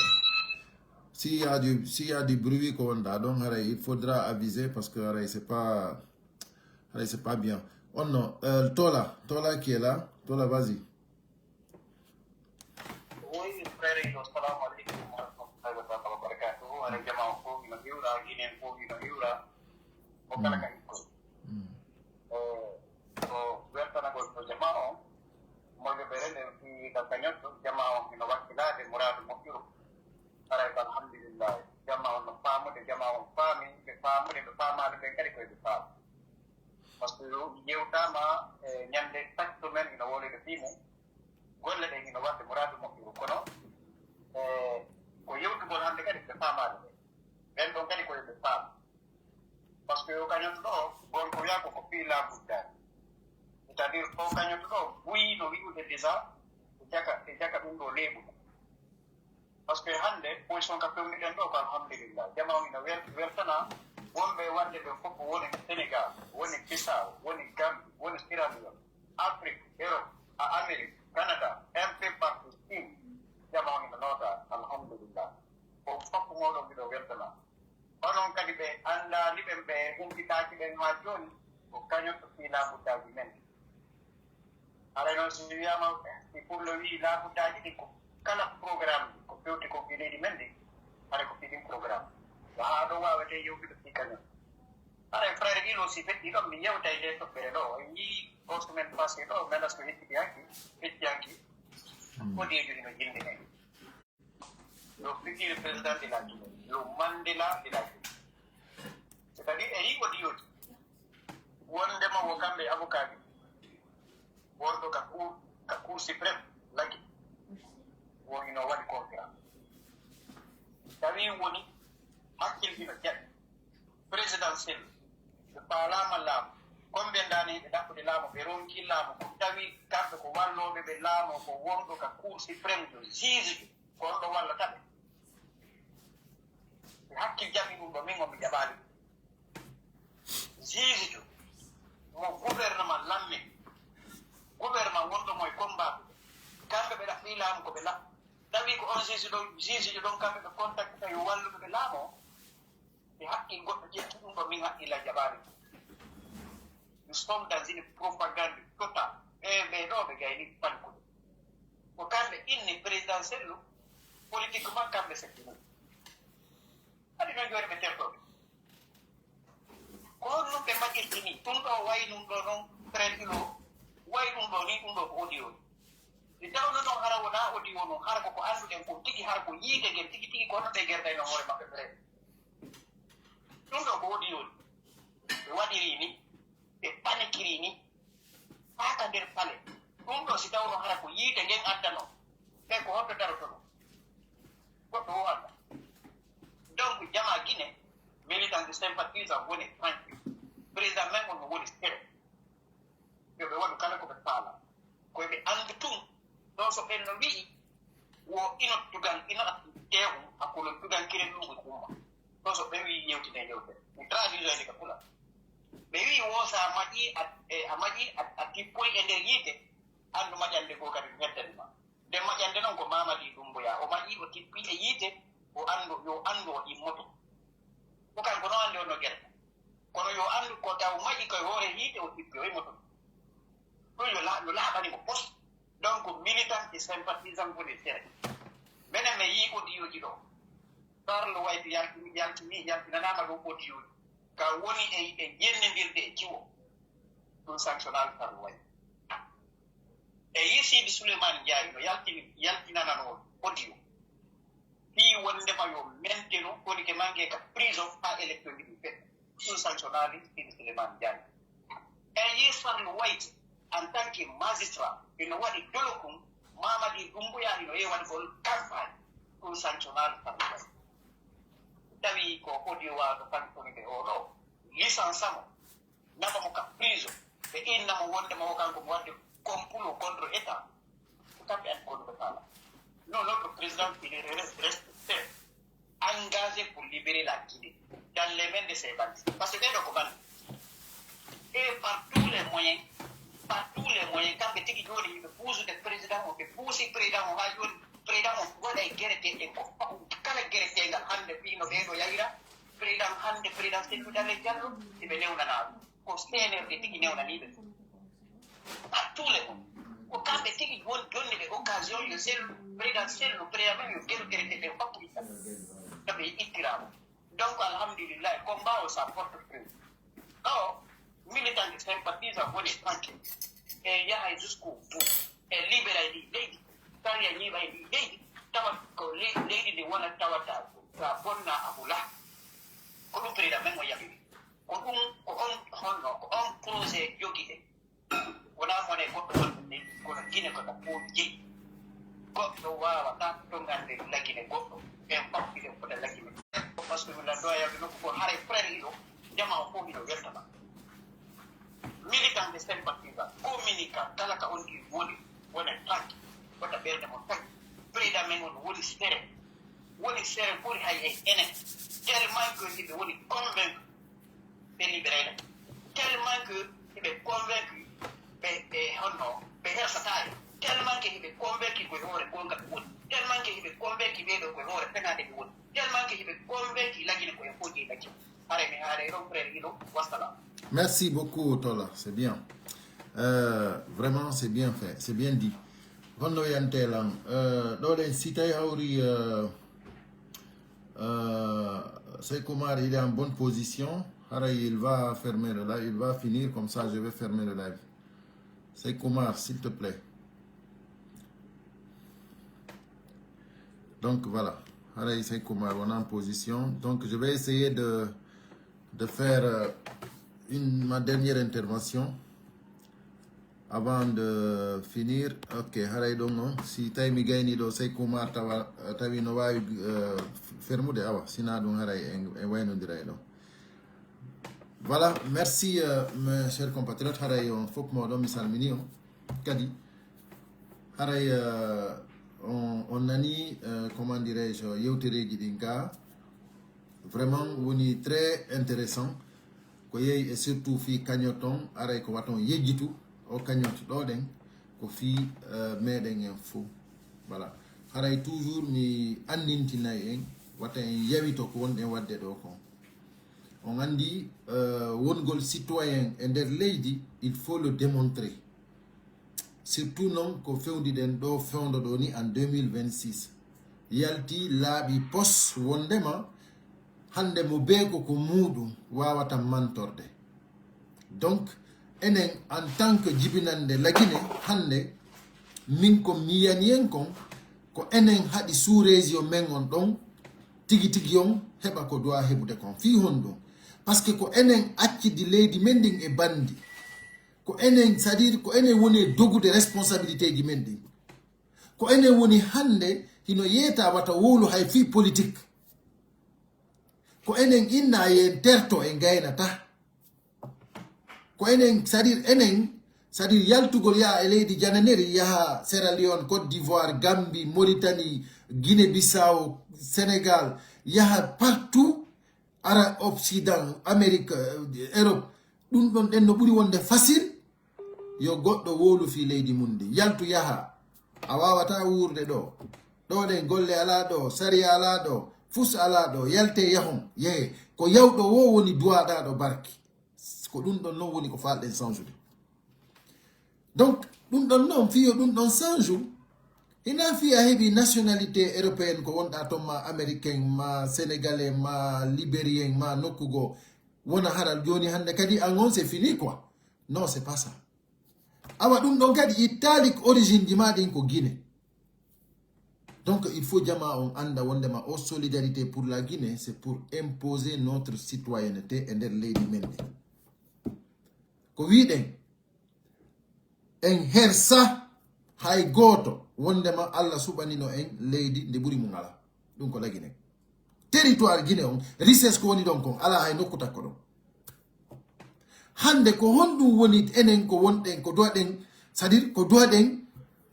s'il y a du, s'il y a du bruit, qu'on a, donc, haray, il faudra aviser parce que, haray, c'est pas, haray, c'est pas bien. Oh non, euh, Tola, Tola qui est là. Tola, vas-y. Wi, frère, yo, assalamu aleykum wa rahmatullahi wa taala wa barakatuhu. Haray jamaa on fof ino hiwra, Guinée en fof ino hiwra. Mo kala ka ikkoy. Mm. Eh, ko weltanagol ko jamaa on. Moƴƴo ɓe rende fii ka kañotto, jamaa on ino wakkilaade muraadu moƴƴuru. Haray ko alhamdulillahi. Jamaa on no faamude, jamaa on faami, ɓe faamude, ɓe faamaade ɓen kadi koye ɓe faama. Parce que yewtaama, eh, ñande sakko men ino wowlide fii mum. Golle ɗen hino waɗde muraadu moƴƴuru, kono, eh, ko yewtugol hannde kadi ɓe faamaali ɓe. Ɓen ɗon kadi ko yo ɓe faam. Parce que o kañoto ɗo, gon ko wiya ko, ko fii laabuddaaji. C'est-à-dire, o kañoto ɗo, buyi no wi'ude déjà, e jaka, e jaka ɗum ɗo leeɓu ɗum. Parce que hannde, position ka fewniɗen ɗo, ko alhamdulillah. Jamaa on ina wel-, weltana wonɓe e wonde ɓen fof, woni Sénégal, woni Bissau, woni Gambie, woni Sierra Leone. Afrique, Europe, a Amérique, Canada, un peu partout, Chine, jamaa on ina noota, alhamdulillah. Ko fof mooɗon miɗo weltana. Onon kadi ɓe anndaali ɓen, ɓe humpitaaki ɓen haa jooni, ko kañum ko fii laabuddaaji men. Haray noon si wiyaama, si pullo wi'i laabuddaaji ɗin ko kala programme ko fewti ko fii leydi men ɗin, haray ko fii ɗin programme. Ko haa ɗo waawetee yewtude fii kañum. Haray frère Ilo si feƴƴi ɗon, mi yewtay nde toɓɓere ɗo. En yii o semaine passé ɗo, menas ko hecciti hanki, fecci hanki. Hmm. Ko deejo hino jilli hen. Le futur président de la Guinée, le Mandela de la Guinée. C'est-à-dire, e yii o diyoji. Wondema wo kamɓe avocat ji. Wonɗo ka cour, ka cour suprême, lagi. Wo hino waɗi conférence. Tawi woni hakkil hino jaɓi. Présidentiel, ɓe faalaama laamu. Combien d'années ɓe ɗaɓɓude laamu, ɓe ronki laamu, ko tawi kamɓe ko wallooɓe ɓe laamu, ko wonɗo ka Cour suprême ɗo, juge ɗo, ko on ɗo wallata ɓe. Ɓe hakkil jaɓi ɗum ɗo, min on mi jaɓaali ɗum. Juge ɗo, mo gouvernement lamme, gouvernement wonɗo mo e combat ɗo, kamɓe ɓe ɗaɓɓi laamu ko ɓe laɓɓi. Tawi ko on juge ɗo, juge ɗo ɗon kamɓe ɓe contactata yo walluɓe ɓe laamu. Mi haqqil goɗɗo ƴetti ɗum ɗo, min haqqilla jaɓaali ɗum. Nous sommes dans une propagande totale. Ɓe, ɓe ɗo ɓe gayni palkude. Ko kamɓe inni président Sellu, politiquement kamɓe setti ɗum. Haɗi noon jooni ɓe tertoɓe. Ko honɗum ɓe mbaɗirta ni? Ɗum ɗo wayi ɗum ɗo noon, frère Ilo, wayi ɗum ɗo ni, ɗum ɗo ko audio ni. Si tawno noon hara wonaa audio noon, hara ko ko annduɗen kon tigi, hara ko yiite ngen tigi tigi, ko honno ɓe gerdayno hoore maɓɓe, frère? Ɗum ɗo ko audio ni. Ɓe waɗiri ni, ɓe panikiri ni, haa ka nder palais. Ɗum ɗo si tawno hara ko yiite ngen addanoo, ɓe ko honto darotono? Goɗɗo o annda. Donc, jamaa Gine, militant Militant sympathisant woni tranquille. Président men on no woni sere. Yo ɓe waɗu kala ko ɓe faala. Ko ɓe anndu tun, ɗon so ɓen no wi'i, wo ino tugal, ino teewu, hakkunde tugal kiren ɗum e umma. Ɗon so ɓe wi'i yewtine yewtere. Mi traduisayde ka pulaar. Ɓe wi'i wo so a maƴii, a, e, a maƴii, a, a tippoy e nder yiite, anndu maƴande goo kadi heddani ma. Nden maƴande non ko Mamadi Doumbouya. O maƴii, o tippii e yiite, o anndu, yo anndu o immoto. Ko kanko no anndi on no gerte. Kono yo anndu ko taw maƴi koye hoore yiite o tippi, o immoto. Ɗum yo la-, no laaɓani mo pos. Donc, militant et sympathisant woni sere. Menen mi yii audio ji ɗo. Charles White yaltini, yaltini, yaltinanaama ɗum audio ji. Ka woni e, e jennondirde e jiwo. Ɗum sanctional Charles White. E yii Sidi Souleymane Ndiaye no yaltini, yaltinananoo audio. Fii wonndema yo mentenu, woni ke mannge ka prison haa élection ji ɗin feƴƴa. Ɗum sanctionnaali Sidi Souleymane Ndiaye. En yii Charles White en tant que magistrat, hino waɗi dolokun Mamadi Doumbouya hino yehi waɗugol campagne. Ɗum sanctionnaali Charles White. Tawi ko audio waaɗo sanctionnude oo ɗoo, licensa mo. Naɓa mo ka prison. Ɓe inna mo wonndema o kanko mo waɗde complot contre État. Ko kamɓe anndi ko ɗum ɓe faala. Non, notre président, il est re-, respecté, engagé pour libérer la Guinée dans les mains de ses bandits. Parce que ɓee ɗoo ko bandit. Et par tous les moyens, par tous les moyens, kamɓe tigi jooni ɓe puusude président o, ɓe puusi président o haa jooni, président o waɗa e gere tee ɗen ko kala gere teengal hannde fii no ɓee ɗoo yahira, président hannde, président Cellou Dalein Diallo, si ɓe newnanaa ɗum. Ko C N R D tigi newnanii ɓe ɗum. Par tous les moyens. Ko kamɓe tigi won jonni ɓe occasion yo Cellou, président Cellou, président men yo geru gere tee ɗen fakkude. Kamɓe ittiraama. Donc, alhamdulillahi, combat o ça porte fruit. Ɗoo, militant et sympathisant woni tranquille. E yahay jusqu'au bout. E libéray ɗi leydi. Sariya ñiiɓay ɗi leydi. Tawa ko le-, leydi ndi wona tawata ka bonna a hula. Ko ɗum président men o yamiri. Ko ɗum, ko on, honno, ko on projet jogiɗen. Wonaa mone goɗɗo wonde leydi, kono Gine ko ka pooli jeyi. Goɗɗo waawataa toŋande Lagine goɗɗo, ɓen fof hiɓe fota Lagine. Parce que mi lanndoo yawde nokku goo, haray frère hino, jamaa o fof hino weltata. Militant et sympathisant, communicant, kala ka on ɗin woni, wonen tanki, wota ɓernde mon tanki. Président men on woni sere, woni sere ɓuri hay hay enen. Tellement que hiɓe woni convaincu. Ɓe libéré la. Tellement que hiɓe convaincu, ɓe, ɓe honno, ɓe hersataa e. Tellement que hiɓe convaincu ko e hoore goonga ɓe woni. Tellement que hiɓe convaincu ɓee ɗoo ko e hoore fenaande ɓe woni. Tellement que hiɓe convaincu Lagine ko e fooƴi Lagine. Haray mi haalay ɗon, frère Hilo. Wassalam. Merci beaucoup, Tola. C'est bien. Euh, vraiment, c'est bien fait. C'est bien dit. Honno wiyantee lan? Euh, ɗoo ɗen, si tawi hawri, euh, Euh, Sekou Omar, il est en bonne position. Haray, il va fermer le live, il va finir, comme ça je vais fermer le live. Sekou Omar, s'il te plaît. Donc voilà. Haray, Sekou Omar, on est en position. Donc je vais essayer de, de faire euh, une, ma dernière intervention. Avant de finir, ok, haray ɗon on, si tawi mi gayni ɗoo, Sekou Omar tawa, tawi no waawi, euh, fermude, awa, si naa ɗum haray en, en waynondiray ɗoo. Voilà, merci, euh, mes chers compatriotes, haray on fof mooɗon, mi salmini on. Kadi, haray, euh, on, on nani, euh, comment dirais-je, yewtereeji ɗin ka. Vraiment woni très intéressant. Ko yehi e surtout fii cagnotte on, aray ko wata on yejjitu, o cagnotte ɗoo ɗen, ko fii, euh, meɗen en fow. Voilà. Haray toujours mi anndintinay en, wata en yawito ko wonɗen waɗde ɗoo kon. On anndi, euh, wongol citoyen e nder leydi, il faut le démontrer. Surtout non ko fewndi ɗen ɗoo fewndo ɗoo ni en deux mille vingt-six. Yalti laaɓi pos wondema hannde mo bee ko ko muuɗum waawata mantorde. Donc, enen en tant que jibinannde Lagine hannde, min ko mi yiyani en kon, ko enen haɗi sous-région men on ɗon, tigi tigi on heɓa ko doit heɓude kon. Fii honɗum? Parce que ko enen accidi leydi men ndin e banndi. Ko enen, c'est-à-dire ko enen woni e dogude responsabilité ji men ɗin. Ko enen woni hannde hino yeeta wata wowlu hay fii politique. Ko enen inna yen terto en gaynata. Ko enen, c'est-à-dire enen, c'est-à-dire yaltugol yaha e leydi jananeri, yaha Sierra Leone, Côte d'Ivoire, Gambie, Mauritanie, Guinée-Bissau, Sénégal, yaha partout, ara Occident, Amérique, euh, Europe. Ɗun ɗon ɗen no ɓuri wonde facile. Yo goɗɗo wowlu fii leydi mun ndin. Yaltu yaha. A waawataa wuurde ɗoo. Ɗoo ɗen golle alaa ɗoo, sariya alaa ɗoo, fus alaa ɗoo. Yaltee yahon. Yehee. Ko yawɗo woo woni duwaaɗaaɗo barki. Ko ɗun ɗon non woni ko faalɗen sansude. Donc, ɗun ɗon non, fii yo ɗun ɗon sansu. Hinaa fii a heɓi nationalité européenne ko wonɗaa ton, maa américain, maa sénégalais, maa libérien, maa nokku goo. Wona hara jooni hannde kadi an on c'est fini quoi. Non, c'est pas ça. Awa ɗun ɗon kadi i taali ko origine ji maa ɗin ko Guinée. Donc il faut jamaa on annda wondema o solidarité pour la Guinée, c'est pour imposer notre citoyenneté e nder leydi men ndi. Ko wiɗen, en hersa hay gooto wondema Alla suɓanino en leydi ndi ɓuri mun alaa. Ɗun ko la Guinée. Territoire Guinée on, richesse ko woni ɗon kon, alaa hay nokku takko ɗon. Hannde ko honɗun woni enen ko wonɗen, ko duwaɗen, c'est-à-dire ko duwaɗen,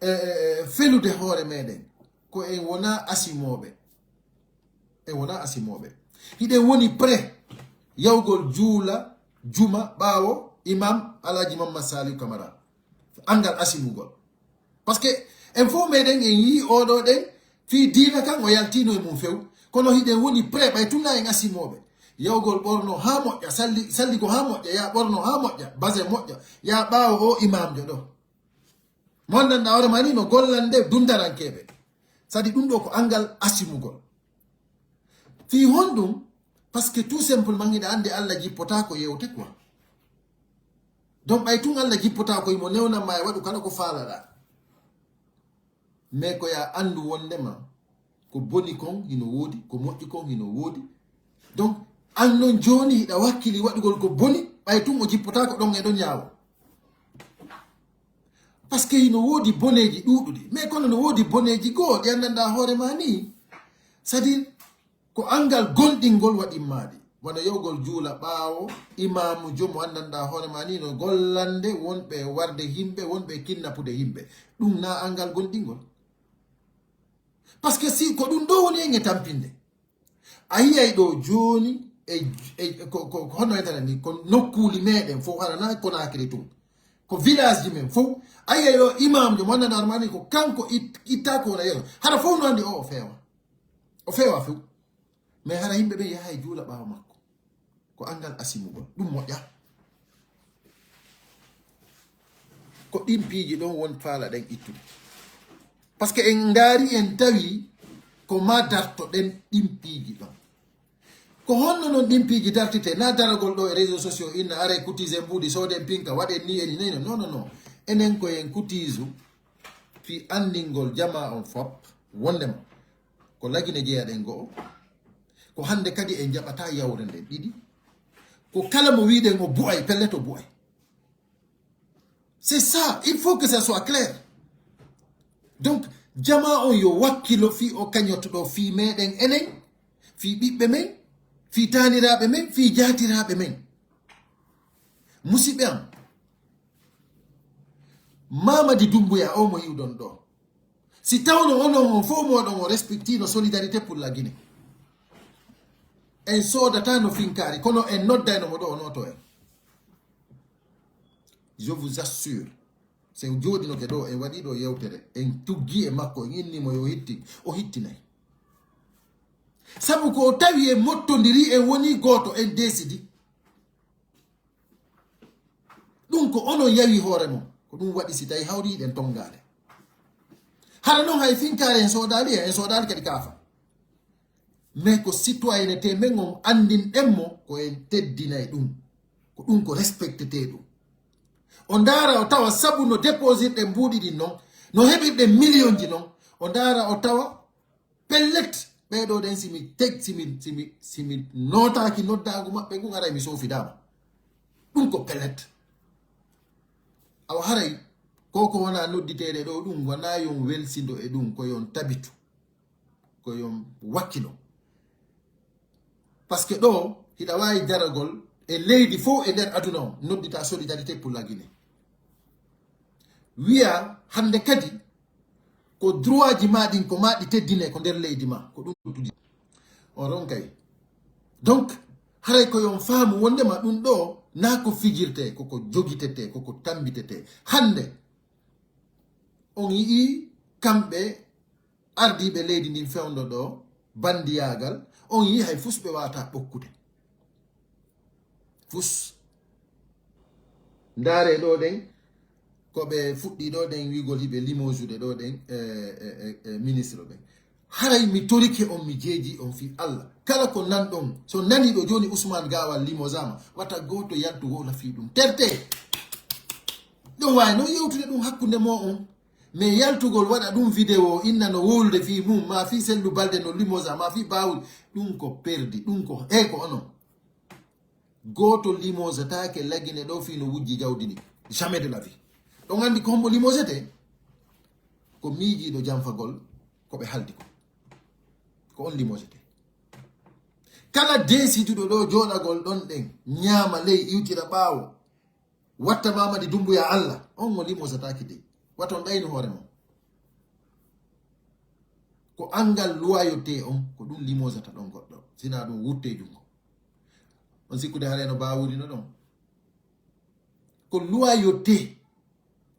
eh, eh, eh, felude hoore meɗen? Ko en wonaa asimooɓe. En wonaa asimooɓe. Hiɗen woni prêt yawgol juula juma ɓaawo Imam Alhaji Mamman Saliou Camara. Anngal asimugol. Parce que en fof meɗen en yii oɗo ɗen fii diina kan o yaltiino e mum few. Kono hiɗen woni prêt ɓay tun na en asimooɓe. Yawgol ɓorno haa moƴƴa, salli, salligo haa moƴƴa, ya ɓorno haa moƴƴa, basin moƴƴa, ya ɓaawo o imaamjo ɗo. Mo anndanɗaa hoore maa ni no gollande dundarankeeɓe. Sadi ɗun ɗoo ko anngal asimugol. Fii honɗun? Parce que tout simplement hiɗa anndi Alla jippotaako yewte quoi. Donc ɓay tun Alla jippotaako himo newnan maa e waɗu kala ko faalaɗaa. Mais ko ya anndu wondema ko boni kon hino woodi, ko moƴƴi kon hino woodi. Donc an non jooni hiɗa wakkili waɗugol ko boni, ɓay tun o jippotaako ɗon e ɗon ñaawo. Parce que hino woodi boneeji ɗuuɗuɗi, mais kono no woodi boneeji goo ɗi anndanɗaa hoore maa ni. C'est-à-dire, ko anngal gonɗingol waɗimmaa ɗi. Wano yawgol juula ɓaawo imaamu jomo anndanɗaa hoore maa ni no gollande wonɓe e warde yimɓe, wonɓe e kinnapude yimɓe. Ɗun na anngal gonɗingol. Parce que si ko ɗun ɗoo woni en e tampinde. A yiyay ɗoo jooni e, e, ko, ko, ko honno entata ni, ko nokkuuli meɗen fof, hara na Conakry tun. Ko village ji men fof. A yiyay ɗoo imamjo mo anndanɗaa hoore maa ni ko kanko it-, ittaa ko wona yeeso. Hara fof no anndi o, o feewa. O feewa few. Mais hara yimɓe ɓen yahay juula ɓaawo makko. Ko anngal asimugol. Ɗun moƴƴa. Ko ɗin piiji ɗon won faalaɗen ittude. Parce que en ndaari, en tawi ko maa dartoɗen ɗin piiji ɗon. Ko honno non ɗin piiji dartitee? Na daragol ɗoo e réseaux sociaux, inna aree cotiser mbuuɗi, sooden pinka, waɗen ni e ni, non, non, non. Enen ko en cotisu fii anndingol jamaa on fop wondema ko Lagine jeyaɗen go'o, ko hannde kadi en jaɓataa yawre nden ɗiɗi. Ko kala mo wi'ɗen o bu'ay, pellet o bu'ay. C'est ça, il faut que ça soit clair. Donc, jamaa on yo wakkilo fii o kañoto ɗoo fii meɗen enen, fii ɓiɓɓe men, fii taaniraaɓe men, fii jaatiraaɓe men. Musiɓɓe am, Mamadi Doumbouya o mo yi'uɗon ɗoo. Si tawno onon on fof mooɗon on respectino solidarité pour la Guinée. En soodataa no finkaari, kono en noddayno mo ɗoo, o nooto en. Je vous assure, si en jooɗinoke ɗoo, en waɗii ɗoo yewtere, en tuggi e makko, en inni mo yo hittin, o hittinay. Sabu ko o tawi en mottondiri, en wonii gooto, en deesidi. Ɗun ko onon yawi hoore mon. Ko ɗun waɗi si tawi hawriiɗen tongaale. Hara non hay finkaare en soodaali en, en soodaali kadi kaafa. Mais ko citoyenneté men on anndinɗen mo ko en teddinay ɗun. Ko ɗun ko respectete ɗun. O ndaara o tawa sabu no déposirɗen mbuuɗi ɗin non, no heɓirɗen millionji non, o ndaara o tawa pellet, ɓee ɗoo ɗen, si mi teg-, si mi, si mi, si mi nootaaki noddaagu maɓɓe ngun, aray mi soofidaama. Ɗun ko pellet. Awa haray, ko ko wonaa nodditeede ɗoo ɗun, wanaa yon welsindo e ɗun, ko yon tabitu, ko yon wakkilo. Parce que ɗoo, hiɗa waawi daragol e leydi fow e nder aduna on, nodditaa Solidarité pour la Guinée. Wi'a hannde kadi, ko droitji maa ɗin, ko maa ɗi teddinee, ko nder leydi maa, ko ɗum ɗo tudi. On ronkay. Donc, haray ko yon faamu wondema ɗum ɗoo, naa ko fijirtee, ko ko jogitetee, ko ko tambitetee. Hannde, on yi'ii kamɓe ardiiɓe leydi ndin fewndo ɗoo, bandiyaagal, on yi'ii hay fus ɓe waawataa ɓokkude. Fus. Ndaaree ɗoo ɗen, ko ɓe fuɗɗii ɗoo ɗen wi'ugol hiɓe limojude ɗoo ɗen, e, e, e, e, ministre ɓen. Haray mi torike on, mi jeejii on fii Alla. Kala ko nanɗon, so nanii ɗoo jooni Usmaan Gaawal limojaama, wata gooto yaltu wowla fii ɗum. Tertee! Ɗon waawi non yewtude ɗum hakkunde moo on. Mais yaltugol waɗa ɗum vidéo, inna no wowlude fii mum, maa fii Sellu Balde no limoja, maa fii Baawul, ɗum ko perdi, ɗum ko, hey, ko onon. Gooto limojataake La Guinée ɗoo fii no wujji jawdi ndi. Jamais de la vie. Ɗon anndi ko hombo limojetee? Ko miijiiɗo janfagol ko ɓe haldi ko. Ko on limojetee. Kala deesiduɗo ɗoo jooɗagol ɗon ɗen, ñaama ley, iwtira ɓaawo, watta Mamadi Dumbuya Alla, on mo limosataake dey. Wata on ɗaynu hoore mon. Ko anngal loyauté on, ko ɗum limosata ɗon goɗɗo. Sinaa ɗum wutte junngo. On sikkude haray no Baawuri no ɗon. Ko loyauté,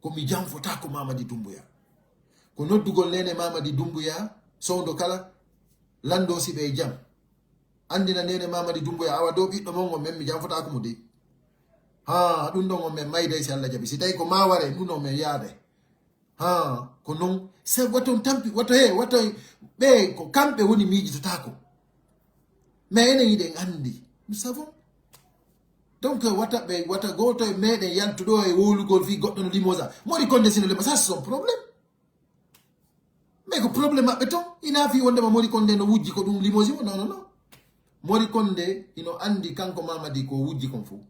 ko mi janfotaako Mamadi Dumbuya. Ko noddugol neene Mamadi Dumbuya, sowndo kala, lanndoo si ɓe e jam. Anndina neene Mamadi Dumbuya, awa dow ɓiɗɗo mon on men, mi janfotaako mo dey. Haa, ɗum ɗon on men mayday si Alla jaɓi. Si tawi ko maa waree, ɗum ɗon men yaaday. Haa, ko non. Se waton tampi, wato he, wato ɓe, ko kamɓe woni miijitotaako. Mais enen hiɗen anndi. Nous savons. Donc, wata ɓe, wata gooto e meɗen yaltu ɗoo e wowlugol fii goɗɗo no limosa. Mori Kondé si no limosa, ça, c'est son problème. Mais ko problème maɓɓe ton. Hinaa fii wondema Mori Kondé no wujji ko ɗum limosi mo. Non, non, non. Mori Kondé hino anndi kanko Mamadi ko wujji kon fow.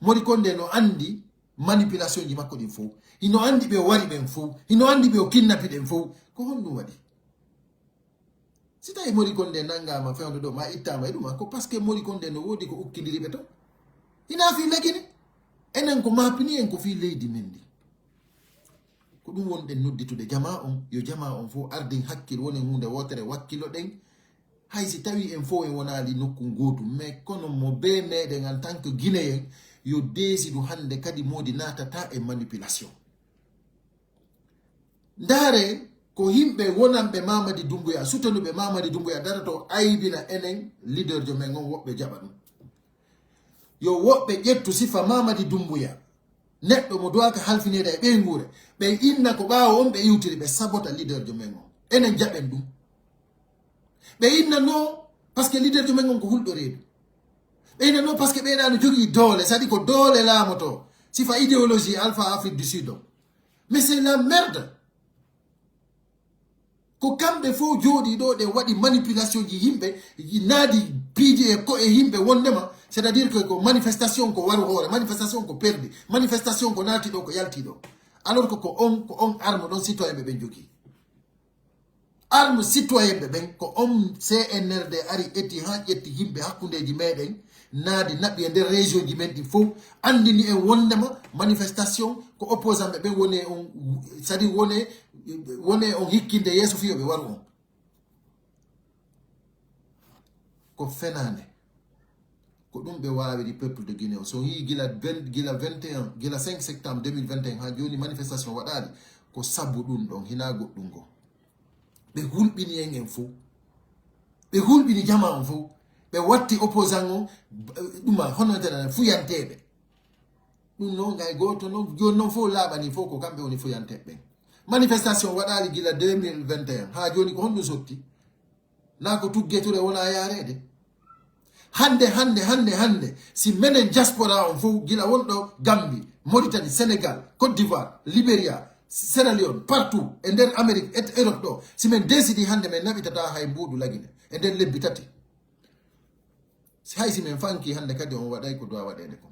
Mori Kondé no anndi manipulation ji makko ɗin fow. Hino anndi ɓe o wari ɓen fow. Hino anndi ɓe o kinnapi ɗen fow. Ko honɗum waɗi? Si tawi Mori Kondé nanngaama fewndo ɗoo, ma ittaama e ɗum, ko parce que Mori Kondé no woodi ko ukkindiri ɓe ton. Hinaa fii La Guinée. Enen ko maapini en ko fii leydi men ndi. Ko ɗum wonɗen nodditude jamaa on, yo jamaa on fow ardin hakkil, wonen huunde wootere, wakkiloɗen. Hay si tawii en fow en wonaali nokku gootu, mais kono mo bee meɗen en tant que Guinéen, yo deesidu hannde kadi moodi naatataa e manipulation. Ndaaree ko yimɓe wonanɓe Mamadi Doumbouya, sutonuɓe Mamadi Doumbouya darotoo aybina enen leaderjo men on, woɓɓe jaɓa ɗum. Yo woɓɓe ƴettu sifa Mamadi Doumbouya, neɗɗo mo duwaaka halfineede e ɓeynguure, ɓe inna ko ɓaawo on ɓe iwtiri, ɓe sabota leaderjo men on. Enen jaɓen ɗum. Ɓe inna non, parce que leaderjo men on ko hulɗo reedu. Ɓe inna non, parce que ɓeeɗa no jogii doole, c'est-à-dire ko doole laamotoo. Sifa idéologie Alpha Afrique du Sud on. Mais c'est la merde. Ko kamɓe fow jooɗii ɗoo, ɗe waɗi manipulation ji yimɓe, naadi piiji e ko'e yimɓe wondema, c'est-à-dire que ko manifestation ko waru hoore, manifestation ko perdi, manifestation ko naati ɗoo, ko yalti ɗoo. Alors que ko on, ko on arme ɗon citoyen ɓe ɓen jogii. Arme citoyen ɓe ɓen, ko on C N R D ari eti haa ƴetti yimɓe hakkundeeji meɗen, naadi naɓi e nder région ji men ɗin fow, anndini en wondema manifestation ko opposant ɓe ɓen woni e on, c'est-à-dire woni, woni e on hikkinde yeeso fii yo ɓe waru on. Ko fenaande. Ko ɗum ɓe waawiri peuple de Guinée o. So on yii gila vingt, gila vingt et un, gila cinq septembre deux mille vingt et un haa jooni manifestation waɗaali, ko sabu ɗum ɗon, hinaa goɗɗum goo. Ɓe hulɓini en en fow. Ɓe hulɓini jamaa on fow. Ɓe watti opposant on, ɗuma hono tena fuyanteeɓe. Ɗum non, ngay gooto non, jooni non fow laaɓanii fow ko kamɓe woni fuyanteeɓe ɓen. Manifestation waɗaali gila deux mille vingt et un, haa jooni ko honɗum sotti? Naa ko tugge ture wona yaareede? Hannde, hannde, hannde, hannde, si menen diaspora on fow, gila wonɗo Gambie, Mauritanie, Sénégal, Côte d'Ivoire, Liberia, Sierra Leone, partout, e nder Amérique, et Europe ɗoo, si men décidi hannde men naɓitataa hay mbuuɗu La Guinée, e nder lebbi tati. Si hay si men fanki hannde kadi on waɗay ko doit waɗeede kon.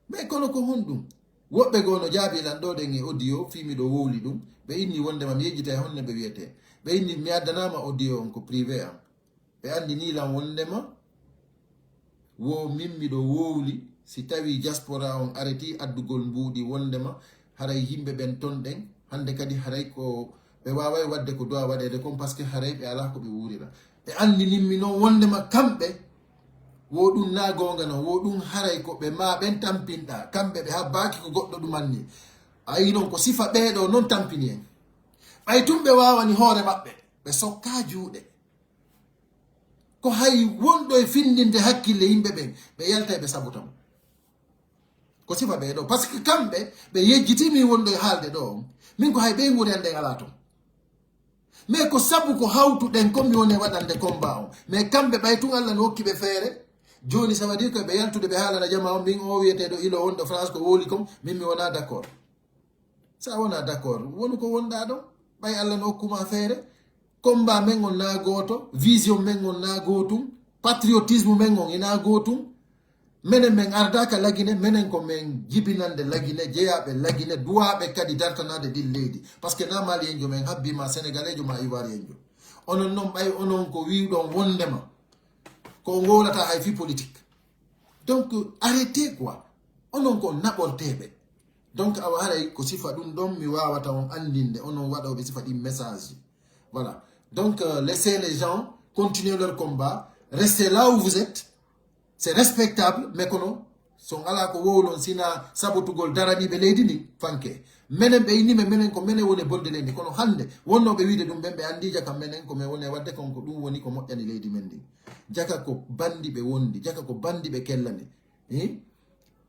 Mais kono ko honɗum? Woɓɓe goo no jaabii lan ɗoo ɗen e audio, fii miɗo wowli ɗum. Ɓe inni wondema mi yejjitay honno ɓe wi'etee. Ɓe inni mi addanaama audio on, ko privé an. Ɓe anndinii lan wonndema wo min miɗo wowli, si tawii diaspora on aretii addugol mbuuɗi, wonndema haray yimɓe ɓen ton ɗen, hannde kadi haray ko ɓe waaway waɗde ko duwaa waɗeede kon, parce que haray ɓe alaa ko ɓe wuurira. Ɓe anndinin mi non wonndema kamɓe, wo ɗun naa goonga non, wo ɗun haray ko ɓe maa ɓen tampinɗaa, kamɓe ɓe habbaaki ko goɗɗo ɗumanni. A yi'i non ko sifa ɓee ɗoo non tampini en. Ɓay tun ɓe waawani hoore maɓɓe, ɓe sokkaa juuɗe. Ko hay wonɗo e findinde hakkille yimɓe ɓen, ɓe yaltay ɓe sabuta mo. Ko sifa ɓee ɗoo. Parce que kamɓe, ɓe yejjitii min wonɗo e haalde ɗoo on. Min ko hay ɓeynguure an ɗen alaa ton. Mais ko sabu ko hawtuɗen ko mi woni e waɗande combat on. Mais kamɓe ɓay tun Alla no hokki ɓe feere. Jooni ça veut dire que ɓe yaltude ɓe haalana jamaa on, min o wi'eteeɗo ilo wonɗo France ko wowli kon, min mi wonaa d'accord. Si a wonaa d'accord, wonu ko wonɗaa ɗon. Ɓay Alla no hokkuma feere. Combat men on naa gooto, vision men on naa gootun, patriotisme men on e naa gootun. Menen men ardaaka Lagine, menen ko men jibinande Lagine, jeyaaɓe Lagine, duwaaɓe kadi dartanaade ndin leydi. Parce que naa Malienjo men habbii ma Senegaleejo ma Ivoirienjo. Onon non ɓay onon ko wi'uɗon wonndema ko on wowlataa hay fii politique. Donc, arrêtez quoi. Onon ko naɓorteeɓe. Donc, awa haray ko sifa ɗun ɗon mi waawata on anndinde, onon waɗooɓe sifa ɗin message. Voilà. Donc, euh, laissez les gens continuer leur combat. Restez là où vous êtes. C'est respectable, mais kono, si on alaa ko wowlon sina sabotugol daraniiɓe leydi ndin, fanke. Menen ɓe inni men, menen ko menen woni e bonde leydi. Kono hannde, wonnooɓe wi'ude ɗun ɓen, ɓe anndii jaka menen ko men woni e waɗde kon, ko ɗun woni ko moƴƴani leydi men ndin. Jaka ko banndi ɓe wondi, jaka ko banndi ɓe kellani. Eh?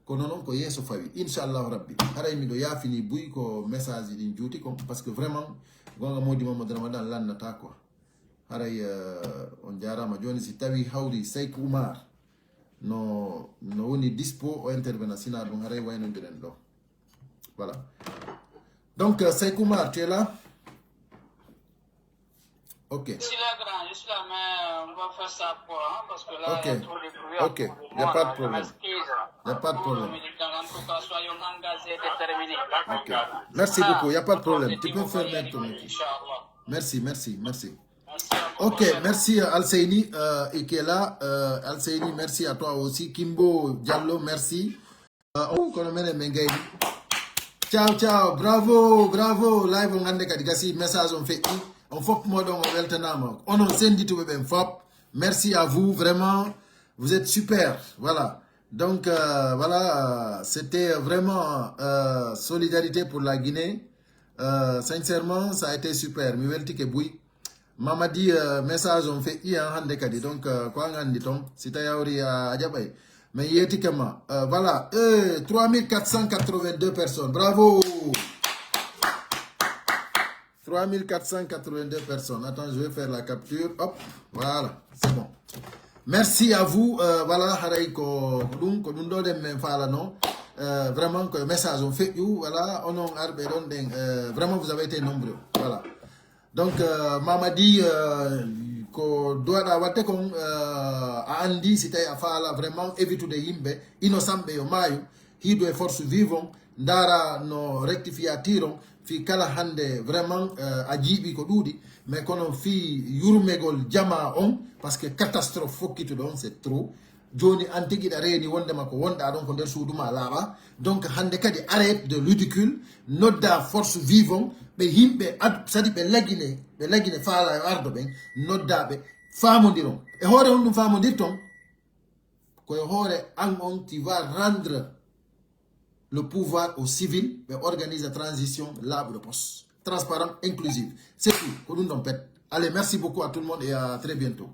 Kono non ko yeeso fawi, inchallahu rabbi. Haray miɗo yaafini buy ko message ɗin juuti kon, parce que vraiment, goonga Mody Mamadou Ramadan lannataa quoi. Haray, euh, on jaaraama. Jooni si tawi hawri Seik Oumar no, no woni dispo o intervena, sina ɗun haray waynondiren ɗoo. Voilà. Donc, euh, Seik Oumar, tu es là? Ok. Je suis là, grand, je suis là, mais on va faire ça quoi, hein, parce que là, il y a trop de bruit. Ok. Ok, il n'y a pas de problème. Il n'y a pas de problème. En tout cas, soyons engagés, déterminés. Ok. Merci beaucoup, il n'y a pas de problème. Tu peux fermer ton micro. Inch'Allah. Merci, merci, merci. Ok, merci, euh, Alseyni, euh, et qui est là. Euh, Alseyni, merci à toi aussi. Kimbo Diallo, merci. Euh, oh, kono menen men gayni. Ciao, ciao. Bravo, bravo. Live on hannde kadi gasi, message on feƴƴi. On fof moɗon on weltanaama. Onon senndituɓe ɓen fof. Merci à vous, vraiment. Vous êtes super. Voilà. Donc, euh, voilà, euh, c'était vraiment, euh, solidarité pour la Guinée. Euh, sincèrement, ça a été super. Mi weltike buy. Mamadi, euh, message on feƴƴi han hannde kadi. Donc, euh, ko an anndi ton. Si tawi a hawri a, a jaɓay. Men yeetike ma. Euh, voilà. Euh, trois mille quatre cent quatre-vingt-deux personnes. Bravo. Trois mille quatre cent quatre-vingt-deux personnes. Attends, je vais faire la capture. Hop. Voilà. C'est bon. Merci à vous. Euh, voilà, haray ko, ko ɗun, ko ɗun ɗoo ɗen men faalano. Euh, vraiment, ko message on feƴƴi. Voilà, onon arɓe ɗon ɗen. Euh, vraiment, vous avez été nombreux. Voilà. Donc, euh, Mamadi, euh, ko duwaɗaa waɗde kon, euh, a anndi si tawi a faala vraiment évitude yimɓe innocent ɓe yo maayu, hiidu e force vive on, ndaara no rectifiatir on, fii kala hannde vraiment, euh, a jiiɓii ko ɗuuɗi, mais kono fii yurmegol jamaa on, parce que catastrophe fokkituɗo on, c'est trop. Jooni an tigi ɗa reeni wondema ko wonɗaa ɗon ko nder suudu maa laaɓaa. Donc hannde kadi arrête de ridicule, noddaa force vive on, ɓe yimɓe ad-, sadi ɓe lagine, ɓe lagine faalaa yo ardo ɓen, noddaa ɓe faamondiron. E hoore honɗun faamondirton? Ko e hoore an on qui va rendre le pouvoir aux civils, ɓe organise transition laaɓuɗo pos. Transparent, inclusive. C'est tout. Ko ɗun ɗon pet. Allez, merci beaucoup à tout le monde et à très bientôt.